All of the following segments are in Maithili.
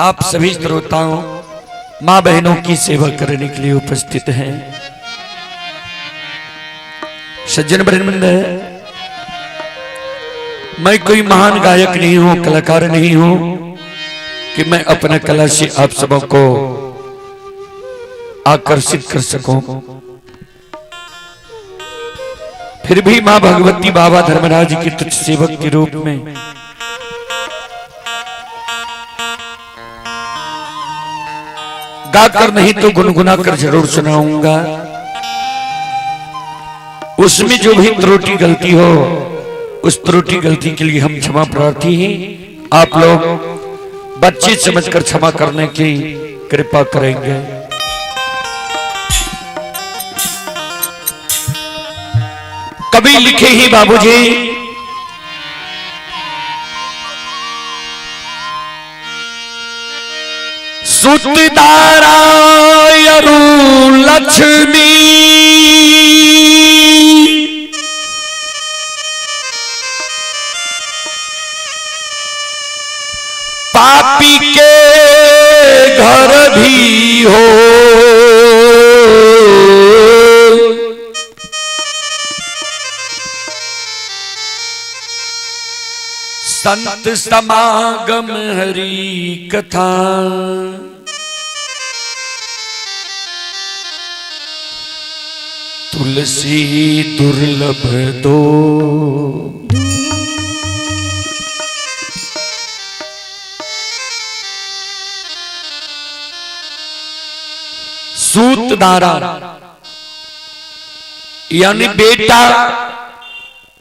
आप सभी श्रोताओं माँ बहनों की सेवा करने के लिए उपस्थित हैं। सज्जन वृंद, मैं कोई महान गायक नहीं हूं, कलाकार नहीं हूं कि मैं अपना कला से आप सबों को आकर्षित कर सकूं। फिर भी मां भगवती बाबा धर्मराज के तुच्छ सेवक के रूप में गाकर नहीं तो गुनगुना कर जरूर सुनाऊंगा। उसमें जो भी त्रुटि गलती हो, उस त्रुटि गलती के लिए हम क्षमा प्रार्थी हैं। आप लोग बच्चे समझकर क्षमा करने की कृपा करेंगे। कभी लिखे ही बाबूजी, सुतदारा अरु लक्ष्मी पापी के घर भी हो, संत समागम हरि कथा। तुलसी दुर्लभ दो। सूतदारा यानी बेटा,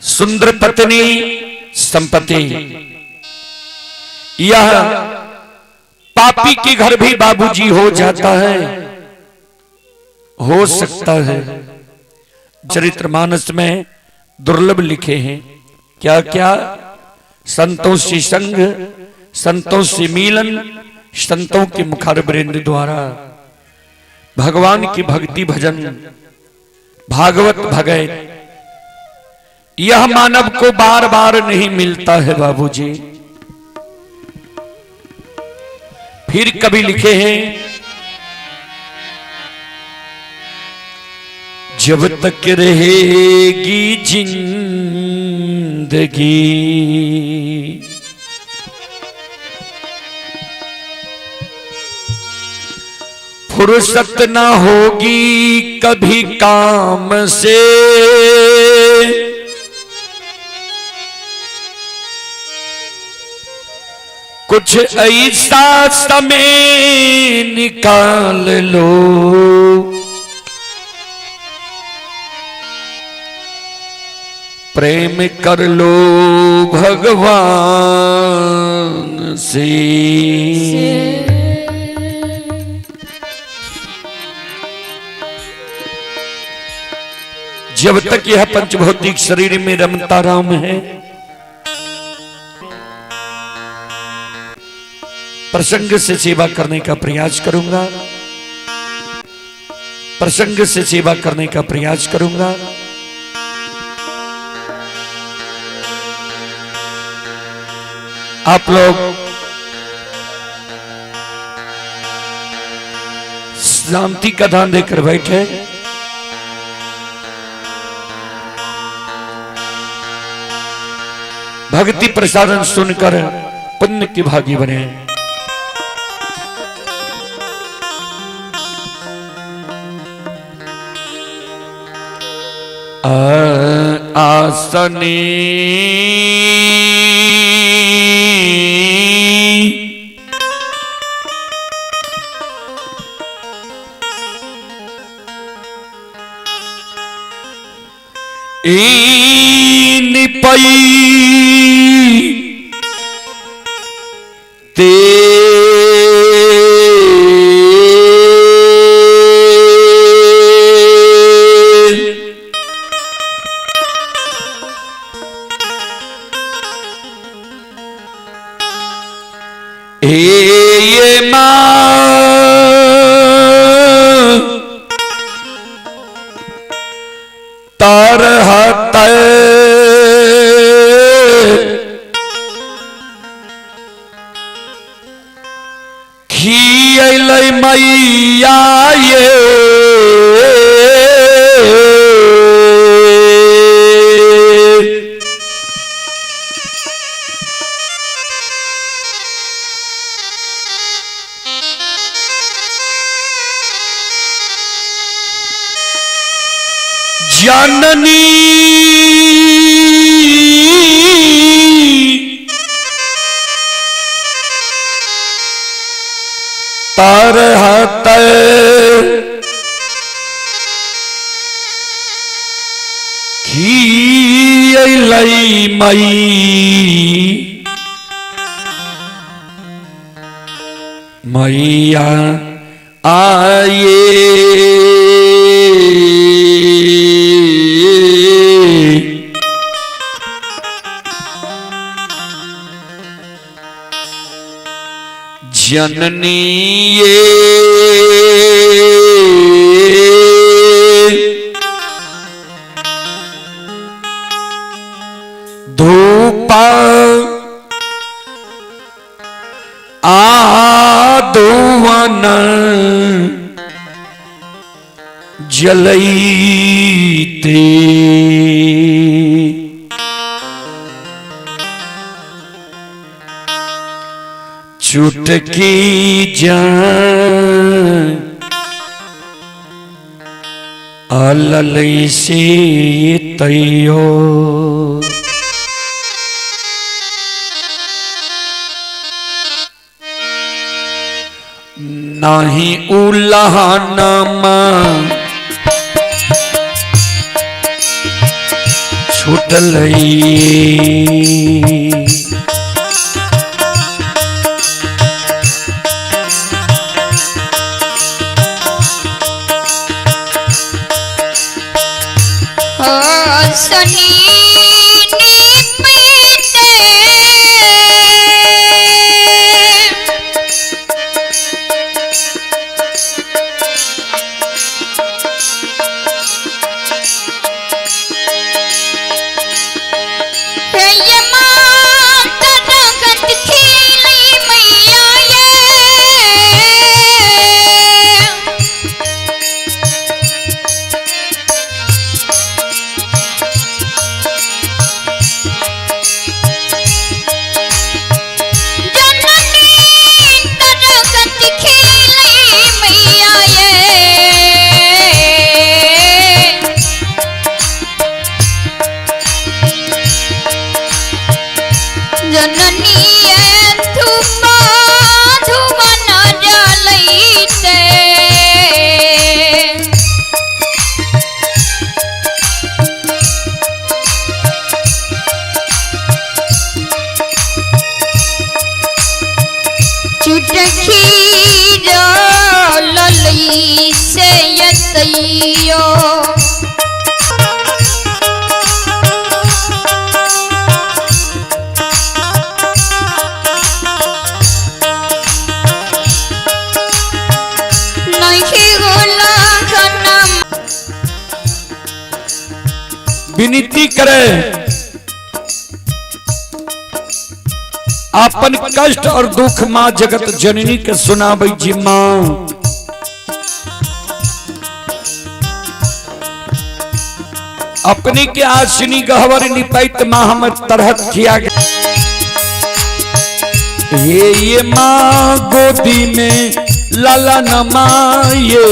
सुंदर पत्नी, संपत्ति, यह पापी के घर भी बाबूजी हो जाता है, हो सकता है। चरित्र मानस में दुर्लभ लिखे हैं। क्या क्या? संतों से संग, संतों से मिलन, संतों के मुखारवृंद द्वारा भगवान की भक्ति भजन, भागवत भगत, यह मानव को बार बार नहीं मिलता है बाबूजी। फिर कभी लिखे हैं, जब तक रहेगी जिंदगी, फुर्सत न होगी कभी काम से, कुछ ऐसा समय निकाल लो, प्रेम कर लो भगवान से। जब तक यह पंचभौतिक शरीर में रमता राम है, प्रसंग से सेवा करने का प्रयास करूंगा, प्रसंग से सेवा करने का प्रयास करूंगा। आप लोग शांति का ध्यान देकर बैठे। भक्ति प्रसारण सुनकर पुण्य की भागी बने। आसनी निपई ते हे मां तरहत खियलै मैया ये जननी तरहत खियलै मई मैया आये। जननी ये धूपा आदुवन जलैते। चुटकी जान अललई से तैयो। नाही उल्हानमा छूटलई। हो सुनी निपते हे माता जगत खिलई मैया ये। जननी तरगत खिलई मैया ये। जननी ये धूपा धुवन जलैते। चुटकी ललई से यतैयो। नहीं उल्लंघन विनती करे अपन कष्ट और दुख मां जगत जननी के सुनाबै जी मां। अपने के आसिनी गहवर निपैत मां हमर तरहत खिया गया। हे ये मां गोदी में लाला नमाये।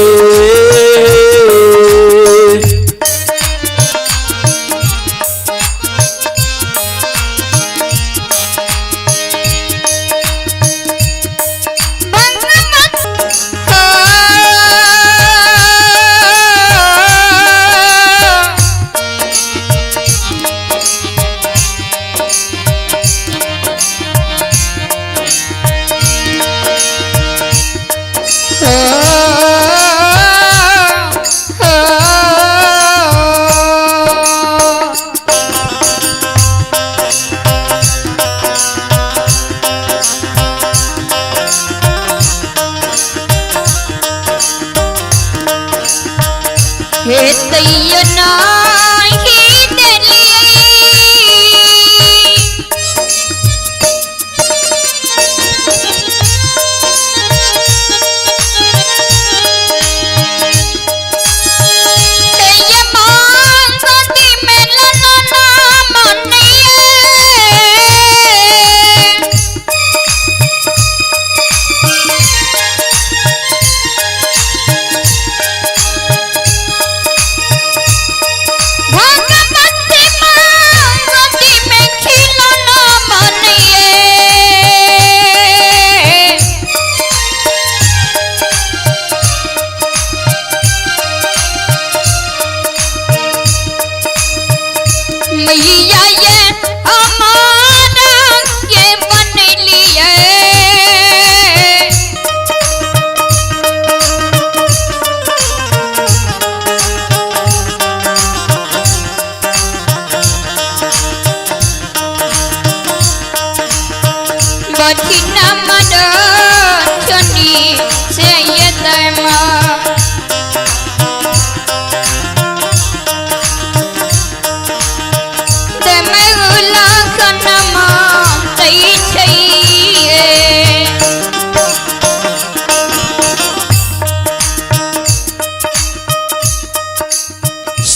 हे तैयो नाही देलियै।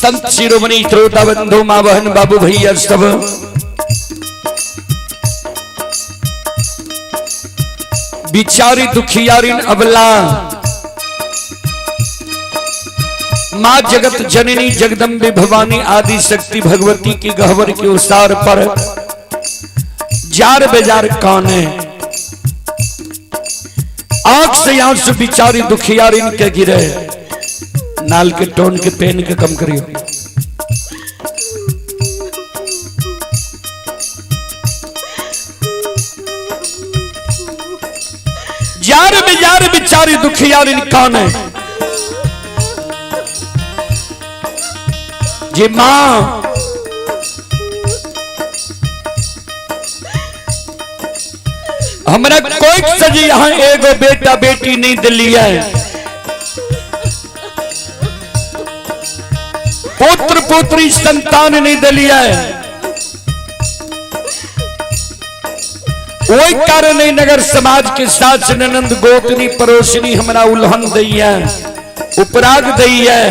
संत शिरोमणि श्रोता बंधु माँ बहन बाबू भैया सब बिचारी दुखियारिन अबला माँ जगत जननी जगदम्बे भवानी आदि शक्ति भगवती की गहवर के उसार पर जार बेजार काने आंख से आंसू बिचारी दुखियारिन के गिरे। नाल के टोन के पेन के कम करियो। जार बेजार बिचारी दुखियारिन काने जी मां हमरा कोई सजी यहां एगो बेटा बेटी नहीं दिली है, पुत्र पुत्री संतान नहीं दिली है, वही कारण नहीं नगर समाज के सास ननंद गोतनी पड़ोसनी हमरा उल्हन दी है, उपराग दी है,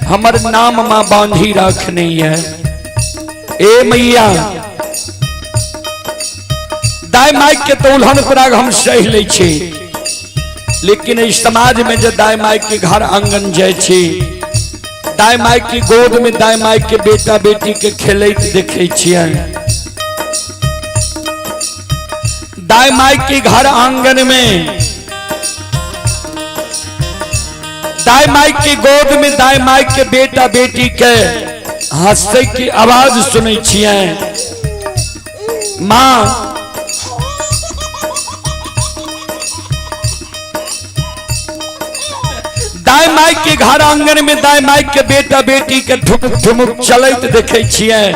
हमर नाम मां बांधी रखनी है। ए मैया दाय माइक के तो उल्हन उपराग हम सह ले छी, लेकिन इस समाज में जो दाय माइक के घर आंगन जाय छी, दाय माइक की गोद में दाय माइक के बेटा बेटी के खेलैत देखे छियै, दाय माइक के घर आंगन में दाय माइक की गोद में दाय माइक के बेटा बेटी के हंसे की आवाज सुनै छियै। मां दाय माइक के घर आंगन में दाय माइक के बेटा बेटी के ठुमुक ठुमुक चलैत देखे छियै,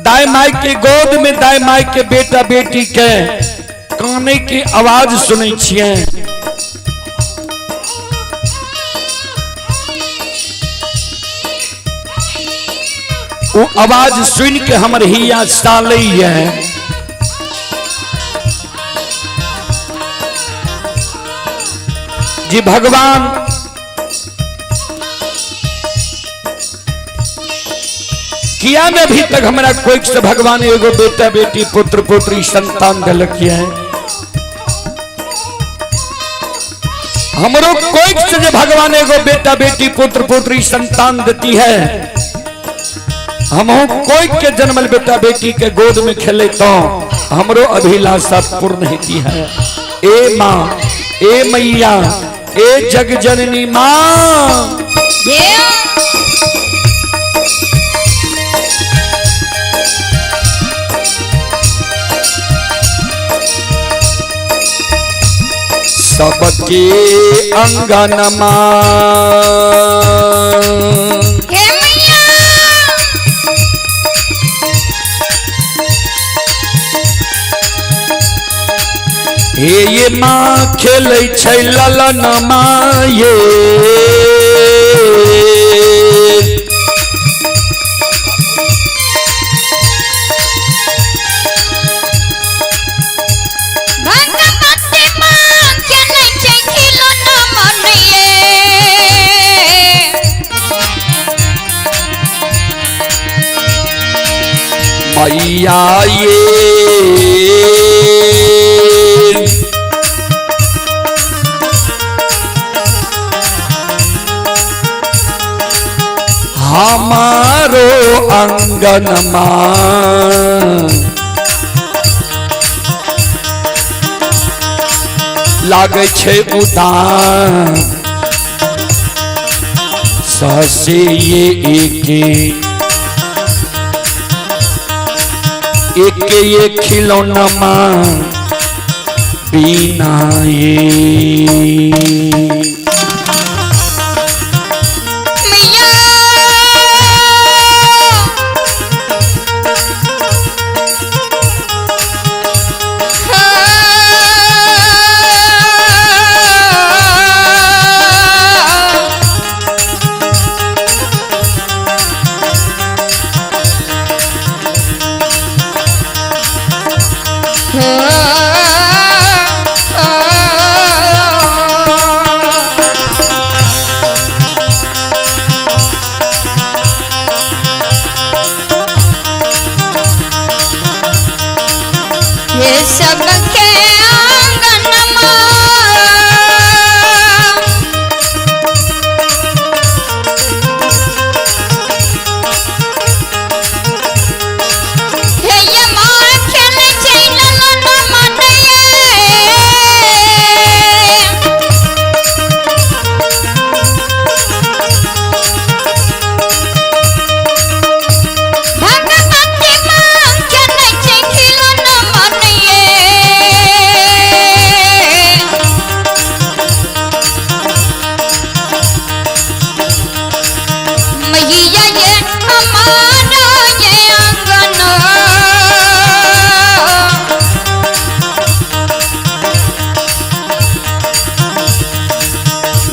दाय माइक के गोद में दाय माइक के बेटा बेटी के काने की आवाज सुनै छियै। वो आवाज सुन के हमर हिया सालैया। जी भगवान किया में अभी तक हमरा कोई से भगवान एगो बेटा बेटी पुत्र पुत्री संतान दिलक है, हमरो कोई से जे भगवान एगो बेटा बेटी पुत्र पुत्री संतान देती है, हम कोई के जन्मल बेटा बेटी के गोद में खेले तो हमरो अभिलाषा पूर्ण होती है। ए माँ, ए मैया, ए जग जननी माँ, सबके अंगन माँ हे मैया हे ये माँ खेलै छै ललन माँ ये, भगवती माँ खेलै छै खिलौना मन ये। मैया ये हमारो अंगन माँ लागै छै उदान सहसे ये एके एके ये खिलौना माँ बिना ये। मैया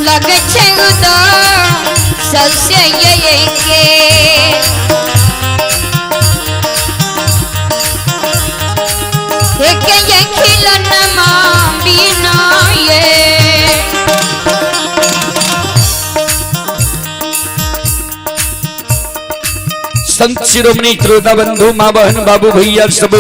लगे छै उदास से ये के। एक ये खिलौना बिना ये। संत शिरोमणि श्रोता बंधु, माँ बहन, बाबू भैया सब,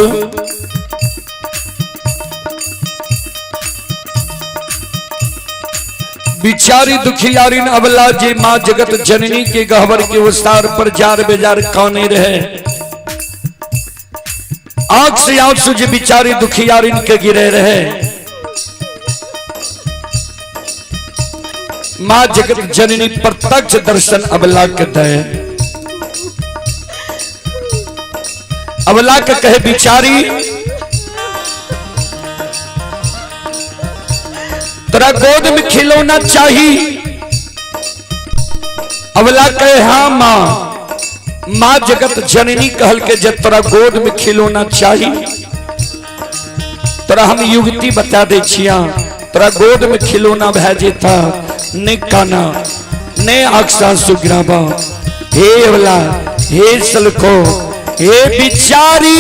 बिचारी दुखियारी अबला जी माँ जगत जननी के गहवर के उसार पर जार बेजार काने रहे। आंख से आंसू जी बिचारी दुखियारी के गिरे रहे। माँ जगत जननी प्रत्यक्ष दर्शन अबला के दे। अबला के कहे बिचारी तोरा गोद में खिलौना चाहिए। अबला कहे हाँ माँ। माँ जगत जननी कहल के जब तोरा गोद में खिलौना चाहिए तोरा हम युवती बता दे छिया, तोरा गोद में खिलौना भै जेता, ने काना ने अक्सा सुग्राबा। हे अबला, हे सलखो, हे बिचारी,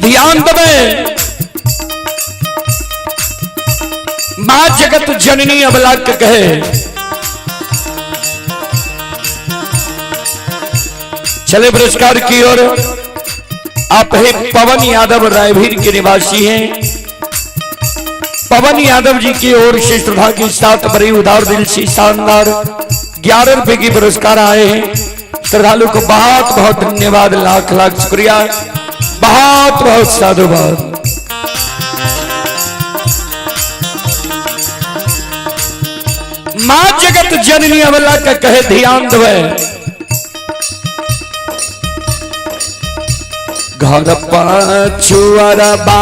ध्यान दबे। मां जगत जननी अबला के कहे, चले पुरस्कार की ओर। आप है पवन यादव रायवीर के निवासी हैं। पवन यादव जी की ओर से श्रद्धा के साथ बड़ी उदार दिल से शानदार 11 रुपए की पुरस्कार आए हैं। श्रद्धालु को बहुत बहुत धन्यवाद, लाख लाख शुक्रिया, बहुत बहुत साधुवाद। मां जगत जननी अबला का कहे ध्यान दवे, घर पछुअरबा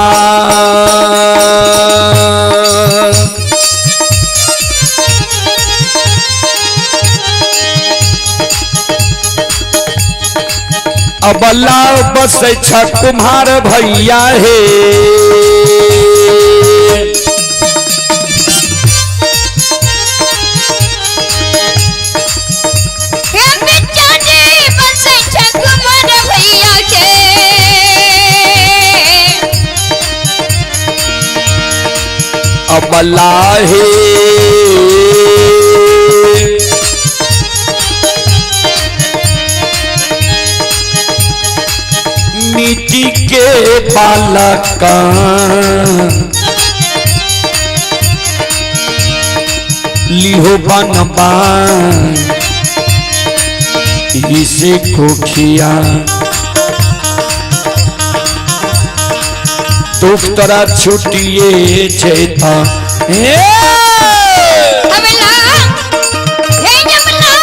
अबला बस छ कुम्हार भैया हे। हे बेचारे बसै छ कुमार भैया के। अबला हे मिट्टी के बालका लिहो बनबा इसे कोखिया दुख तोरा छुटिए जेता। हे अबला, हे अबला,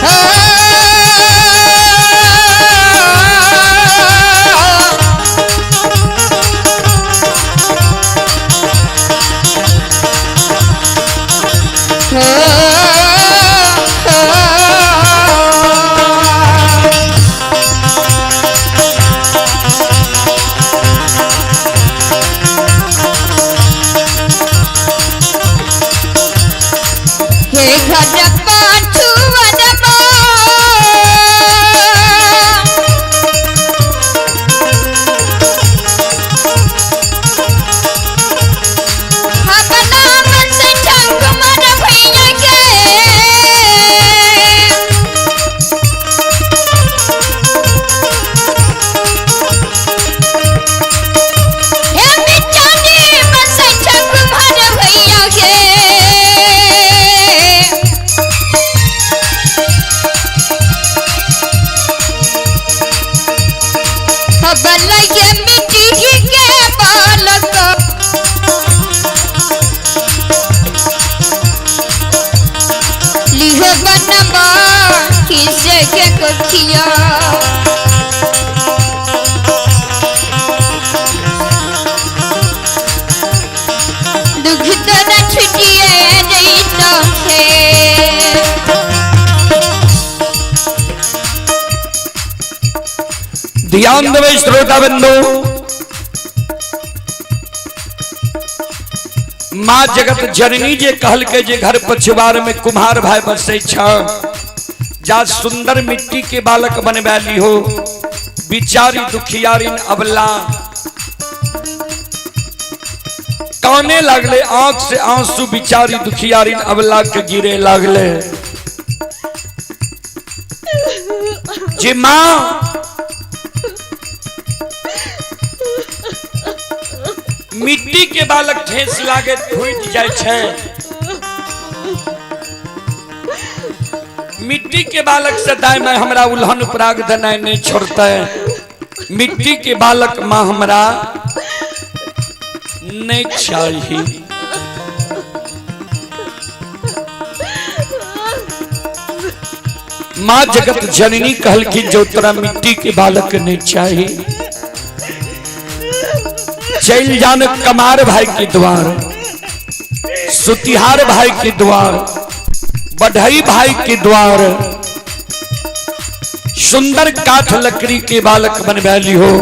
आ, से के कखिया। दुख तोरा छुटिए जैतो हे। ध्यान देवे श्रोता बंधु, माँ जगत जननी जे कहल के जे घर पछुआर में कुम्हार भाई बसे छ, जा सुंदर मिट्टी के बालक बनवाली हो। बिचारी दुखियारिन अबला काने लागले, आंख से आंसू बिचारी दुखियारिन अबला के गिरे लागले। जे माँ मिट्टी के बालक ठेस लागे फूट जाय छै, मिट्टी के बालक से दाय माय हमरा उल्हन पराग देनाय नहीं छोड़ते, मिट्टी के बालक माँ हमरा नहीं चाहिए। माँ जगत जननी कहल की जो तोरा मिट्टी के बालक नहीं चाहिए, चल जान कमार भाई के द्वार, सुतिहार भाई के द्वार, बढ़ई भाई के द्वार, सुंदर काठ लकड़ी के बालक बनवाली हो,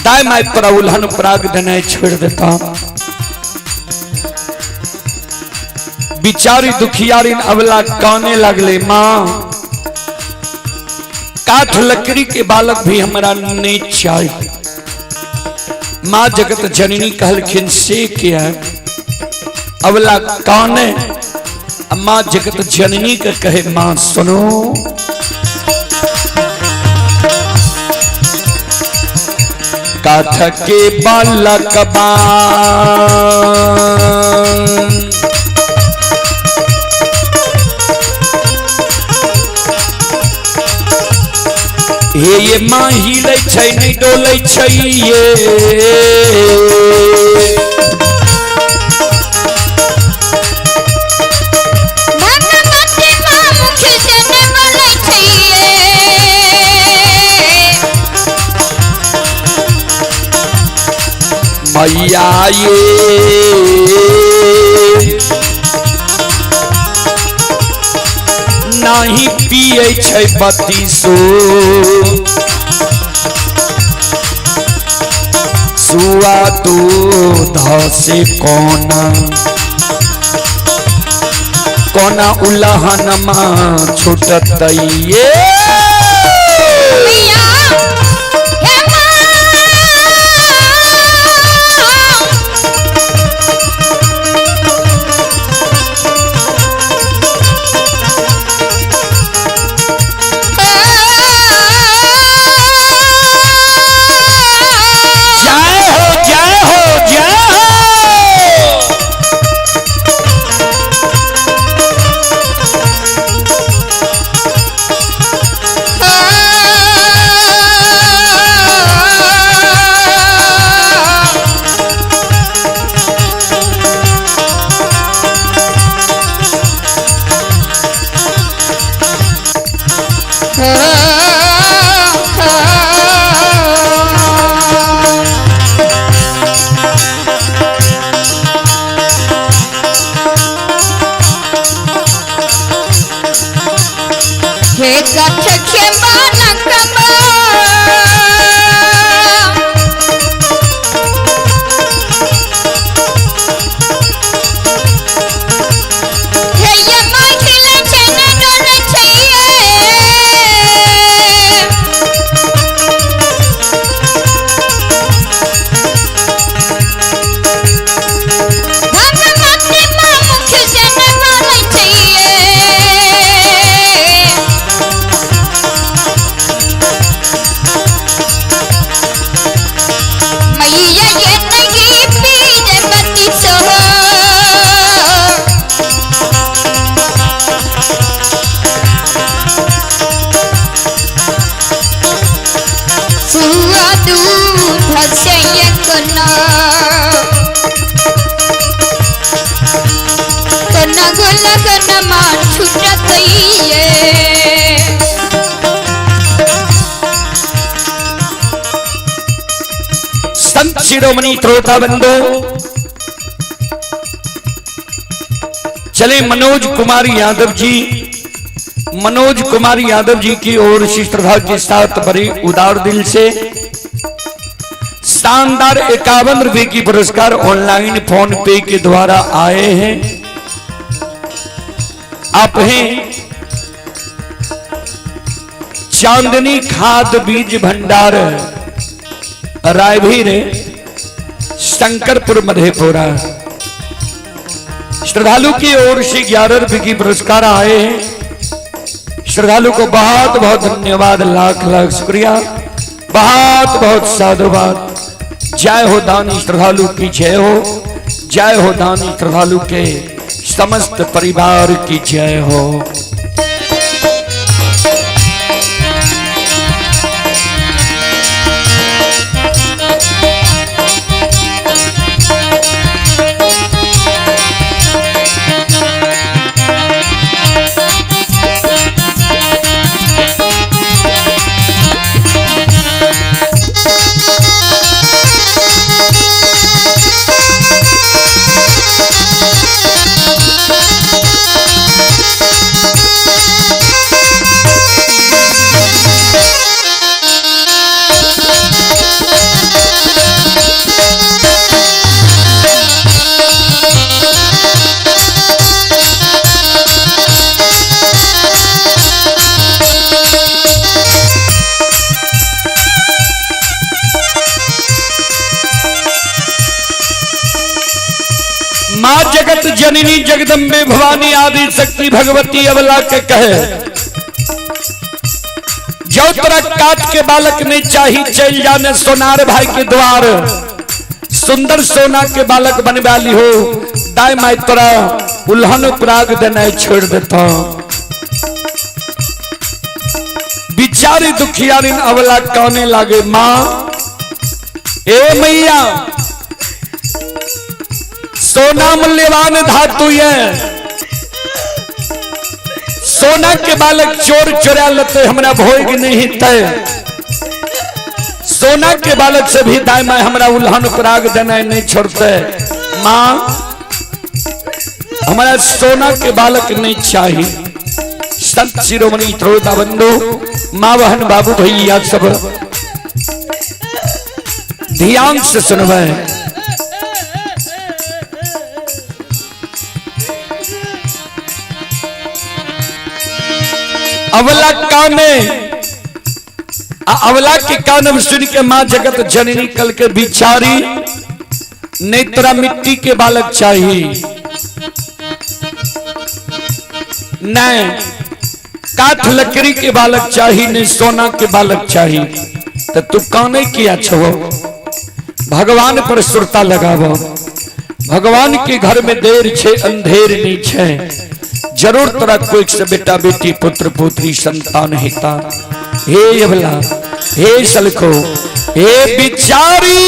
दाय my पर उल्हन पराग देने छोड़ देता। बिचारी दुखियारिन अबला काने लगले, माँ काठ लकड़ी के बालक भी हमरा नहीं चाहिए। माँ जगत जननी कहलखिन से क्या अबला काने। माँ जगत जननी के कहे माँ सुनो, काठ के बालक बान हे ये माँ हिले छै नहीं डोलै छै ये, भगवती माँ मुख से ने बोलै छै ये। मैया ये नाही पिए छै बत्तीसो सुआ दूध से कोना कोना उल्हन माँ छूटत ये। मैया हे माँ जय हो जय हो जय हो। हे कथ के बालक बा, हे ये माखिले छै ने डोलै छै ये। भगवती माँ मुख से ने बोलै छै ये। मैया ये नहीं पीर बत्ती सो, सुआ दूध से ये कोना कोना गोला कोना माँ छूटत ये। शिरोमणि श्रोता बंधु, चले मनोज कुमार यादव जी, मनोज कुमार यादव जी की ओर से श्रद्धा के साथ बड़ी उदार दिल से शानदार 51 रुपए की पुरस्कार ऑनलाइन फोन पे के द्वारा आए हैं। आप हैं चांदनी खाद बीज भंडार, रायभीर, शंकरपुर, मधेपुरा। श्रद्धालु की ओर से 11 रुपए की पुरस्कार आए हैं। श्रद्धालु को बहुत बहुत धन्यवाद, लाख लाख शुक्रिया, बहुत बहुत साधुवाद। जय हो दानी श्रद्धालु की जय हो, जय हो दानी श्रद्धालु के समस्त परिवार की जय हो। मां जगत जननी जगदम्बे भवानी आदि शक्ति भगवती अबला के कहे, जो तोरा काट के बालक नहीं चाही चल जाने सोनार भाई के द्वार, सुंदर सोना के बालक बनवा ली हो, दाई माई तोरा उल्हन उपराग देना छोड़ देता। बिचारी दुखियारिन अबला कहने लागे, मां ए मैया, सोना मूल्यवान धातु है, सोना के बालक चोर चोरा लेते हमरा भोग नहीं तय, सोना के बालक से भी दाई माई हमरा उल्हन पराग देना नहीं छोड़ते। मां हमारा सोना के बालक नहीं चाहिए। संत शिरोमणि श्रोता बंधु, माँ बहन बाबू भैया सब ध्यान से सुनवे। अवला काने अवला के कान सुन के मां जगत जननी कल के बिचारी, नहीं तोरा मिट्टी के बालक चाहिए, नहीं काठ लकड़ी के बालक चाहिए, नहीं सोना के बालक चाहिए, तो तू काने किया छो? भगवान पर सुरता लगावो। भगवान के घर में देर छे अंधेर नहीं छे, जरूर तोरा कोई से बेटा बेटी पुत्र पुत्री संतान हिता। हे अबला, हे सलखो, हे बिचारी,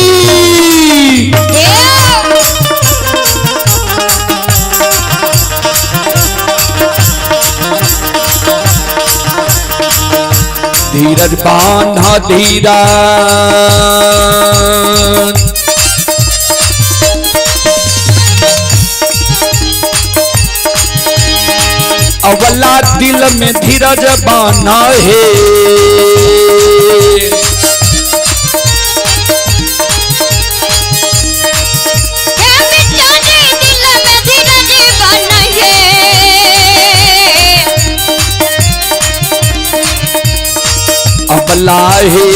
धीरज बांधा धीरा, अवला दिल में धीरज बाना है, दिल में धीरज बाना है, अवला है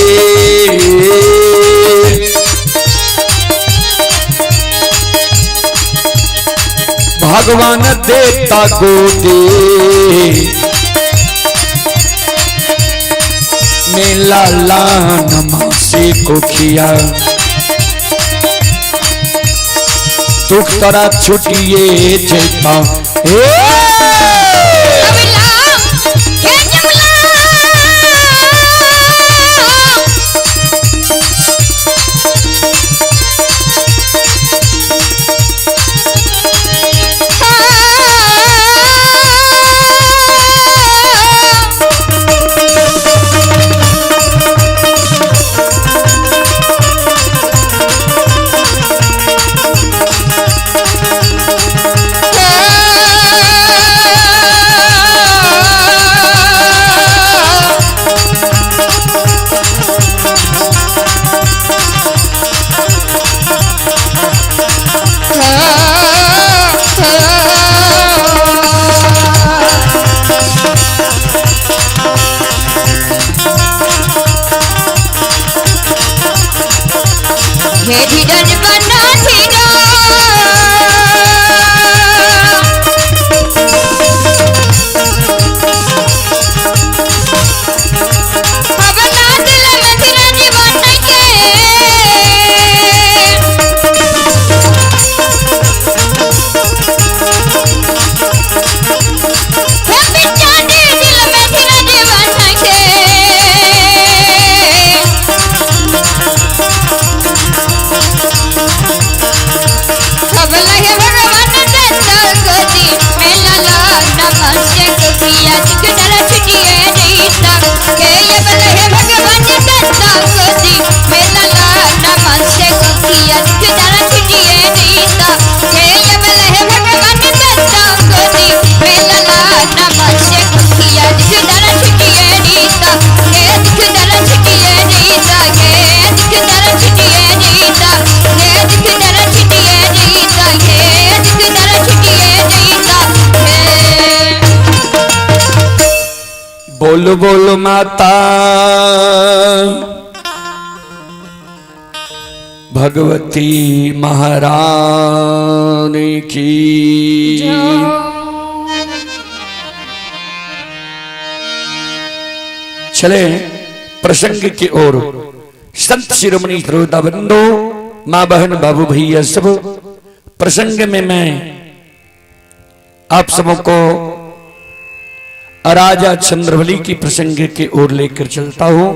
भगवान देता गोदे मेला लान मासी को खिया, दुख तोरा छुटिए जेता। हे अबला, हे जमला, हाँ। हे धीरज बना धीरा। अब ना दिल में धीरज बन के। हे बिचारी दिल में धीरज बन के। सब लहे भगवान दत्ता गोदी में लाला नमस्ते पिया दिख दर छुटिए रीता के ये लहे भगवान दत्ता गोदी में लाला नमस्ते पिया दिख दर छुटिए रीता के ये लहे भगवान दत्ता गोदी में लाला नमस्ते पिया दिख दर छुटिए रीता के दिख दर छुटिए रीता के दिख दर छुटिए रीता के दिख दर छुटिए रीता के दिख दर छुटिए रीता के। बोलो बोलो माता भगवती महारानी की। चले प्रसंग की ओर। संत शिरोमणि श्रोता बंधु, माँ बहन बाबू भैया सब, प्रसंग में मैं आप सबको राजा चंद्रबली की प्रसंग की ओर लेकर चलता हूं।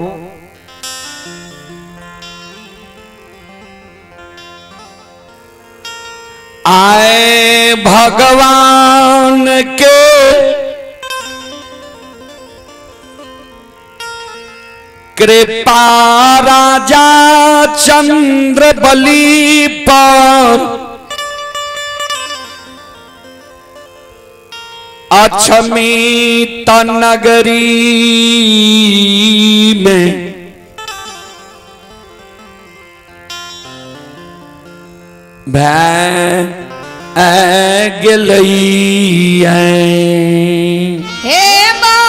आए भगवान के कृपा राजा चंद्रबली पर अक्षमित नगरी में भै गेलई। हे माँ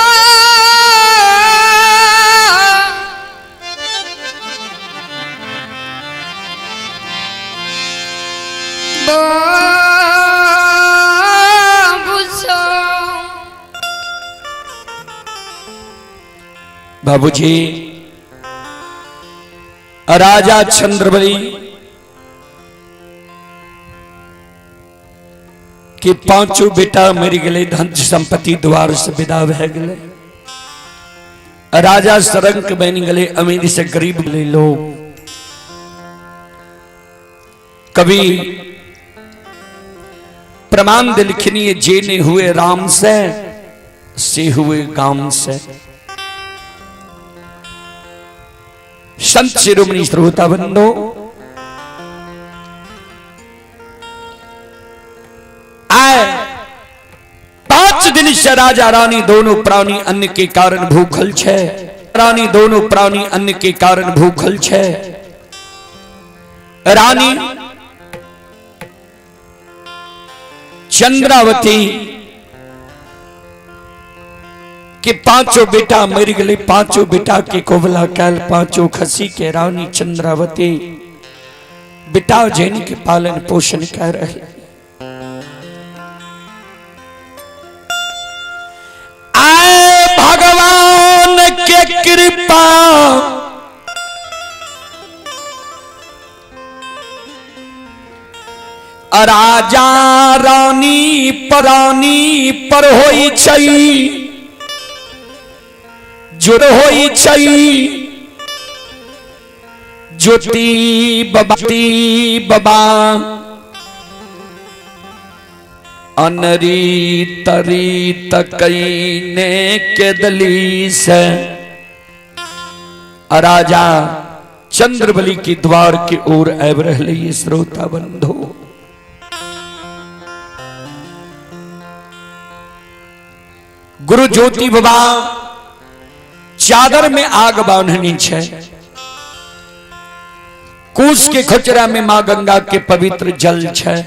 बाबू बाबूजी, राजा चंद्रबली के पांचों बेटा मर गए, धन संपत्ति द्वार से विदा भय गए। राजा सरंक बन गए, अमीर से गरीब गए लोग। कभी प्रमाण दिलखनी जेने हुए राम से हुए गाम से। संत शिरोमणि श्रोता बंधो, आए 5 दिन से राजा रानी दोनों प्राणी अन्न के कारण भूखल छे। रानी दोनों प्राणी अन्न के कारण भूखल छे। रानी चंद्रावती के पांचों बेटा मर गए, पांचों बेटा के कोबला कैल, पांचों खसी के रानी चंद्रावती बेटा जैन के पालन पोषण कर रहे। आए भगवान के कृपा राजा रानी परानी पर होई छई, जुड़ होई छई। ज्योति बबाती बबा अनरी तरी तकईने के दली से राजा चंद्रबली के द्वार की ओर आबि रहले। श्रोता बंधु, गुरु ज्योति बाबा चादर में आग बांधनी छे, कुश के खचरा में मां गंगा के पवित्र जल छे,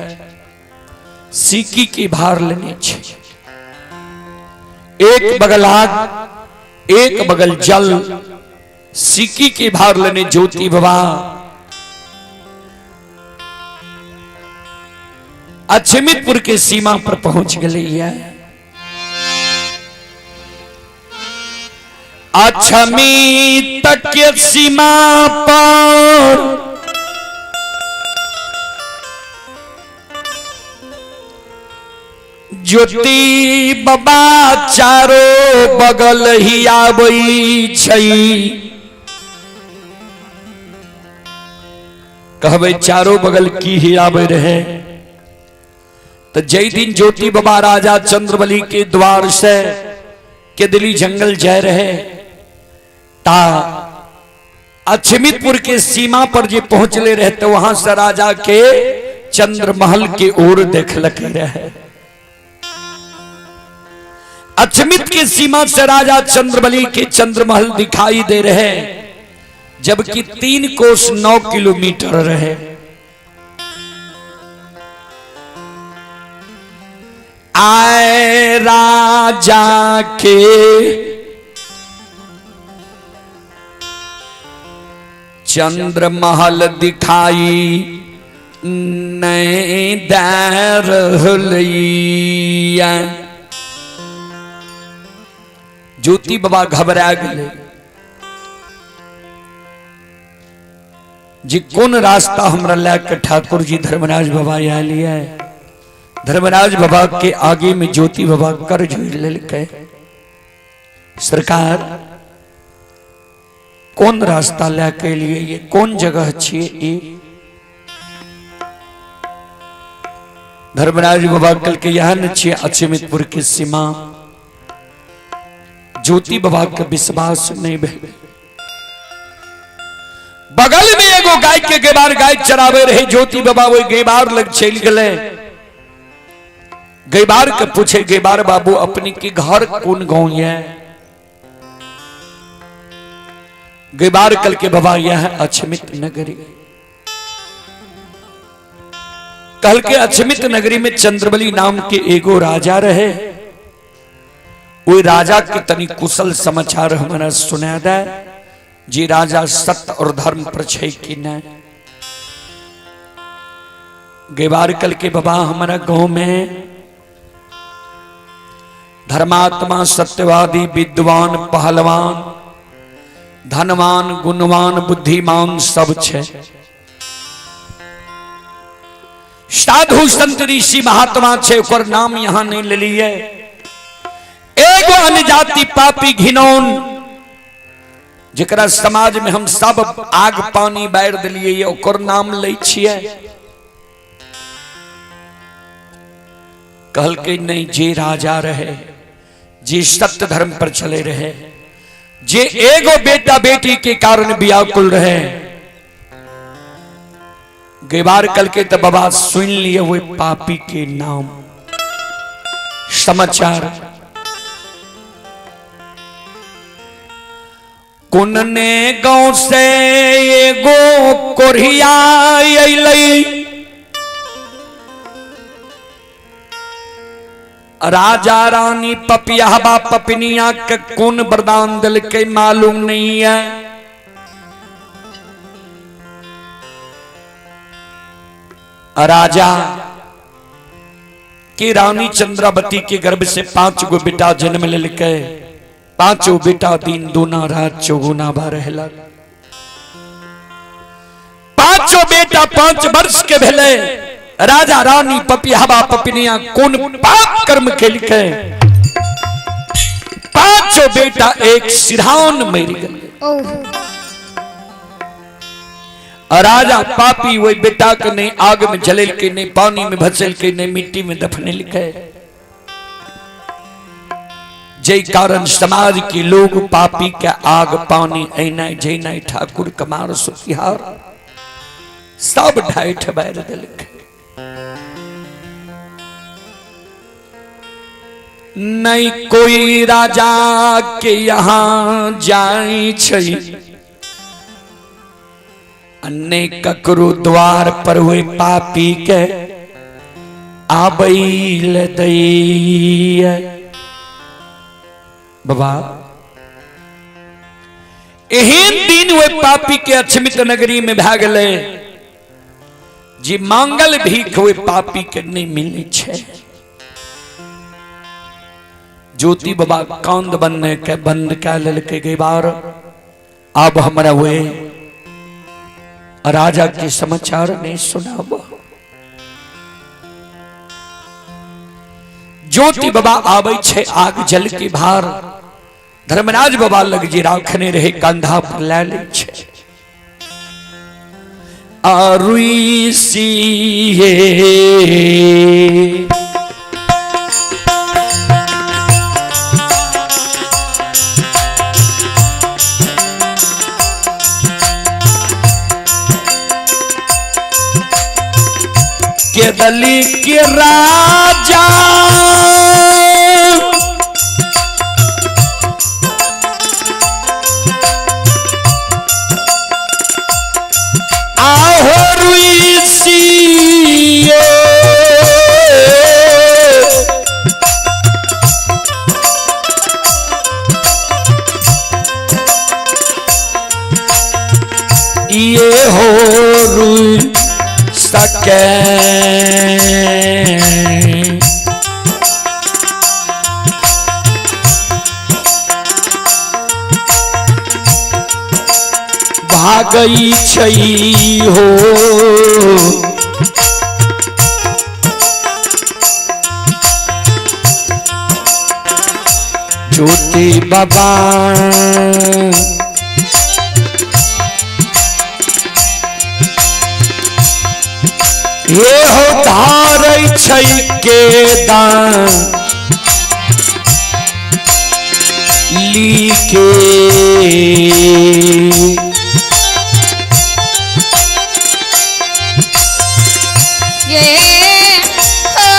सीकी की भार लेने छे। एक बगल आग, एक बगल जल, सीकी की भार लेने ज्योति बाबा अक्षमितपुर के सीमा पर पहुंच गए। अक्षमित के सीमा पर ज्योति बाबा चारो बगल ही आबै छै। कहबै चारो बगल की ही आबै रहे? तो जय दिन ज्योति बाबा राजा चंद्रबली के द्वार से केदली जंगल जाय रहे ता अक्षमितपुर के सीमा पर जे पहुंचले रहे तो वहां से राजा के चंद्रमहल के ओर देखलक रहे। अक्षमित के सीमा से राजा चंद्रबली के चंद्रमहल दिखाई दे रहे, जबकि 3 कोस 9 किलोमीटर रहे। आए राजा के चंद्रमहल दिखाई नहीं दे रहलैया। ज्योति बाबा घबरा गए जी कौन रास्ता हमरा लैके ठाकुर जी धर्मराज बाबा आयल है। धर्मराज बाबा के आगे में ज्योति बाबा कर जोड़ लेलकै, सरकार कौन रास्ता लैके लिए, ये कौन जगह छिए ई? धर्मराज बाबा कल के यह न छिए अक्षमितपुर के सीमा। ज्योति बाबा के विश्वास नहीं भेल। बगल में एगो गाय के गेबार गाय चरावे रहे, ज्योति बाबा वही गेबार लग चल गए। गेबार के पूछे, गेबार बाबू अपने के घर कौन गांव है? गेबार कल के बाबा यह है अक्षमित नगरी। कल के अक्षमित नगरी में चंद्रबली नाम के एगो राजा रहे। वही राजा के तनी कुशल समाचार हमारा सुना दे जी राजा सत्य और धर्म पर छे कि नहीं। गेबार कल के बाबा हमारा गांव में धर्मात्मा सत्यवादी विद्वान पहलवान धनवान गुणवान बुद्धिमान सब छे। साधु संत ऋषि महात्मा छे, ओकर नाम यहां नहीं लेलिए। एगो अनजाति पापी घिनौन जकरा समाज में हम सब आग पानी बारि दिलिए, ओकर नाम लै छियै। कहलकै नहीं, जे राजा रहे, जे सत्य धर्म पर चले रहे, जे एगो बेटा बेटी के कारण व्याकुल रहे। गेबार कल के तो बाबा सुन लिए वो पापी के नाम समाचार। कुनने गांव से एगो कोरिया अइलै, राजा रानी पपियाबा पपनिया के कौन वरदान दिलकै मालूम नहीं है। राजा के रानी चंद्रावती के गर्भ से 5 गो बेटा जन्म लेलकै। पांचों बेटा दिन दूना रात चौगुना बारह। पांचों बेटा 5 वर्ष के भेले। राजा रानी पपियाबा पपिनिया कौन पाप कर्म केलकै, पांचों बेटा एक सिरहान मरि गेलै। राजा पापी वही बेटा के नहीं आग में जलेलकै, नहीं पानी में भसेलकै, नहीं मिट्टी में दफनेलकै। जय कारण समाज के लोग पापी के आग पानी ऐना जैना ठाकुर कमार सुतिहार सब ढाई ठबार दिलकै। नहीं कोई राजा के यहाँ जाय छै, नहीं ककरो द्वार पर वे पापी के आबैल दैया। बाबा एहन दिन वे पापी के अक्षमित नगरी में भए गेलै जे मांगल भीख ओहि पापी के नहि मिलै छै। ज्योति बाबा कांद बनने के बंद कै लेलकै गई बार आब हमरा वे राजा के समाचार नहीं सुनाब। ज्योति बाबा आबै छै आग जल के भार, धर्मराज बाबा लग जे राखने रहे कंधा पर लए लै छै। आरुषिये केदली के राजा आहो रुषिये ये हो रुई सके। भागई छई हो ज्योति बाबा ये हो धारै छै के दान ली के। ये हो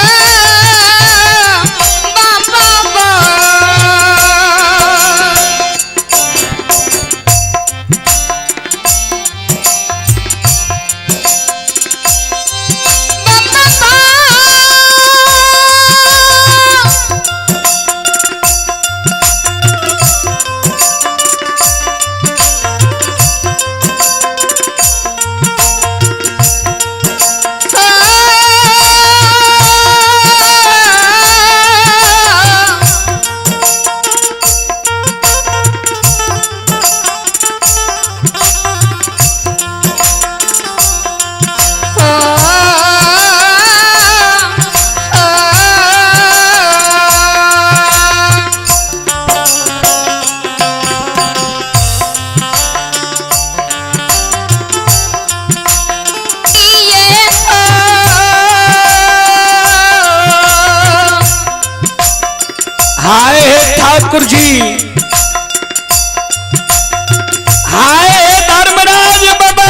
बाबा बा। बाबा बा। हाय हे ठाकुर जी, हाय हे धर्मराज बाबा।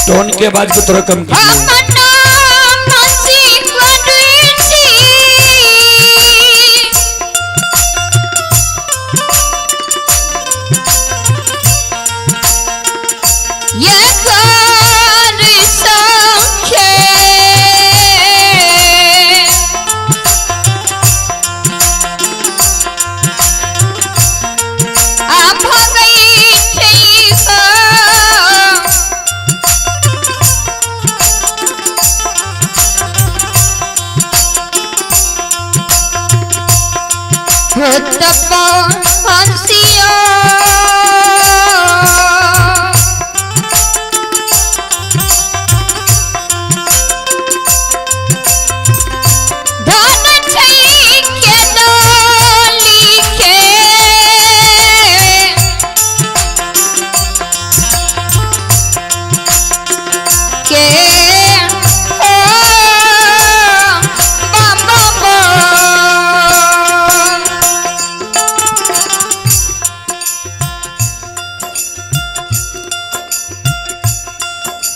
टोन के आवाज को थोड़ा कम कीजिए।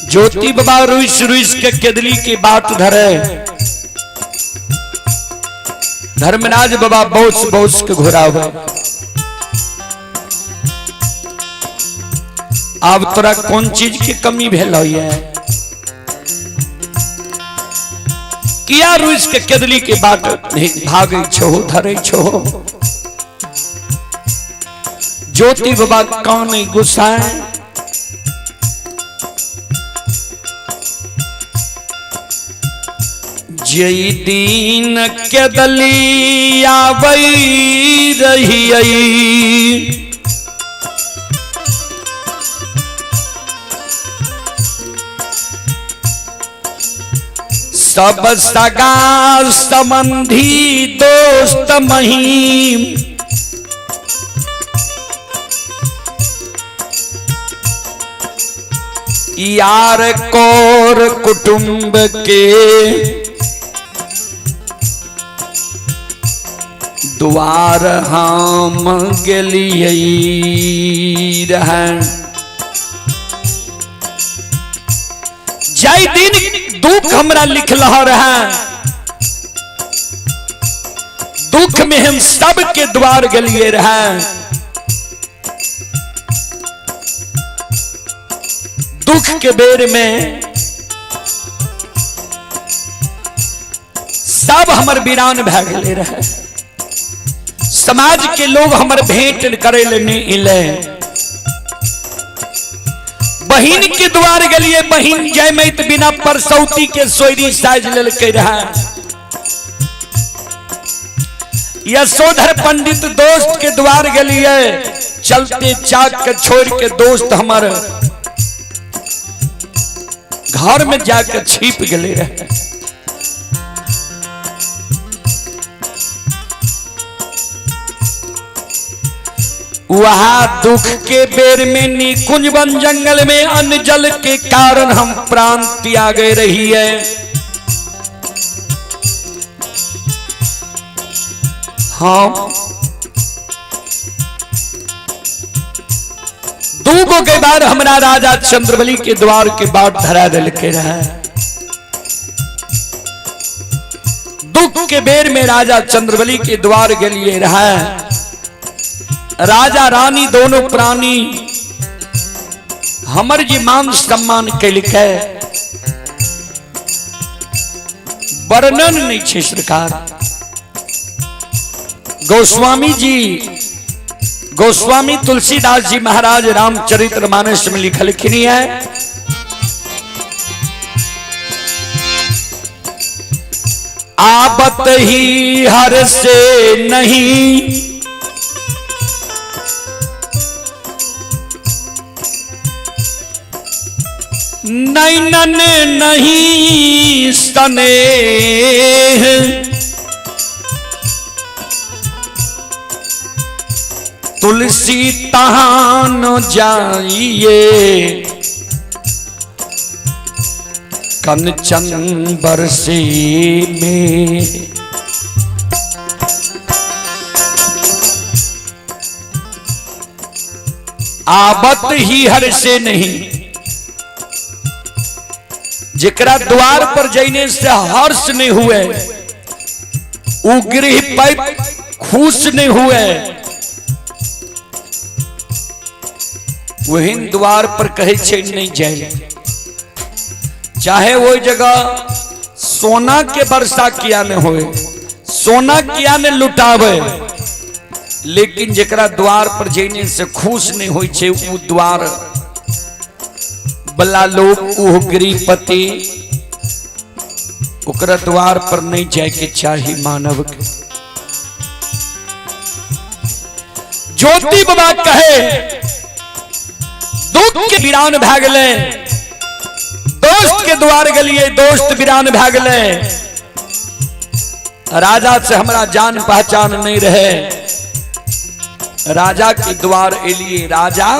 ज्योति बाबा रुइस रुइस के केदली की बात धरे, धर्मराज बाबा बोस बोस के घुरावे। अब तोरा कौन चीज की कमी भेल है? किया रुइस के केदली के बात भागे छो धरे छो? ज्योति बाबा कान गुस्साए। जई दिन के दलिया वही रही, सब सगा संबंधी दोस्त महीम, यार कोर कुटुंब के द्वार हम गेलियै रहै। जय दिन दुख हमरा लिखल रहे, दुख में हम सबके द्वार गेलिए रहे। दुख के बेर में सब हमर वीरान भए गेले रहे। समाज के लोग हमर भेंट करे ले नहीं इले। बहिन के द्वार गेलिए, बहिन जयमैत बिना परसौती के सोयरी साज लेलकै रहे। यशोधर पंडित दोस्त के द्वार गेलिए, चलते चाक के छोड़ के दोस्त हमर घर में जाके छिप गेले रहे। वहां दुख के बेर में निकुंज वन जंगल में अन्न जल के कारण हम प्राण त्यागे रही है। हम दूगो के बाद हमरा राजा चंद्रबली के द्वार के बाद धरा दिल के रहे। दुख के बेर में राजा चंद्रबली के द्वार के लिए रहा। राजा रानी दोनों प्राणी हमर जी मान सम्मान कैलकै, वर्णन नहीं छे सरकार। गोस्वामी जी, गोस्वामी तुलसीदास जी महाराज रामचरित्र मानस में लिखलखिन है, आवत ही हर से नहीं, नैनन नहीं स्नेह, तुलसी तहान जाइए, कंचन बरसे में। आवत ही हर से नहीं, जेकरा द्वार पर जाने से हर्ष नहीं हुए, उ गृह पैप खुश नहीं हुए, वही द्वार पर कहे छे नहीं जाए। चाहे वो जगह सोना के वर्षा किया न होए, सोना किया न लुटावे, लेकिन जेकरा द्वार पर जाने से खुश नहीं होई छे, उ द्वार बला लोग, उ गृहपति, ओकरा द्वार पर नहीं जाए के चाही मानव के। ज्योति बाबा कहे दुख के वीरान भए गेलै, दोस्त के द्वार गेलिए, दोस्त वीरान भए गेलै, राजा से हमरा जान पहचान नहीं रहे, राजा के द्वार एलिए, राजा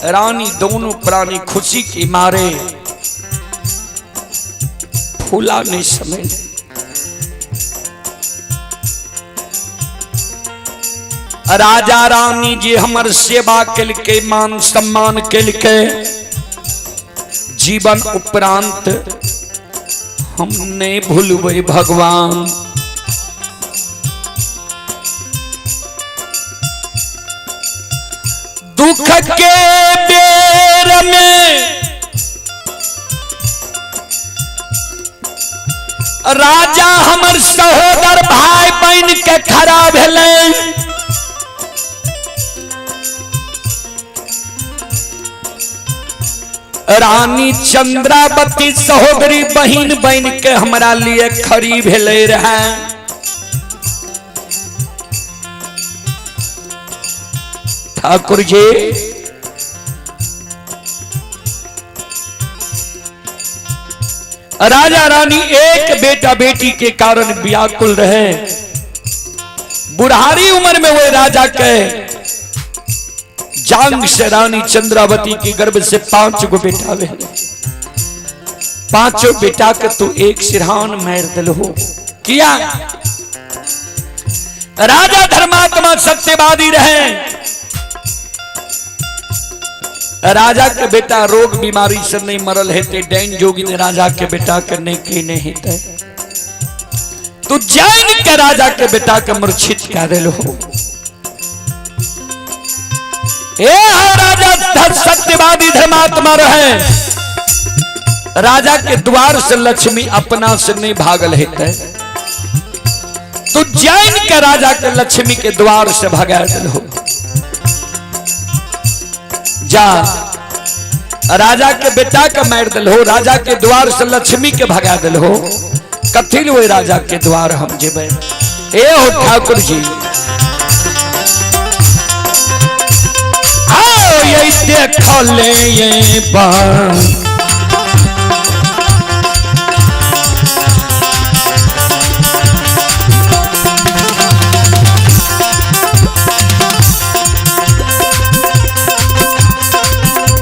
रानी दोनों प्राणी खुशी के मारे फूला नहीं समय। राजा रानी जी हमर सेवा केलकै, मान सम्मान केलकै, जीवन उपरांत हम नहीं भूलबै भगवान। दुख के बेर में राजा हमर सहोदर भाई बहन के खड़ा भेलै, रानी चंद्रावती सहोदरी बहिन बन के हमरा लिए खड़ी भेले रहे। ठाकुर जी राजा रानी एक बेटा बेटी के कारण व्याकुल रहे। बुढ़ारी उम्र में वो राजा के जांग से रानी चंद्रावती के गर्भ से 5 गो बेटा भेल। पांचों बेटा के तू एक सिरहान मार दिलहो। किया राजा धर्मात्मा सत्यवादी रहे। राजा के बेटा रोग बीमारी से नहीं मरल हेते, डैन जोगी ने राजा के बेटा के नहीं के नहीं हेते, तू जैन के राजा के बेटा के मूर्छित कर दिलहो। ए राजा धर सत्यवादी धर्मात्मा रहे। राजा के द्वार से लक्ष्मी अपना से नहीं भागल हेते, तू जैन के राजा के लक्ष्मी के द्वार से भगा दिलहो। जा राजा के बेटा के मार दिलहो, राजा के द्वार से लक्ष्मी के भगा दिलहो, कथी वो राजा के द्वार हम जेबै। ए हो ठाकुर जी आओ ये देखले ये बात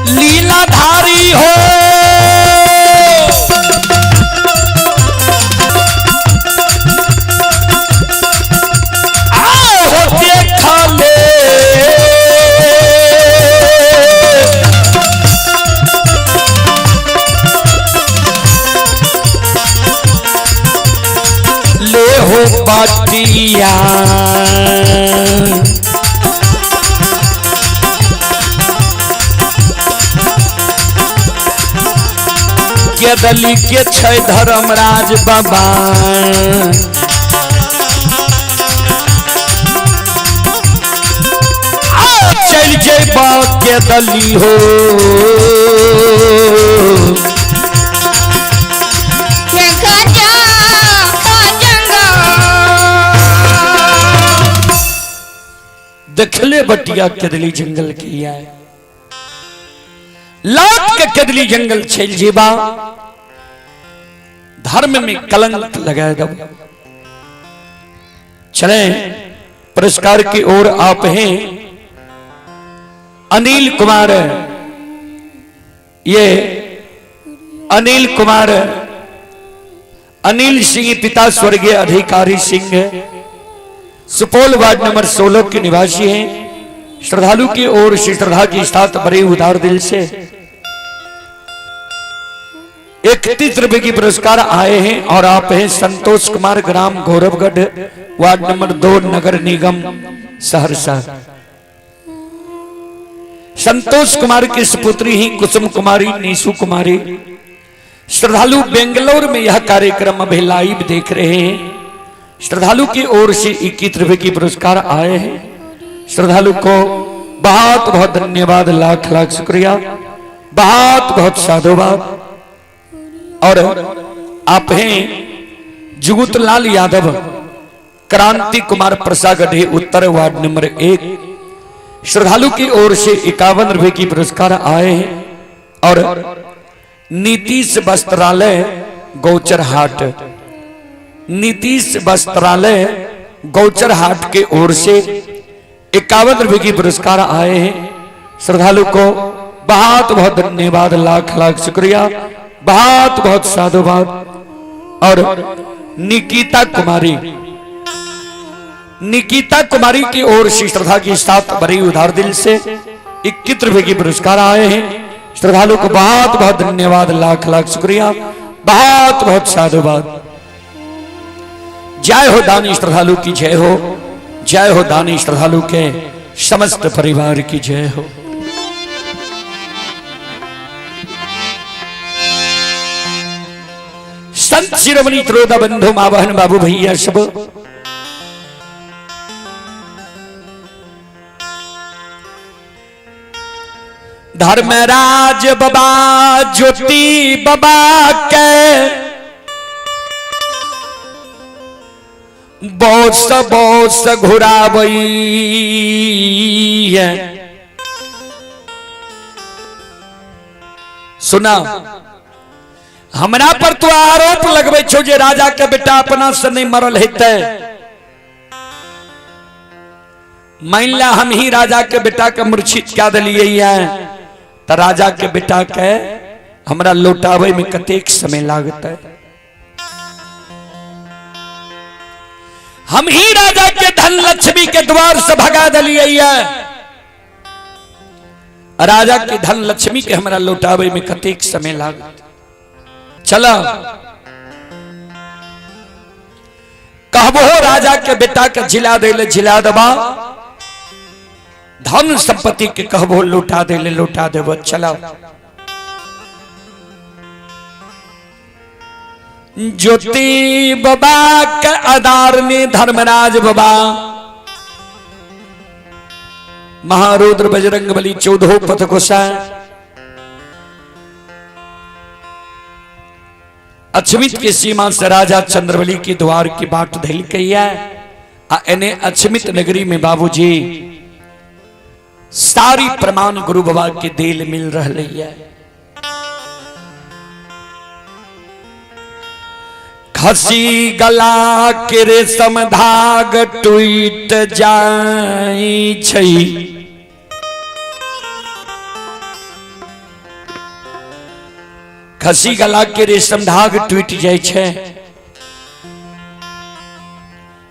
लीलाधारी हो। आओ देखले ले हो बाटिया केदली के छै धर्मराज बाबा। चल जेबा केदली हो। देखले बटिया केदली जंगल की आए लात के केदली जंगल चल जेबा, धर्म में कलंक लगा दो। चले पुरस्कार की ओर आप हैं अनिल कुमार। ये अनिल कुमार अनिल सिंह पिता स्वर्गीय अधिकारी सिंह सुपौल वार्ड नंबर 16 के निवासी हैं। श्रद्धालु की ओर से श्रद्धा के साथ बड़े उदार दिल से 31 रुपए की पुरस्कार आए हैं। और आप हैं संतोष कुमार, ग्राम गौरवगढ़, वार्ड नंबर 2, नगर निगम सहरसा। संतोष कुमार की सुपुत्री ही कुसुम कुमारी, नीसू कुमारी। श्रद्धालु बेंगलोर में यह कार्यक्रम अभी लाइव देख रहे हैं। श्रद्धालु की ओर से 21 रुपए की पुरस्कार आए हैं। श्रद्धालु को बहुत बहुत धन्यवाद, लाख लाख शुक्रिया, बहुत बहुत साधुवाद। और आप हैं जुगुतलाल यादव, क्रांति कुमार प्रसागढ़ी उत्तर, वार्ड नंबर 1। श्रद्धालु की ओर से 51 रुपए की पुरस्कार आए हैं। और नीतीश वस्त्रालय गौचर हाट, नीतीश वस्त्रालय गौचर हाट के ओर से 51 रुपए की पुरस्कार आए हैं। श्रद्धालु को बहुत बहुत धन्यवाद, लाख लाख शुक्रिया, बहुत बहुत साधुवाद। और निकिता कुमारी, निकिता कुमारी की ओर से श्रद्धा के साथ बड़ी उदार दिल से 21 रुपए की पुरस्कार आए हैं। श्रद्धालु को बहुत बहुत धन्यवाद, लाख लाख शुक्रिया, बहुत बहुत साधुवाद। जय हो दानी श्रद्धालु की जय हो, जय हो दानी श्रद्धालु के समस्त परिवार की जय हो। संत शिरोमणि त्रोदा बंधु माँ बहन बाबू भैया सब धर्मराज बाबा ज्योति बाबा के बौस बौस घुराबई है। सुना, हमरा पर तो आरोप लगबै छौ जे राजा के बेटा अपना से नहीं मरल हेतै। मान ला हम ही राजा के बेटा के मूर्छित कए देलियै है, त राजा के बेटा के हमरा लौटाबै में कतेक समय लागतै। हम ही राजा के धन लक्ष्मी के द्वार से भगा दिलियै है, राजा के धन लक्ष्मी के हमरा लौटाबै में कतेक समय लागत। चलो कहबो राजा के बेटा के झिला दे ले झिला देबा, धन संपत्ति के कहबो लौटा दे ले लौटा देबो। चलो ज्योति बाबा के आधार में धर्मराज बाबा महारुद्र बजरंग बली चौदहो पथ गोसाई अछमित के सीमा से राजा चंद्रबली के द्वार की बाट धल कैया आ एने अछमित नगरी में बाबूजी सारी प्रमाण गुरु बाबा के दिल मिल रहा है। खसी गला के रेशम धाग टूट जाई छै, खसी गला के रेशम धाग टूट जाय छै।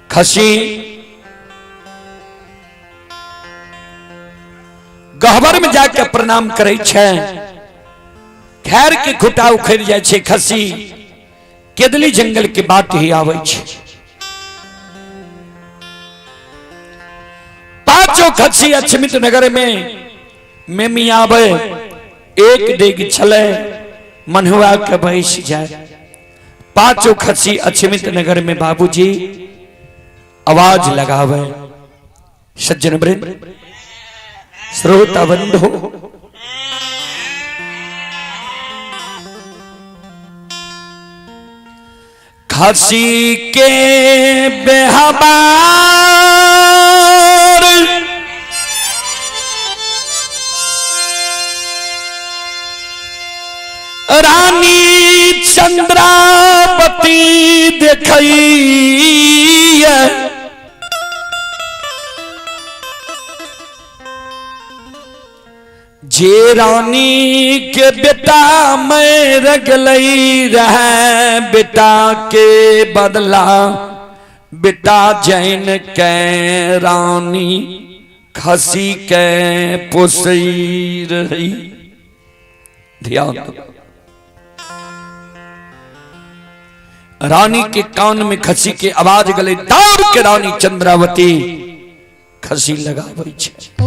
खसी गहबर में जाके प्रणाम करै छै, खैर के खुटा उखड़ जाय छै। खसी केदली जंगल के बाट ही आबै छै। पांचों खसी अछमित नगर में मेमी आवे, एक डेग छले मन्हुआ के बैस जाए। पांचों खसी अछमित नगर में बाबूजी आवाज लगावे। सज्जन वृंद श्रोता बंधु, खसी के बेहबार रानी चंद्रावती देखई, जे रानी के बेटा मर गलई रहे, बेटा के बदला बेटा जैन के रानी खसी के पोसई रही। ध्यान दो, रानी के कान में खसी के आवाज गले, दौड़ के रानी चंद्रावती खसी लगाबै छै।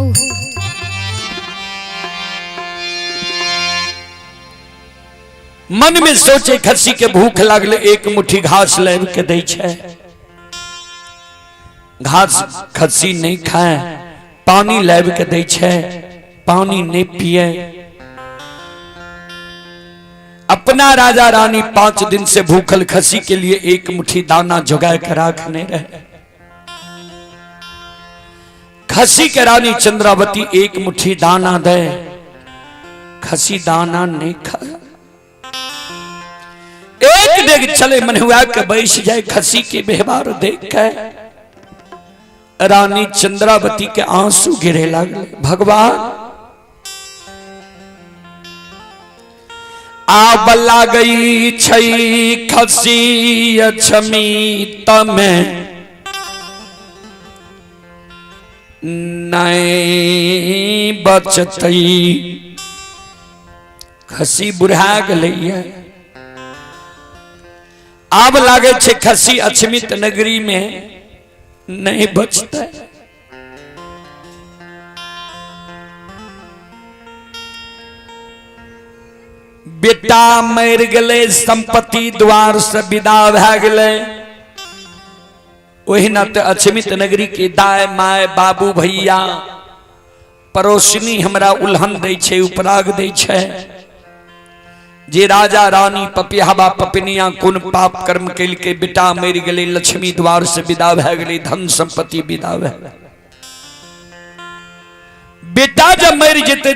मन में सोचे खसी के भूख लागले, एक मुट्ठी घास लाबि के दै छै। घास खसी नहीं खाए, पानी लाबि के दै छै, पानी नहीं पिए। अपना राजा रानी 5 दिन से भूखल खसी के लिए एक मुट्ठी दाना जोगा के राखने रहे। खसी के रानी चंद्रावती एक मुट्ठी दाना दे, खसी दाना नहीं खा। एक डेग चले मनहुआ के बैस जाए, खसी के व्यवहार देख के रानी चंद्रावती के आंसू गिरे लागले। भगवान आब लागई छै खसी अछमी तमे नहीं बचतई। खसी बुढ़ा गेलै, आब लागे छै खसी अछमित नगरी में नहीं बचतै। बेटा मरि गेलै, संपत्ति द्वार से विदा भए गेलै। ओहिना तऽ अछमित नगरी के दाय my बाबू भैया पड़ोसिनी हमरा उल्हन दै छै, उपराग दै छै जे राजा रानी पपियाबा पपिनिया कोन पाप कर्म केलकै, बेटा मरि गेलै, लक्ष्मी द्वार से विदा भए गेलै, धन संपत्ति विदा भए गेलै। बेटा जब मरि जेतै,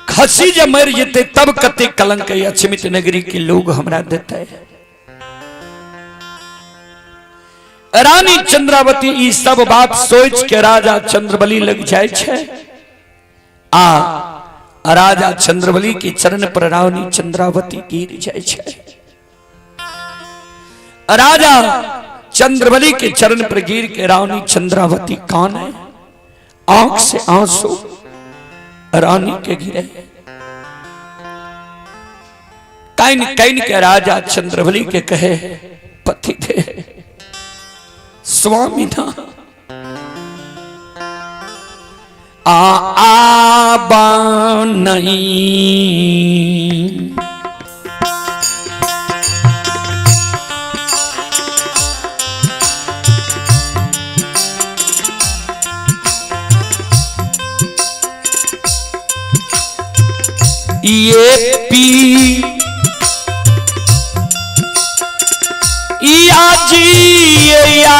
खसी जब मरि जेतै, तब कते कलंक अक्षमित नगरी के लोग हमरा देतै। रानी चंद्रावती ई सब बात सोच के राजा चंद्रबली लग जाय छै आ राजा चंद्रबली के चरण पर रानी चंद्रावती गिर जाय छै। राजा चंद्रबली के चरण पर गिर के रानी चंद्रावती काने, आंख से आंसू रानी के गिरे। Can can के राजा चंद्रबली के कहे, पति दे स्वामी ना आ आबा नहीं ये पी या जी या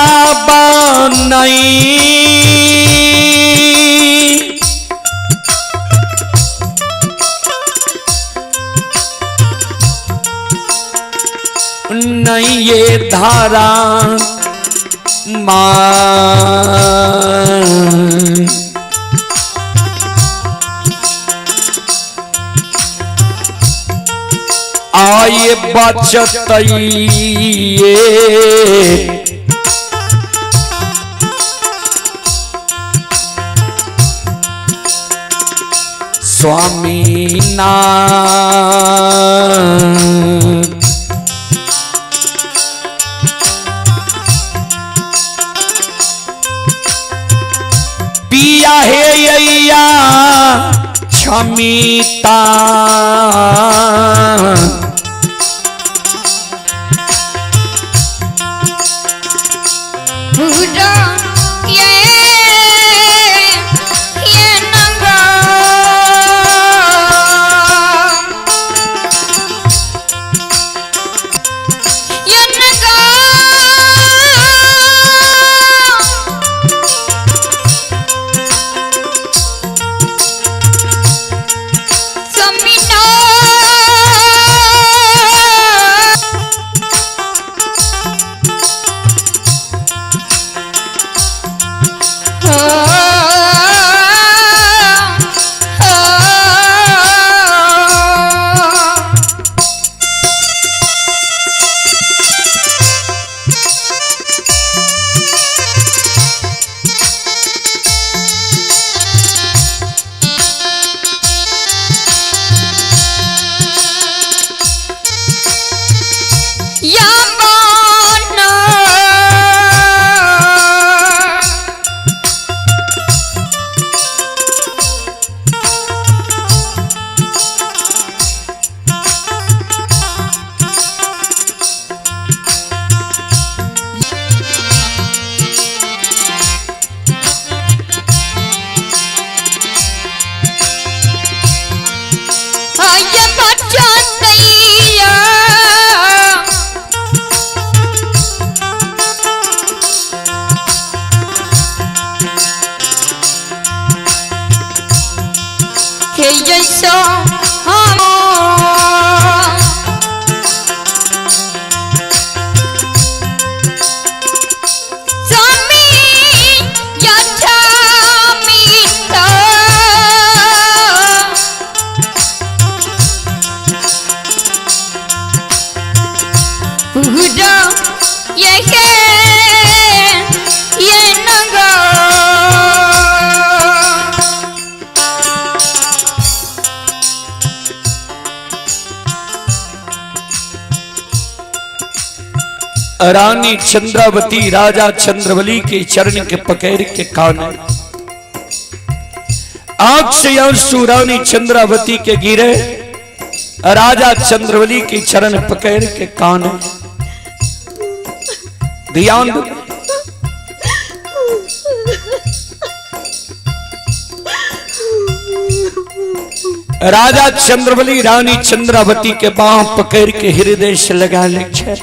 नहीं नहीं ये धारा मां आए बचत ये स्वामी ना पिया हे अय्या क्षमिता पूरा ये ये नंगा ये नंगा समीना या बचतैया हे जैसो हम स्वामी यच्छामि पूजा ये ये नंगा रानी चंद्रावती राजा चंद्रबली के चरण के पकड़ के कान आंख से आंसू रानी चंद्रावती के गिरे, राजा चंद्रबली के चरण पकड़ के कान। ध्यान दो। राजा चंद्रबली रानी चंद्रावती के बाह पकड़ के हृदय से लगा ले छे।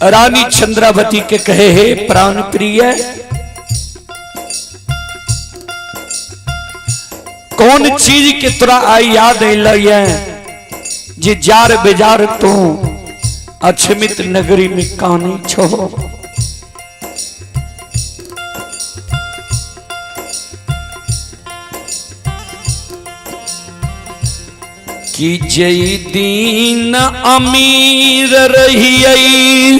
रानी चंद्रावती के कहे, हे प्राण प्रिय, कौन चीज के तोरा आई याद अल जे जार बेजार तू अक्षमित नगरी में कानी छो। कि जई दीन अमीर रहियई,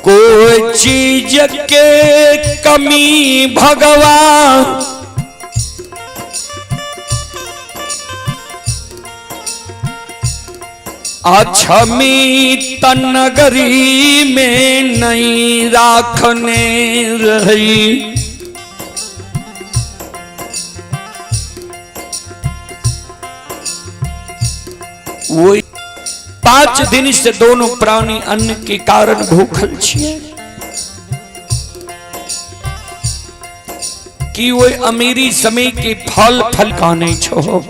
कोई चीज के कमी भगवान अक्षमी तनगरी में नहीं राखने रही। वो 5 दिन से दोनों प्राणी अन्न के कारण भूखल छिए कि वो अमीरी समय के फल फल काने छो।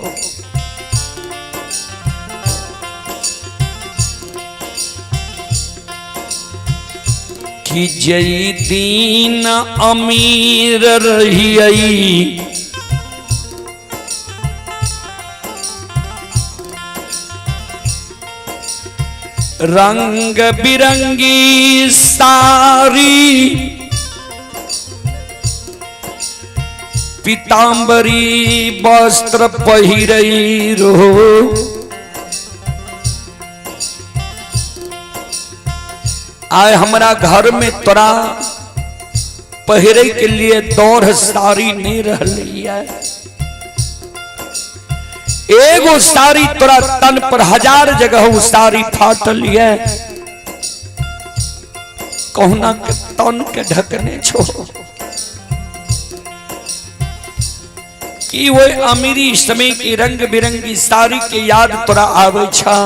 कि जई दीन अमीर रहियई, रंग बिरंगी सारी पीतांबरी वस्त्र पहिरई रहो। आए हमरा घर में तोरा पहिरे के लिए दौड़ साड़ी नहीं रहली है। एगो साड़ी तोरा तन पर 1000 जगह वो साड़ी फाटल है, कहुना के तन के ढकने छो। कि वो अमीरी समय की रंग बिरंगी साड़ी के याद तोरा आवे छा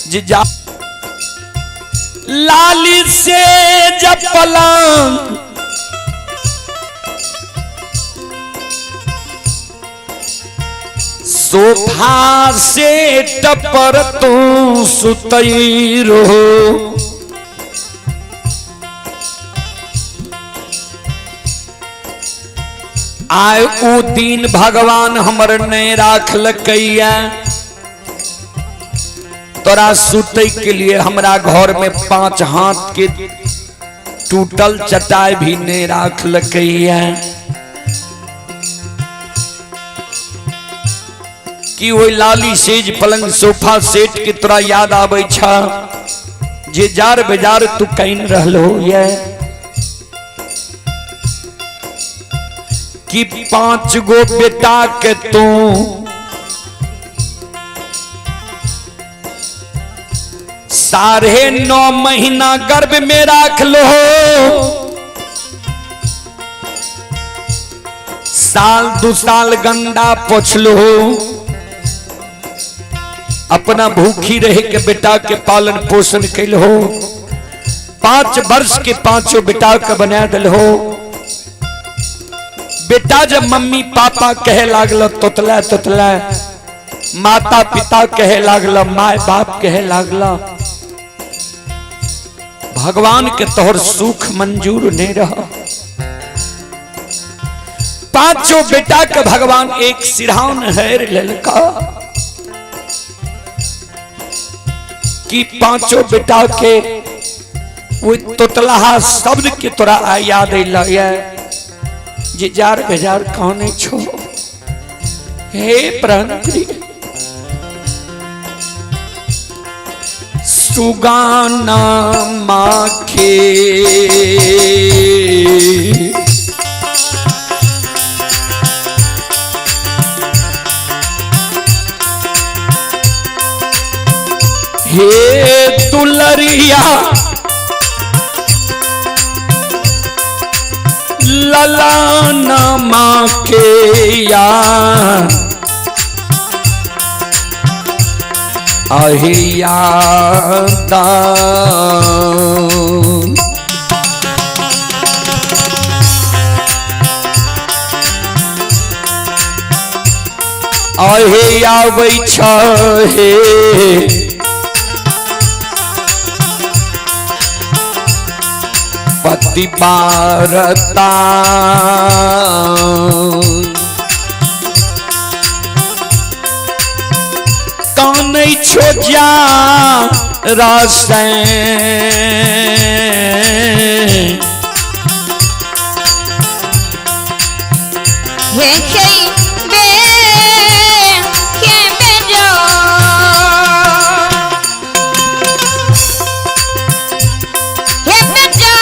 जे जा लाली से जब पलंग सोफा से टपर तू सुतई रहो। आए ऊ दिन भगवान हमर नहीं राखलकैया, तोरा सुतै के लिए हमरा घर में 5 हाथ के टूटल चटाई भी नहीं राखलकैया। कि वही लाली सेज पलंग सोफा सेट के तोरा याद आबै छा जे जार बेजार तू can रहलो ये। कि 5 गो बेटा के तू 9.5 महीना गर्भ में राख लो, साल 2 साल गंदा पोछ लो, अपना भूखी रहे के बेटा के पालन पोषण कैल हो, 5 वर्ष के 5 बेटा के बना दिल हो। बेटा जब मम्मी पापा कहे लागल तोतला तोतला, माता पिता कहे लागल माय बाप कहे लागल, भगवान के तोहर सुख मंजूर नहीं रहा। 5 बेटा के भगवान एक सिरहान हेर ललका कि 5 बेटा के वो तोतलाहा शब्द के तोरा याद अल जे जार बेजार कहने छो। हे प्राण प्रिय सुगाना माखे हे दुलरिया ललाना माखे या आहे यादा। आहे आबै छे पति बारता। कानै छो जा रासे हे बे के बेजो हे बेजो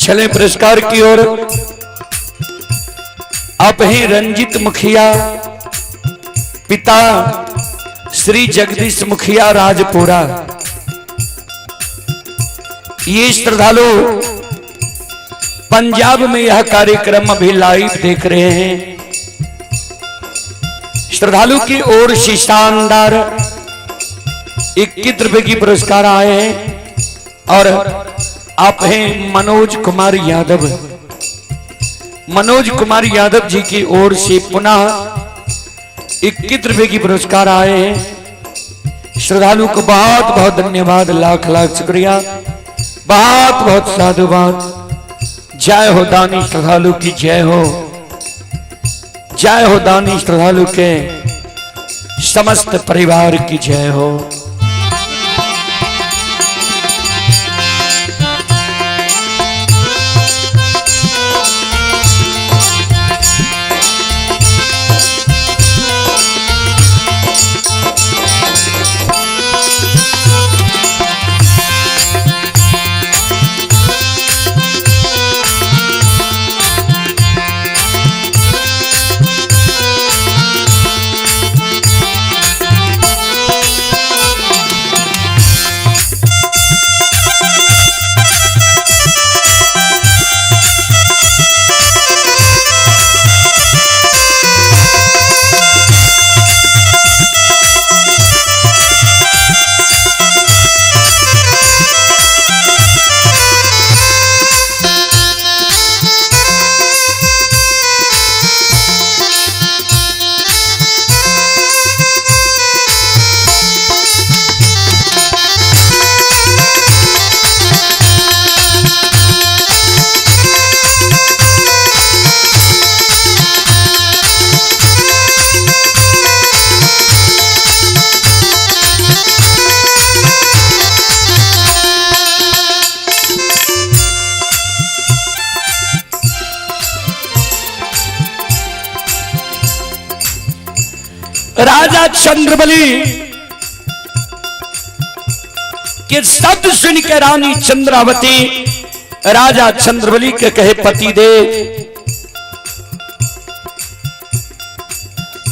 चले पुरस्कार की ओर। आप हैं रंजित मुखिया, पिता श्री जगदीश मुखिया राजपुरा। ये श्रद्धालु पंजाब में यह कार्यक्रम अभी लाइव देख रहे हैं। श्रद्धालु की ओर से शानदार 21 रुपए की पुरस्कार आए हैं। और आप हैं मनोज कुमार यादव। मनोज कुमार यादव जी की ओर से पुनः 21 रुपए की पुरस्कार आए हैं। श्रद्धालु को बहुत बहुत धन्यवाद, लाख लाख शुक्रिया, बहुत बहुत साधुवाद। जय हो दानी श्रद्धालु की जय हो, जय हो दानी श्रद्धालु के समस्त परिवार की जय हो। राजा चंद्रबली के शब्द सुन के रानी चंद्रावती राजा चंद्रबली के कहे, पति दे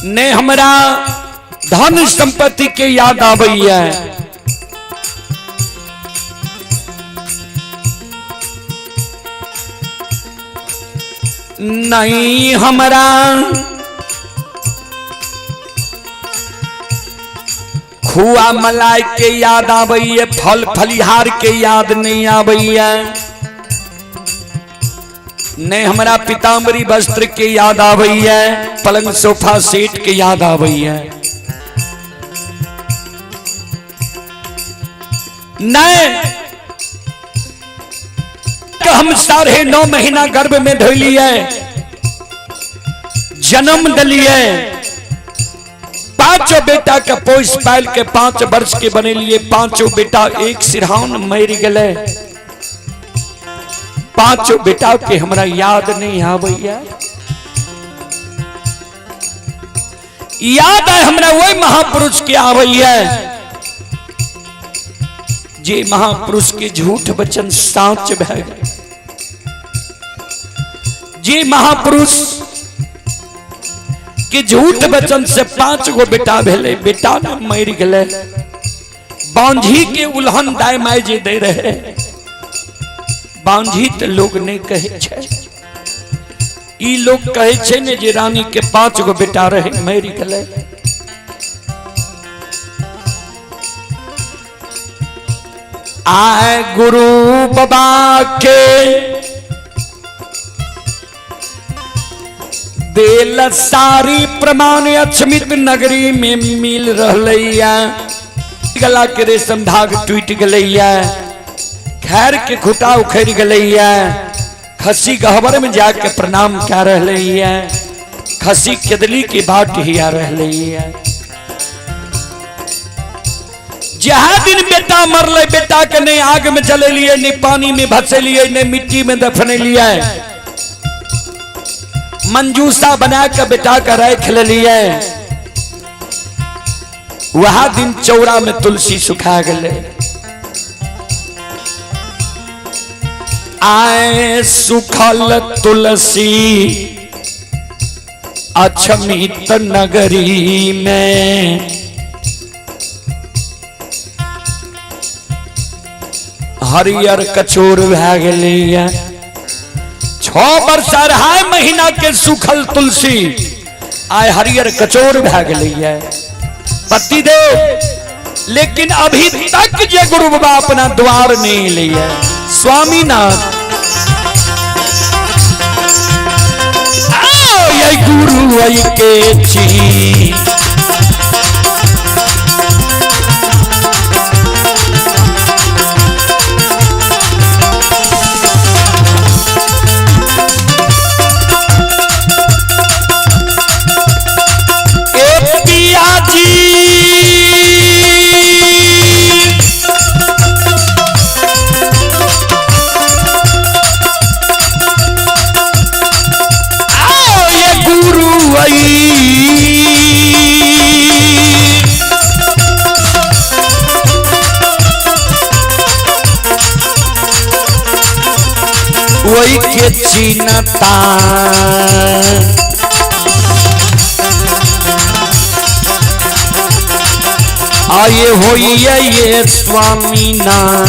ने हमरा धन संपत्ति के याद आवैया, नहीं हमरा खुआ मलाई के याद आवैया, फल फलिहार के याद नहीं आवैया, नहीं हमरा पीताम्बरी वस्त्र के याद आवैया, पलंग सोफा सेट के याद आवैया, नहीं हम 9.5 महीना गर्भ में धोलिए, जन्म दिलिए, पांचों बेटा के पोष पाल के 5 वर्ष के बनेलिए, पांचों बेटा एक सिरहान मर गए, पांचों बेटा के हमरा याद नहीं आवैया। याद है हमरा वही महापुरुष के आवैया जे महापुरुष के झूठ वचन साच भय गए, जे महापुरुष के झूठ वचन से 5 गो बेटा भेले, बेटा न मर गए, बांझी के उल्हन दाय my जे दे रहे, बांझी तो लोग नहीं कहे छे, ई लोग कहे छे ने जे रानी के 5 गो बेटा रहे मर गए। आए गुरु बाबा के देल सारी प्रमाण अक्षमित नगरी में मिल रहलैया, गला के रेशम धाग टूट गलैया, खैर के खुटा उखड़ गलैया, खसी गहबर में जाके प्रणाम कर रहलैया, खसी केदली की बाट ही आ रहलैया। जहाँ दिन बेटा मरले, बेटा के नहीं आग में जलेलिए, नहीं पानी में भसेलिए, नहीं मिट्टी में दफनेलिए, मंजूसा बना के बेटा का रख लिए, वहां दिन चौरा में तुलसी सुखा गए। आए सुखल तुलसी अक्षमित नगरी में, हरियर कचोर भै गेलैया। 6 वर्ष 2.5 महीना के सुखल तुलसी आए हरियर कचोर भै गेलैया। पति दे लेकिन अभी तक जे गुरु बाबा अपना द्वार नहीं लिया। स्वामीनाथ आओ ये गुरु आई के छी, वही के चिन्हता आये होइए ये स्वामीनाथ।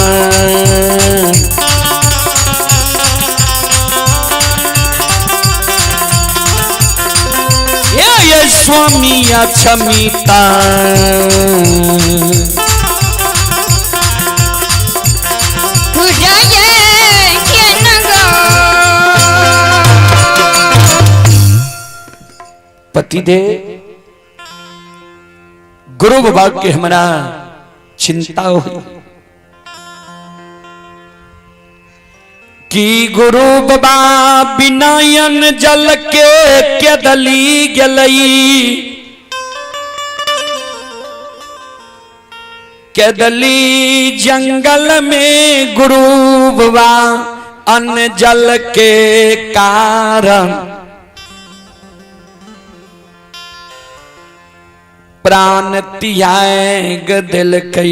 ये स्वामी अक्षमिता पति दे गुरु बाबा के हमारा चिंता हुई कि गुरु बाबा बिनायन जल के केदली गलई, केदली जंगल में गुरु बाबा अन्न जल के कारण। प्राण त्याग देलकै।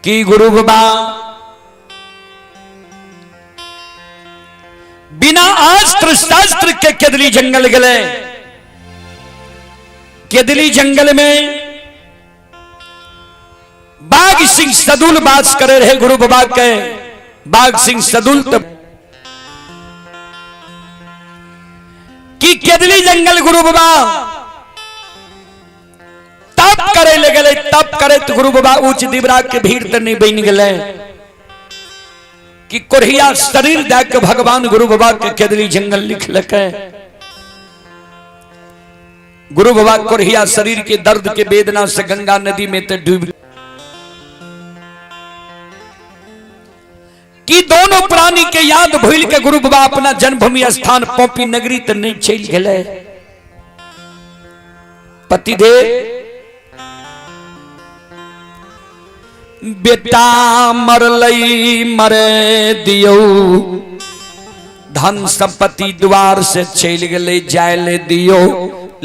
की गुरु बाबा बिना अस्त्र शस्त्र के केदली जंगल गए। केदली जंगल में बाघ सिंह सदुल बास करे रहे गुरु बाबा के। बाघ सिंह सदुल तो कि केदली जंगल गुरु बाबा तप करे ले गए। तप करे तो गुरु बाबा ऊंच दिवरा के भीड़ तो नहीं बन गए कि कोरिया शरीर दे के भगवान गुरु बाबा के केदली जंगल लिख लके। गुरु बाबा कोरिया शरीर के दर्द के वेदना से गंगा नदी में तो डूब कि दोनों प्राणी के याद भूल के गुरु बाबा अपना जन्मभूमि स्थान पोपी नगरी तो नहीं चल गए। पतिदेव बेटा मरलई मरे दियौ, धन संपत्ति द्वार से चल गए जाय ले दियो,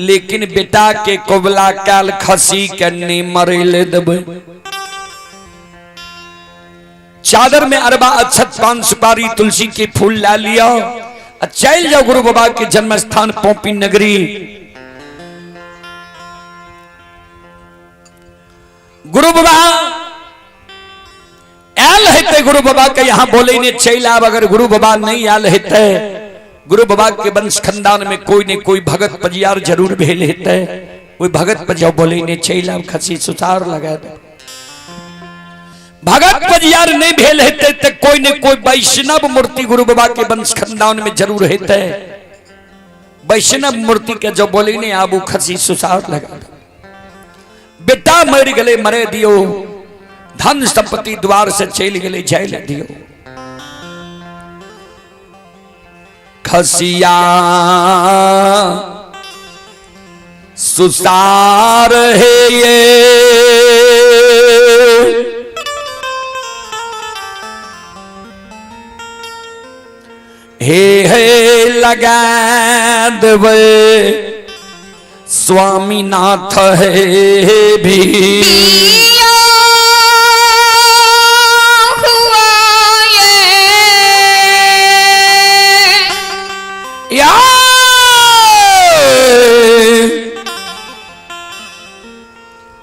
लेकिन बेटा के कोबला काल खसी के नहीं मरे ले देबै। चादर में अरबा अक्षत पान सुपारी तुलसी के फूल ला लिया, चल जाओ गुरु बाबा के जन्म स्थान पोपी नगरी। गुरु बाबा आयल हेते, गुरु बाबा के यहाँ बोले ने चल आब। अगर गुरु बाबा नहीं आयल हेते, गुरु बाबा के वंश खानदान में कोई ने कोई भगत पजियार जरूर भेल हेते, कोई भगत पजियार बोले ने चल आब, खसी सुतार लगा दे। भगत पजियार नहीं भेल हेते ते कोई ने कोई वैष्णव मूर्ति गुरु बाबा के वंश खानदान में जरूर हेते। वैष्णव मूर्ति के जो बोले ने आबू खसी सुसार लगा दे। बेटा मर गए मरे दियो, धन संपत्ति द्वार से चल गए जाय दियो। खसिया सुसार है ये, हे हे लगा देवे स्वामीनाथ है भी। या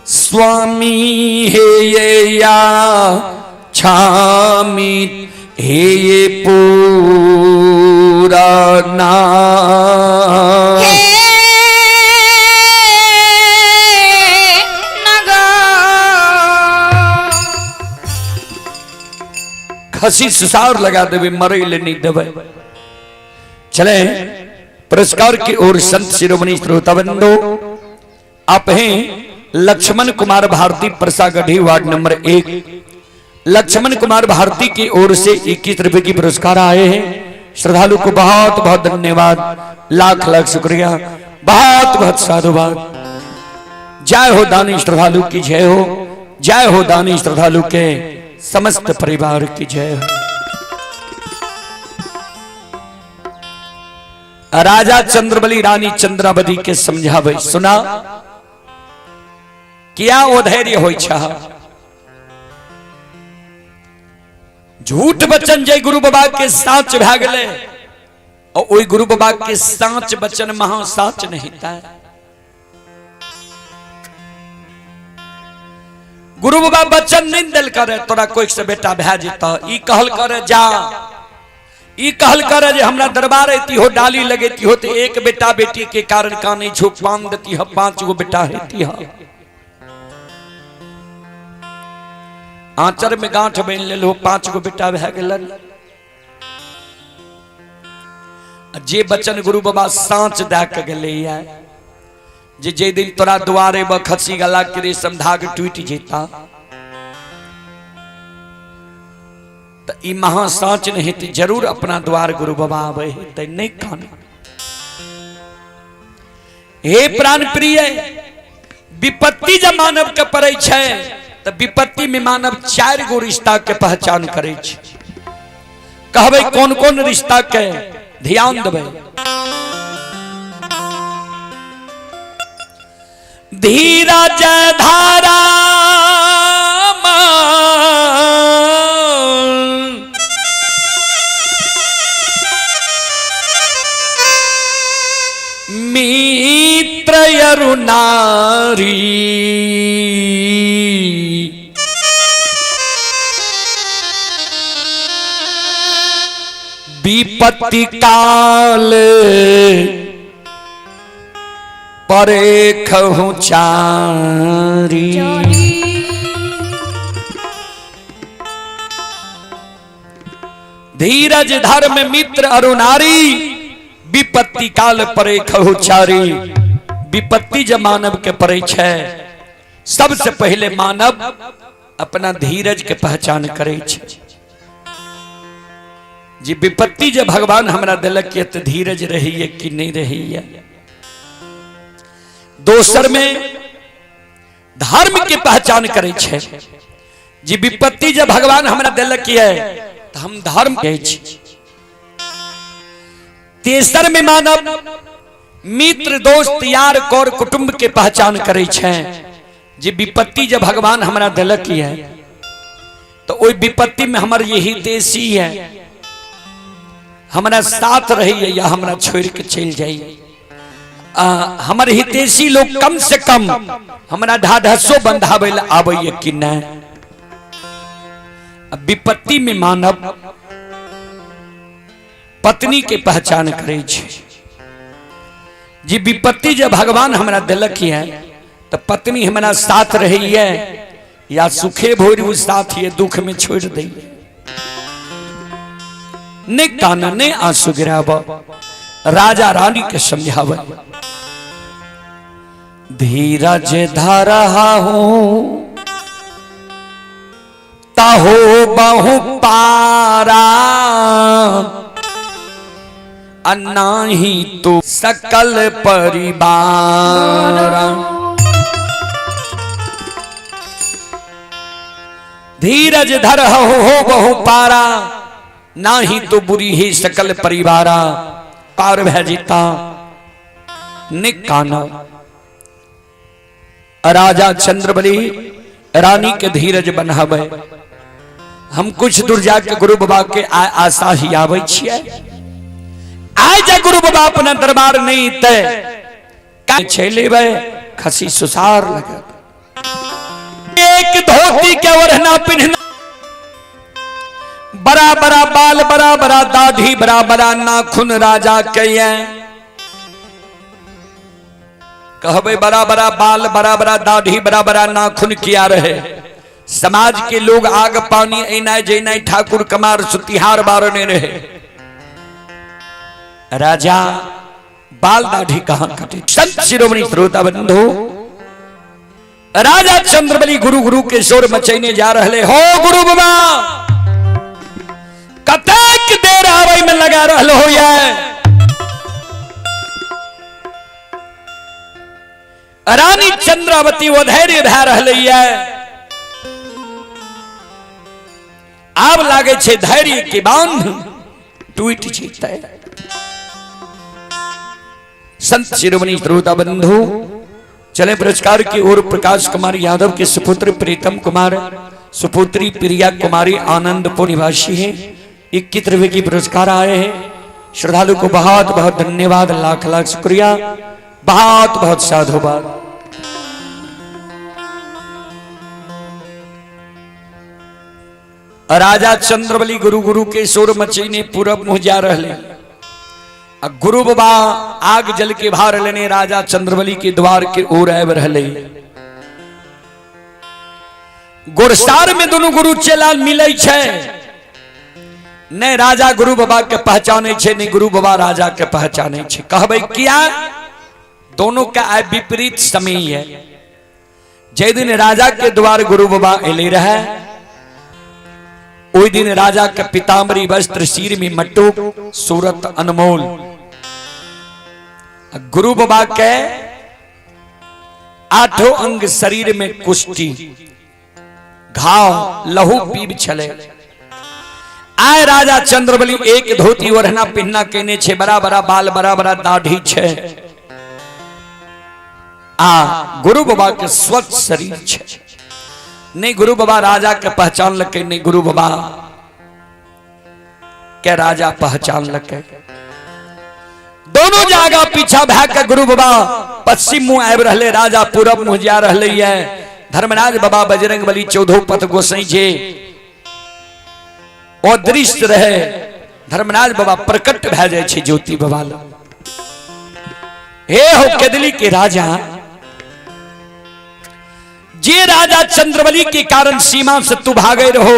स्वामी हे ये या छामी हे ये पूरा ना खसी सुसार लगा देवे, मरे ले नहीं देवे। चले पुरस्कार की ओर संत शिरोमणि श्रोता बंधु, आप हैं लक्ष्मण कुमार भारती परसागढ़ी वार्ड नंबर 1। लक्ष्मण कुमार भारती की ओर से 21 रुपए की पुरस्कार आए हैं। श्रद्धालु को बहुत बहुत धन्यवाद, लाख लाख शुक्रिया, बहुत बहुत साधुवाद। जय हो दानी श्रद्धालु की जय हो, जय हो दानी श्रद्धालु के समस्त परिवार की जय हो। राजा चंद्रबली रानी चंद्रावती के समझावे सुना क्या ओ धैर्य होई छा। झूठ वचन जय गुरु बाबा के साँच भए गेलै और ओहि गुरु बाबा के साँच वचन महा साँच नहीं था। गुरु बाबा वचन नहीं दिल करे तोरा कोई से बेटा भए जेता, ई कहल करे जा, ई कहल करे जे हमरा दरबार अती हो डाली लगेती हो तो एक बेटा बेटी के कारण काने झोंक बांध देती हो, 5 गो बेटा हेती हो। आंचर में गांठ बांध लेल हो, 5 गो बेटा भए गेलन। जे वचन गुरु बाबा साँच दए के गेलैया जे जे दिन तोरा दुआरे ब खसी गला के रेशम धाग टूटि जेता त ई महा साँच नहीं त जरूर अपना द्वार गुरु बाबा आवे त नहीं कान। हे प्राण प्रिय, विपत्ति जब मानव के पड़े छै त विपत्ति में मानव 4 गो रिश्ता के पहचान करे छै। कहबै कौन कौन रिश्ता के, ध्यान देबै। धीरज धारा मित्र अरु नारी। विपत्ति काल परेखहु चारी। धीरज धर्म मित्र अरुणारी विपत्ति काल परेखहु चारी। विपत्ति जब मानव के पड़े छै सबसे पहले मानव अपना धीरज के पहचान करे छै। जी विपत्ति जे भगवान हमरा दिलक ये तो धीरज रही कि नहीं रही। दोसर में धर्म के पहचान करे छै। जी विपत्ति जे भगवान हमरा दिलक ये तो हम धर्म के छी। तेसर में मानव मित्र दोस्त यार कौर कुटुंब के पहचान करे छै। जे विपत्ति जे भगवान हमरा दिलक ये तो ओहि विपत्ति में हमर यही देशी है, हमरा साथ रही या हमरा छोड़ के चल जाइए। हमर हितैषी लोग कम से कम हमरा ढाढसो बंधावे ला आबैया कि नहीं। विपत्ति में मानव पत्नी के पहचान करे छै। जी विपत्ति जब भगवान हमरा दिलक है तो पत्नी हमरा साथ रही है या सुखे भोर उ साथ ये दुख में छोड़ दे। ने काना ने आंसू गिराब, राजा रानी के समझाव। धीरज धरा हूं ताहो बहु पारा, अन्ना ही तो सकल परिवार। धीरज धर हो बहु पारा, ना ही तो बुरी ही सकल परिवारा। पार भै जीता निकाना। राजा चंद्रबली रानी के धीरज बनावे। हम कुछ दूर जाके गुरु बाबा के आशा ही आवे छियै। आय जा गुरु बाबा अपना दरबार नहीं ते का छेलेबै खसी सुसार लगे। एक धोती के ओढ़ना पिन्हना, बड़ा बड़ा बाल, बड़ा बड़ा दाढ़ी, बड़ा बड़ा नाखून राजा के ये कहबे बड़ा बड़ा बाल, बड़ा बड़ा दाढ़ी, बड़ा बड़ा नाखून किया रहे। समाज के लोग आग पानी ऐनाय जैनाय ठाकुर कमार सुतिहार बारने रहे। राजा बाल दाढ़ी कहां कटे। संत शिरोमणि श्रोता बंधु, राजा चंद्रबली गुरु गुरु के शोर मचैने जा रहे हो। गुरु बाबा कतेक देर आवे में लगा रहल हो ये। रानी चंद्रावती वो धैर्य भै रहले ये। आब लागे छे धैर्य के बांध टूट जेतै। संत शिरोमणि श्रोता बंधु, चले पुरस्कार की ओर। प्रकाश कुमार यादव के सुपुत्र प्रीतम कुमार, सुपुत्री प्रिया कुमारी आनंदपुर निवासी है। 21 रुपए की पुरस्कार आए हैं। श्रद्धालु को बहुत बहुत धन्यवाद, लाख लाख शुक्रिया, बहुत बहुत साधुवाद। राजा चंद्रबली गुरु गुरु के शोर मचीने पूरब मुँह जा रहे। गुरु बाबा आग जल के भार लेने राजा चंद्रबली के द्वार के ओर आबि रहले। गोरसार में दोनों गुरु चेला मिले छै। ने राजा गुरु बाबा के पहचाने छै, ने गुरु बाबा राजा के पहचाने छै। कहबै किया दोनों का आय विपरीत समय है। जे दिन राजा के द्वार गुरु बाबा एले रहे ओहि दिन राजा के पीताम्बरी वस्त्र, सिर में मटुक, सूरत अनमोल। गुरु बाबा के आठों अंग शरीर में कुष्ठी, घाव, लहू पीब छले। आय राजा चंद्रबली एक धोती ओढ़ना पिन्हना केने छे, बड़ा बड़ा बाल, बड़ा बड़ा दाढ़ी छे। आ गुरु बाबा के स्वच्छ शरीर छै। नहीं गुरु बाबा राजा के पहचान लके, नहीं गुरु बाबा के राजा पहचान लके। दोनों जागा पीछा भय के गुरु बाबा पश्चिम मुंह आबि रहले, राजा पूरब मुंह जा रहले है। धर्मराज बाबा बजरंग बली चौदहो पथ गोसाई जे ओ दृश्य रहे, धर्मराज बाबा प्रकट भय जाय छै ज्योति बाबा लग। हे हो केदली के राजा, जे राजा चंद्रबली के कारण सीमा से तू भागे रहो,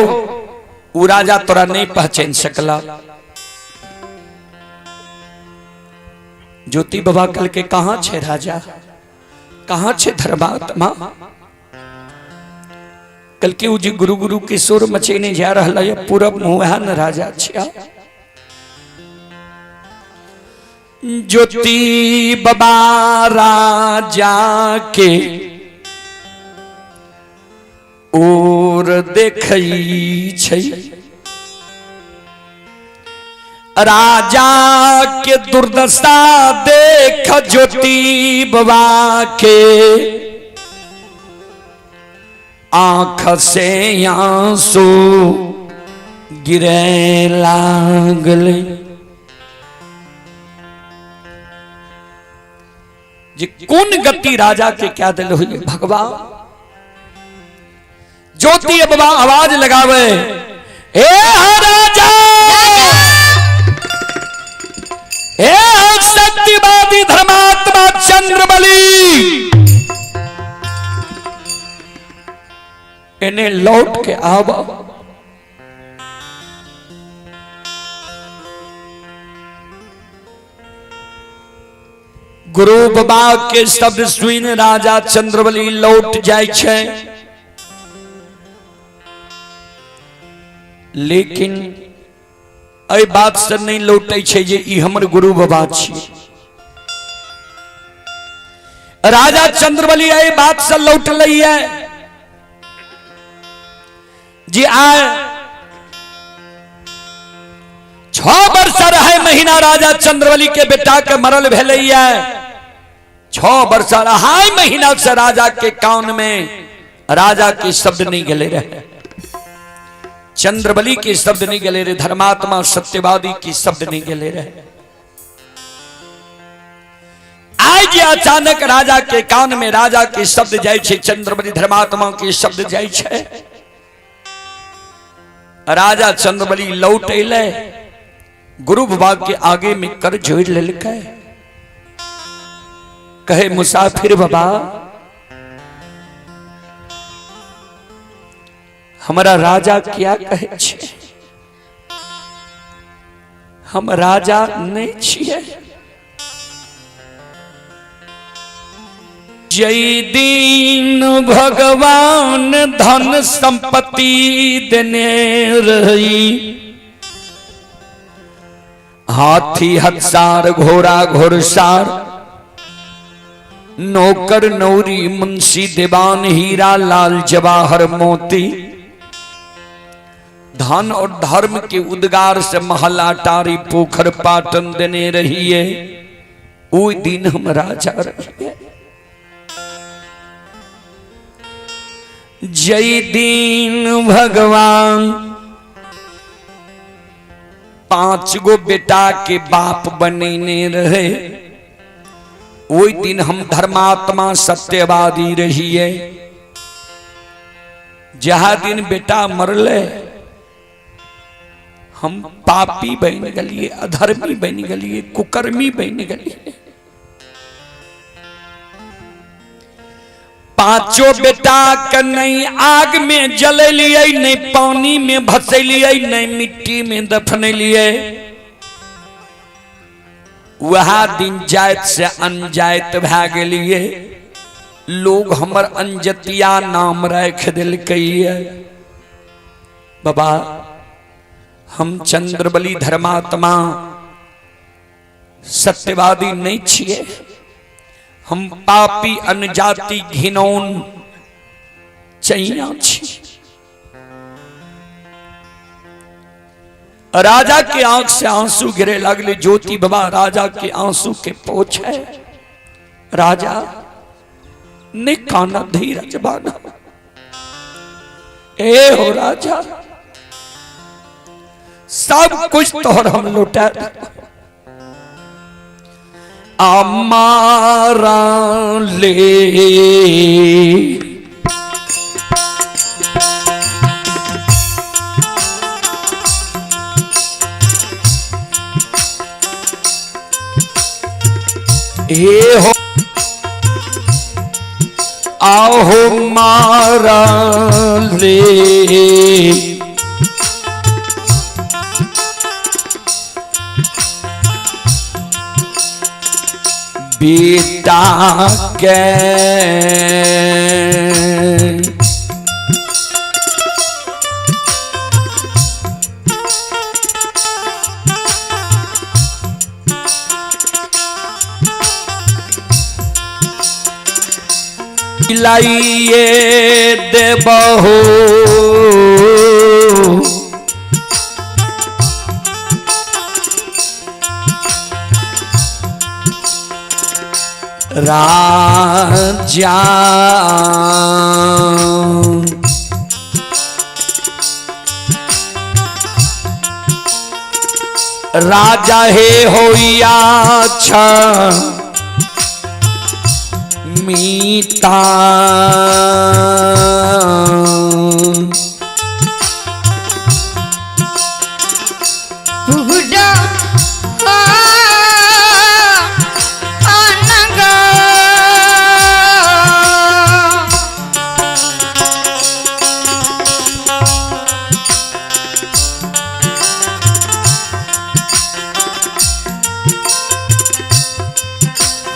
वो राजा तोरा नहीं पहचान सकला। ज्योति बाबा कल के कहां छे राजा, कहां छे धर्मात्मा? कल के उ जे गुरु गुरु के सुर मचेने जा रहा है पूरब मुँह न राजा छिया। ज्योति बाबा राजा के ओर देखई छै, राजा के दुर्दशा देख ज्योति बाबा के आंख से आंसू गिरे लागल। जे कोन गति राजा के क्या दिल हुई भगवान। ज्योति बाबा आवाज लगावे, हे राजा, हे सत्यवादी धर्मात्मा चंद्रबली, इन्हें लौट के आव। गुरु बाबा के शब्द सुन राजा चंद्रबली लौट जाय छै, लेकिन एहि बात से नहीं लौटे छै जे ई हमर गुरु बाबा छी। राजा चंद्रबली एहि बात से लौटलै जे आय 6 वर्ष 2.5 महीना राजा चंद्रबली के बेटा के मरल भेलैया। 6 वर्ष 2.5 महीना से राजा के कान में राजा के शब्द नहीं गले रहे, चंद्रबली के शब्द नहीं गले रहे, धर्मात्मा सत्यवादी के शब्द नहीं गले रहे। आज जे अचानक राजा के कान में राजा के शब्द जाय छै, चंद्रबली धर्मात्मा के शब्द जाय छै, राजा चंद्रबली लौट अयलै, गुरु बाबा के आगे में कर जोड़ लेलकै, कहे मुसाफिर बाबा हमारा राजा क्या कहे छे, हम राजा नहीं छिए। जय दीन भगवान धन संपत्ति देने रही, हाथी हथसार घोड़ा घोड़सार, नौकर नौरी मुंशी दीवान हीरा लाल जवाहर मोती, धन और धर्म के उद्गार से महल अटारी पोखर पाटन देने रहिए, ओ दिन हम राजा रहिए। जय दीन भगवान 5 गो बेटा के बाप बनेने रहे, ओहि दिन हम धर्मात्मा सत्यवादी रहिए। जहाँ दिन बेटा मरले हम पापी बन गलिए, अधर्मी बन गलिए, कुकर्मी बन गलिए। 5 बेटा के नहीं आग में जलेलिए, नहीं पानी में भसेलिए, नहीं मिट्टी में दफनेलिए। वह दिन जायत से अनजायत भए गेलिए, लोग हमर अनजतिया नाम राखि देलकै। बाबा हम चंद्रबली धर्मात्मा सत्यवादी नहीं छिए, हम पापी अनजाति घिनौन चैया छी। राजा के आंख से आंसू गिरे लगले, ज्योति बाबा राजा के आंसू के पोछे। राजा निकाना धीरज बाना। ए हो राजा, सब कुछ तोहर हम लौटा। अमारा ले हे हो आहो मारा ले बेटा के लाइए देबहो राजा। राजा हे होइया छ मीता। पूजा अनगा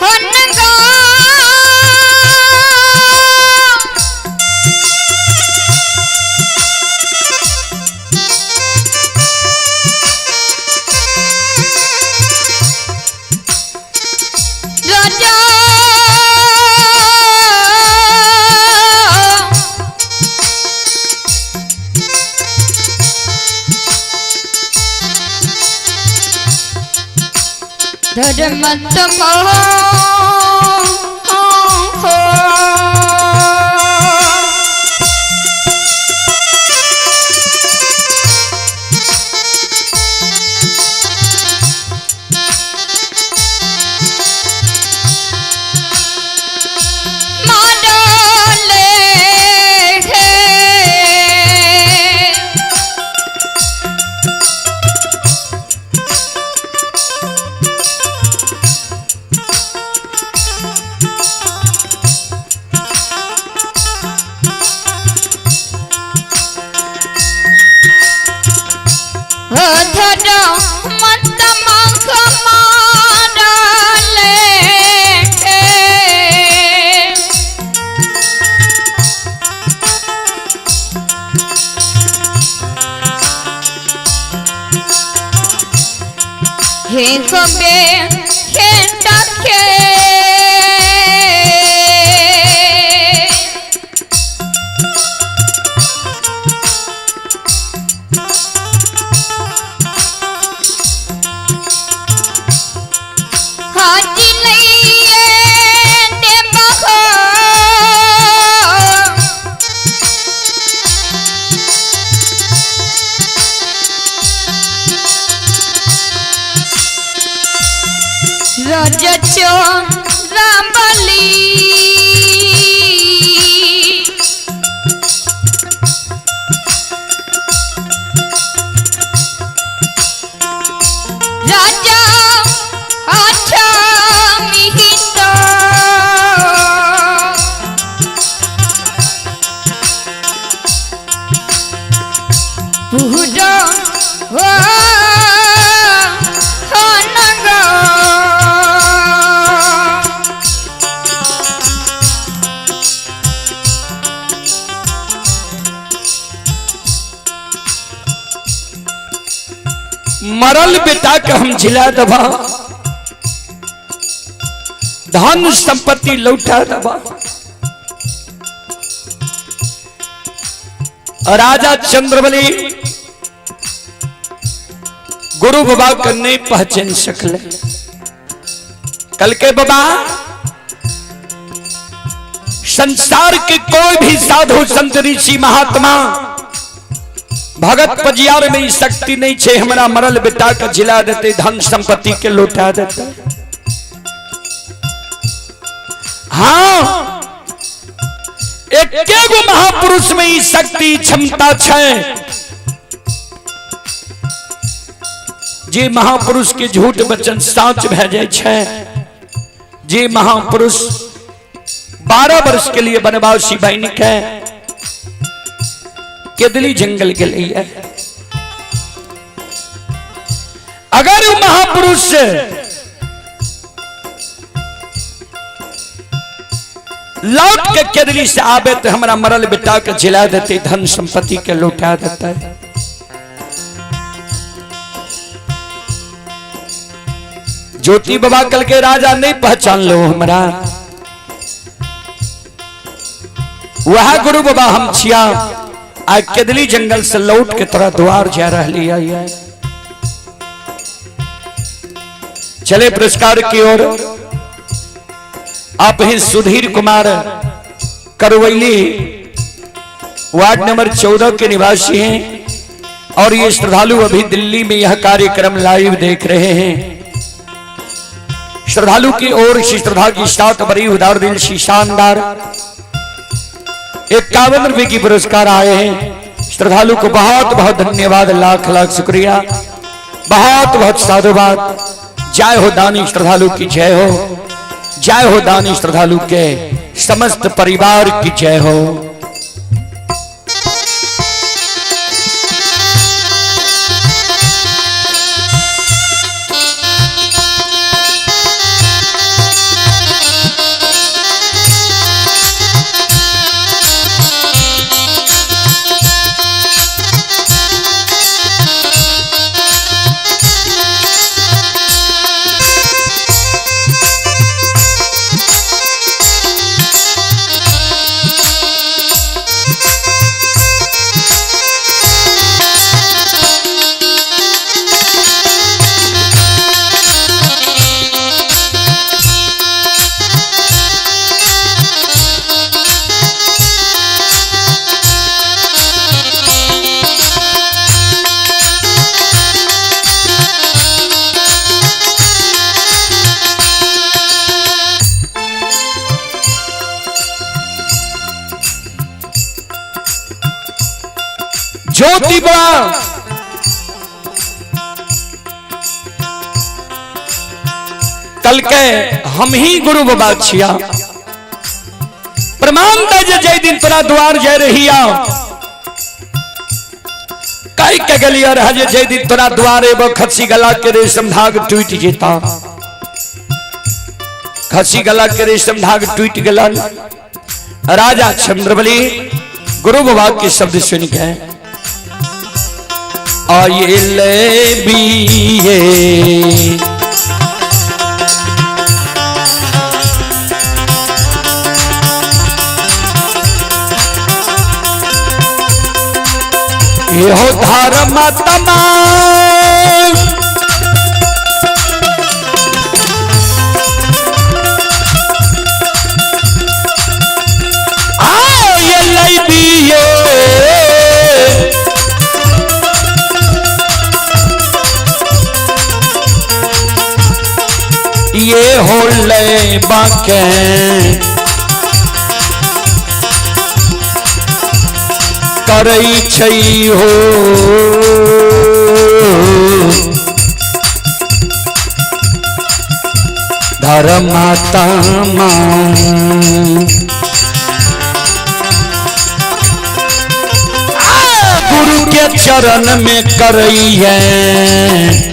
अनगा राजा धर्म माडले हे। धर मत मंख मारले हे। हे कबे हे डके हाजी लइए देबहो रज रामबली। राजा अच्छा मिहित पूजा हो नगा। मरल बेटा के हम झिला दबा, धन संपत्ति लौटा दबा। राजा चंद्रबली गुरु बाबा के नहीं पहचान सकले। कल के बाबा संसार के कोई भी साधु संत ऋषि महात्मा भगत पजियार में शक्ति नहीं छे हमरा मरल बेटा के जिला देते, धन संपत्ति के लौटा देते। हाँ, एकेगो महापुरुष में ई शक्ति क्षमता छे जे महापुरुष के झूठ वचन साच भए जाय छे। जे महापुरुष 12 वर्ष के लिए वनवासी बन के केदली जंगल गेलैया, अगर वो महापुरुष लौट के केदली से आवे तो हमरा मरल बेटा के जिला देते, धन संपत्ति के लौटा देते। ज्योति बाबा कल के राजा नहीं पहचान लो हमरा, वह गुरु बाबा हम छिया, आज केदली जंगल से लौट के तोरा द्वार जा रही है। चले पुरस्कार की ओर। आप ही सुधीर कुमार करवैली वार्ड नंबर 14 के निवासी हैं और ये श्रद्धालु अभी दिल्ली में यह कार्यक्रम लाइव देख रहे हैं। श्रद्धालु की ओर से श्रद्धा की साथ बड़ी उदार दिल सी शानदार 51 रुपए की पुरस्कार आए हैं। श्रद्धालु को बहुत बहुत धन्यवाद, लाख लाख शुक्रिया, बहुत बहुत साधुवाद। जय हो दानी श्रद्धालु की जय हो, जय हो दानी श्रद्धालु के समस्त परिवार की जय हो। ज्योति बड़ा कल के हम ही गुरु बाबा छिया, प्रमाण दे जे जय दिन तोरा द्वार जाय रहिया, कह के गेलियो रह जे जय दिन तोरा द्वार एबो खसी गला के रेशम धाग टूट जेता। खसी गला के रेशम धाग टूट गेलन। राजा चंद्रबली गुरु बाबा के शब्द सुन के आये ले बीए ये हो धर्म तमाम आये ले बीए ये हो ले बाके करई छई हो। धर्माता गुरु के चरण में करई है।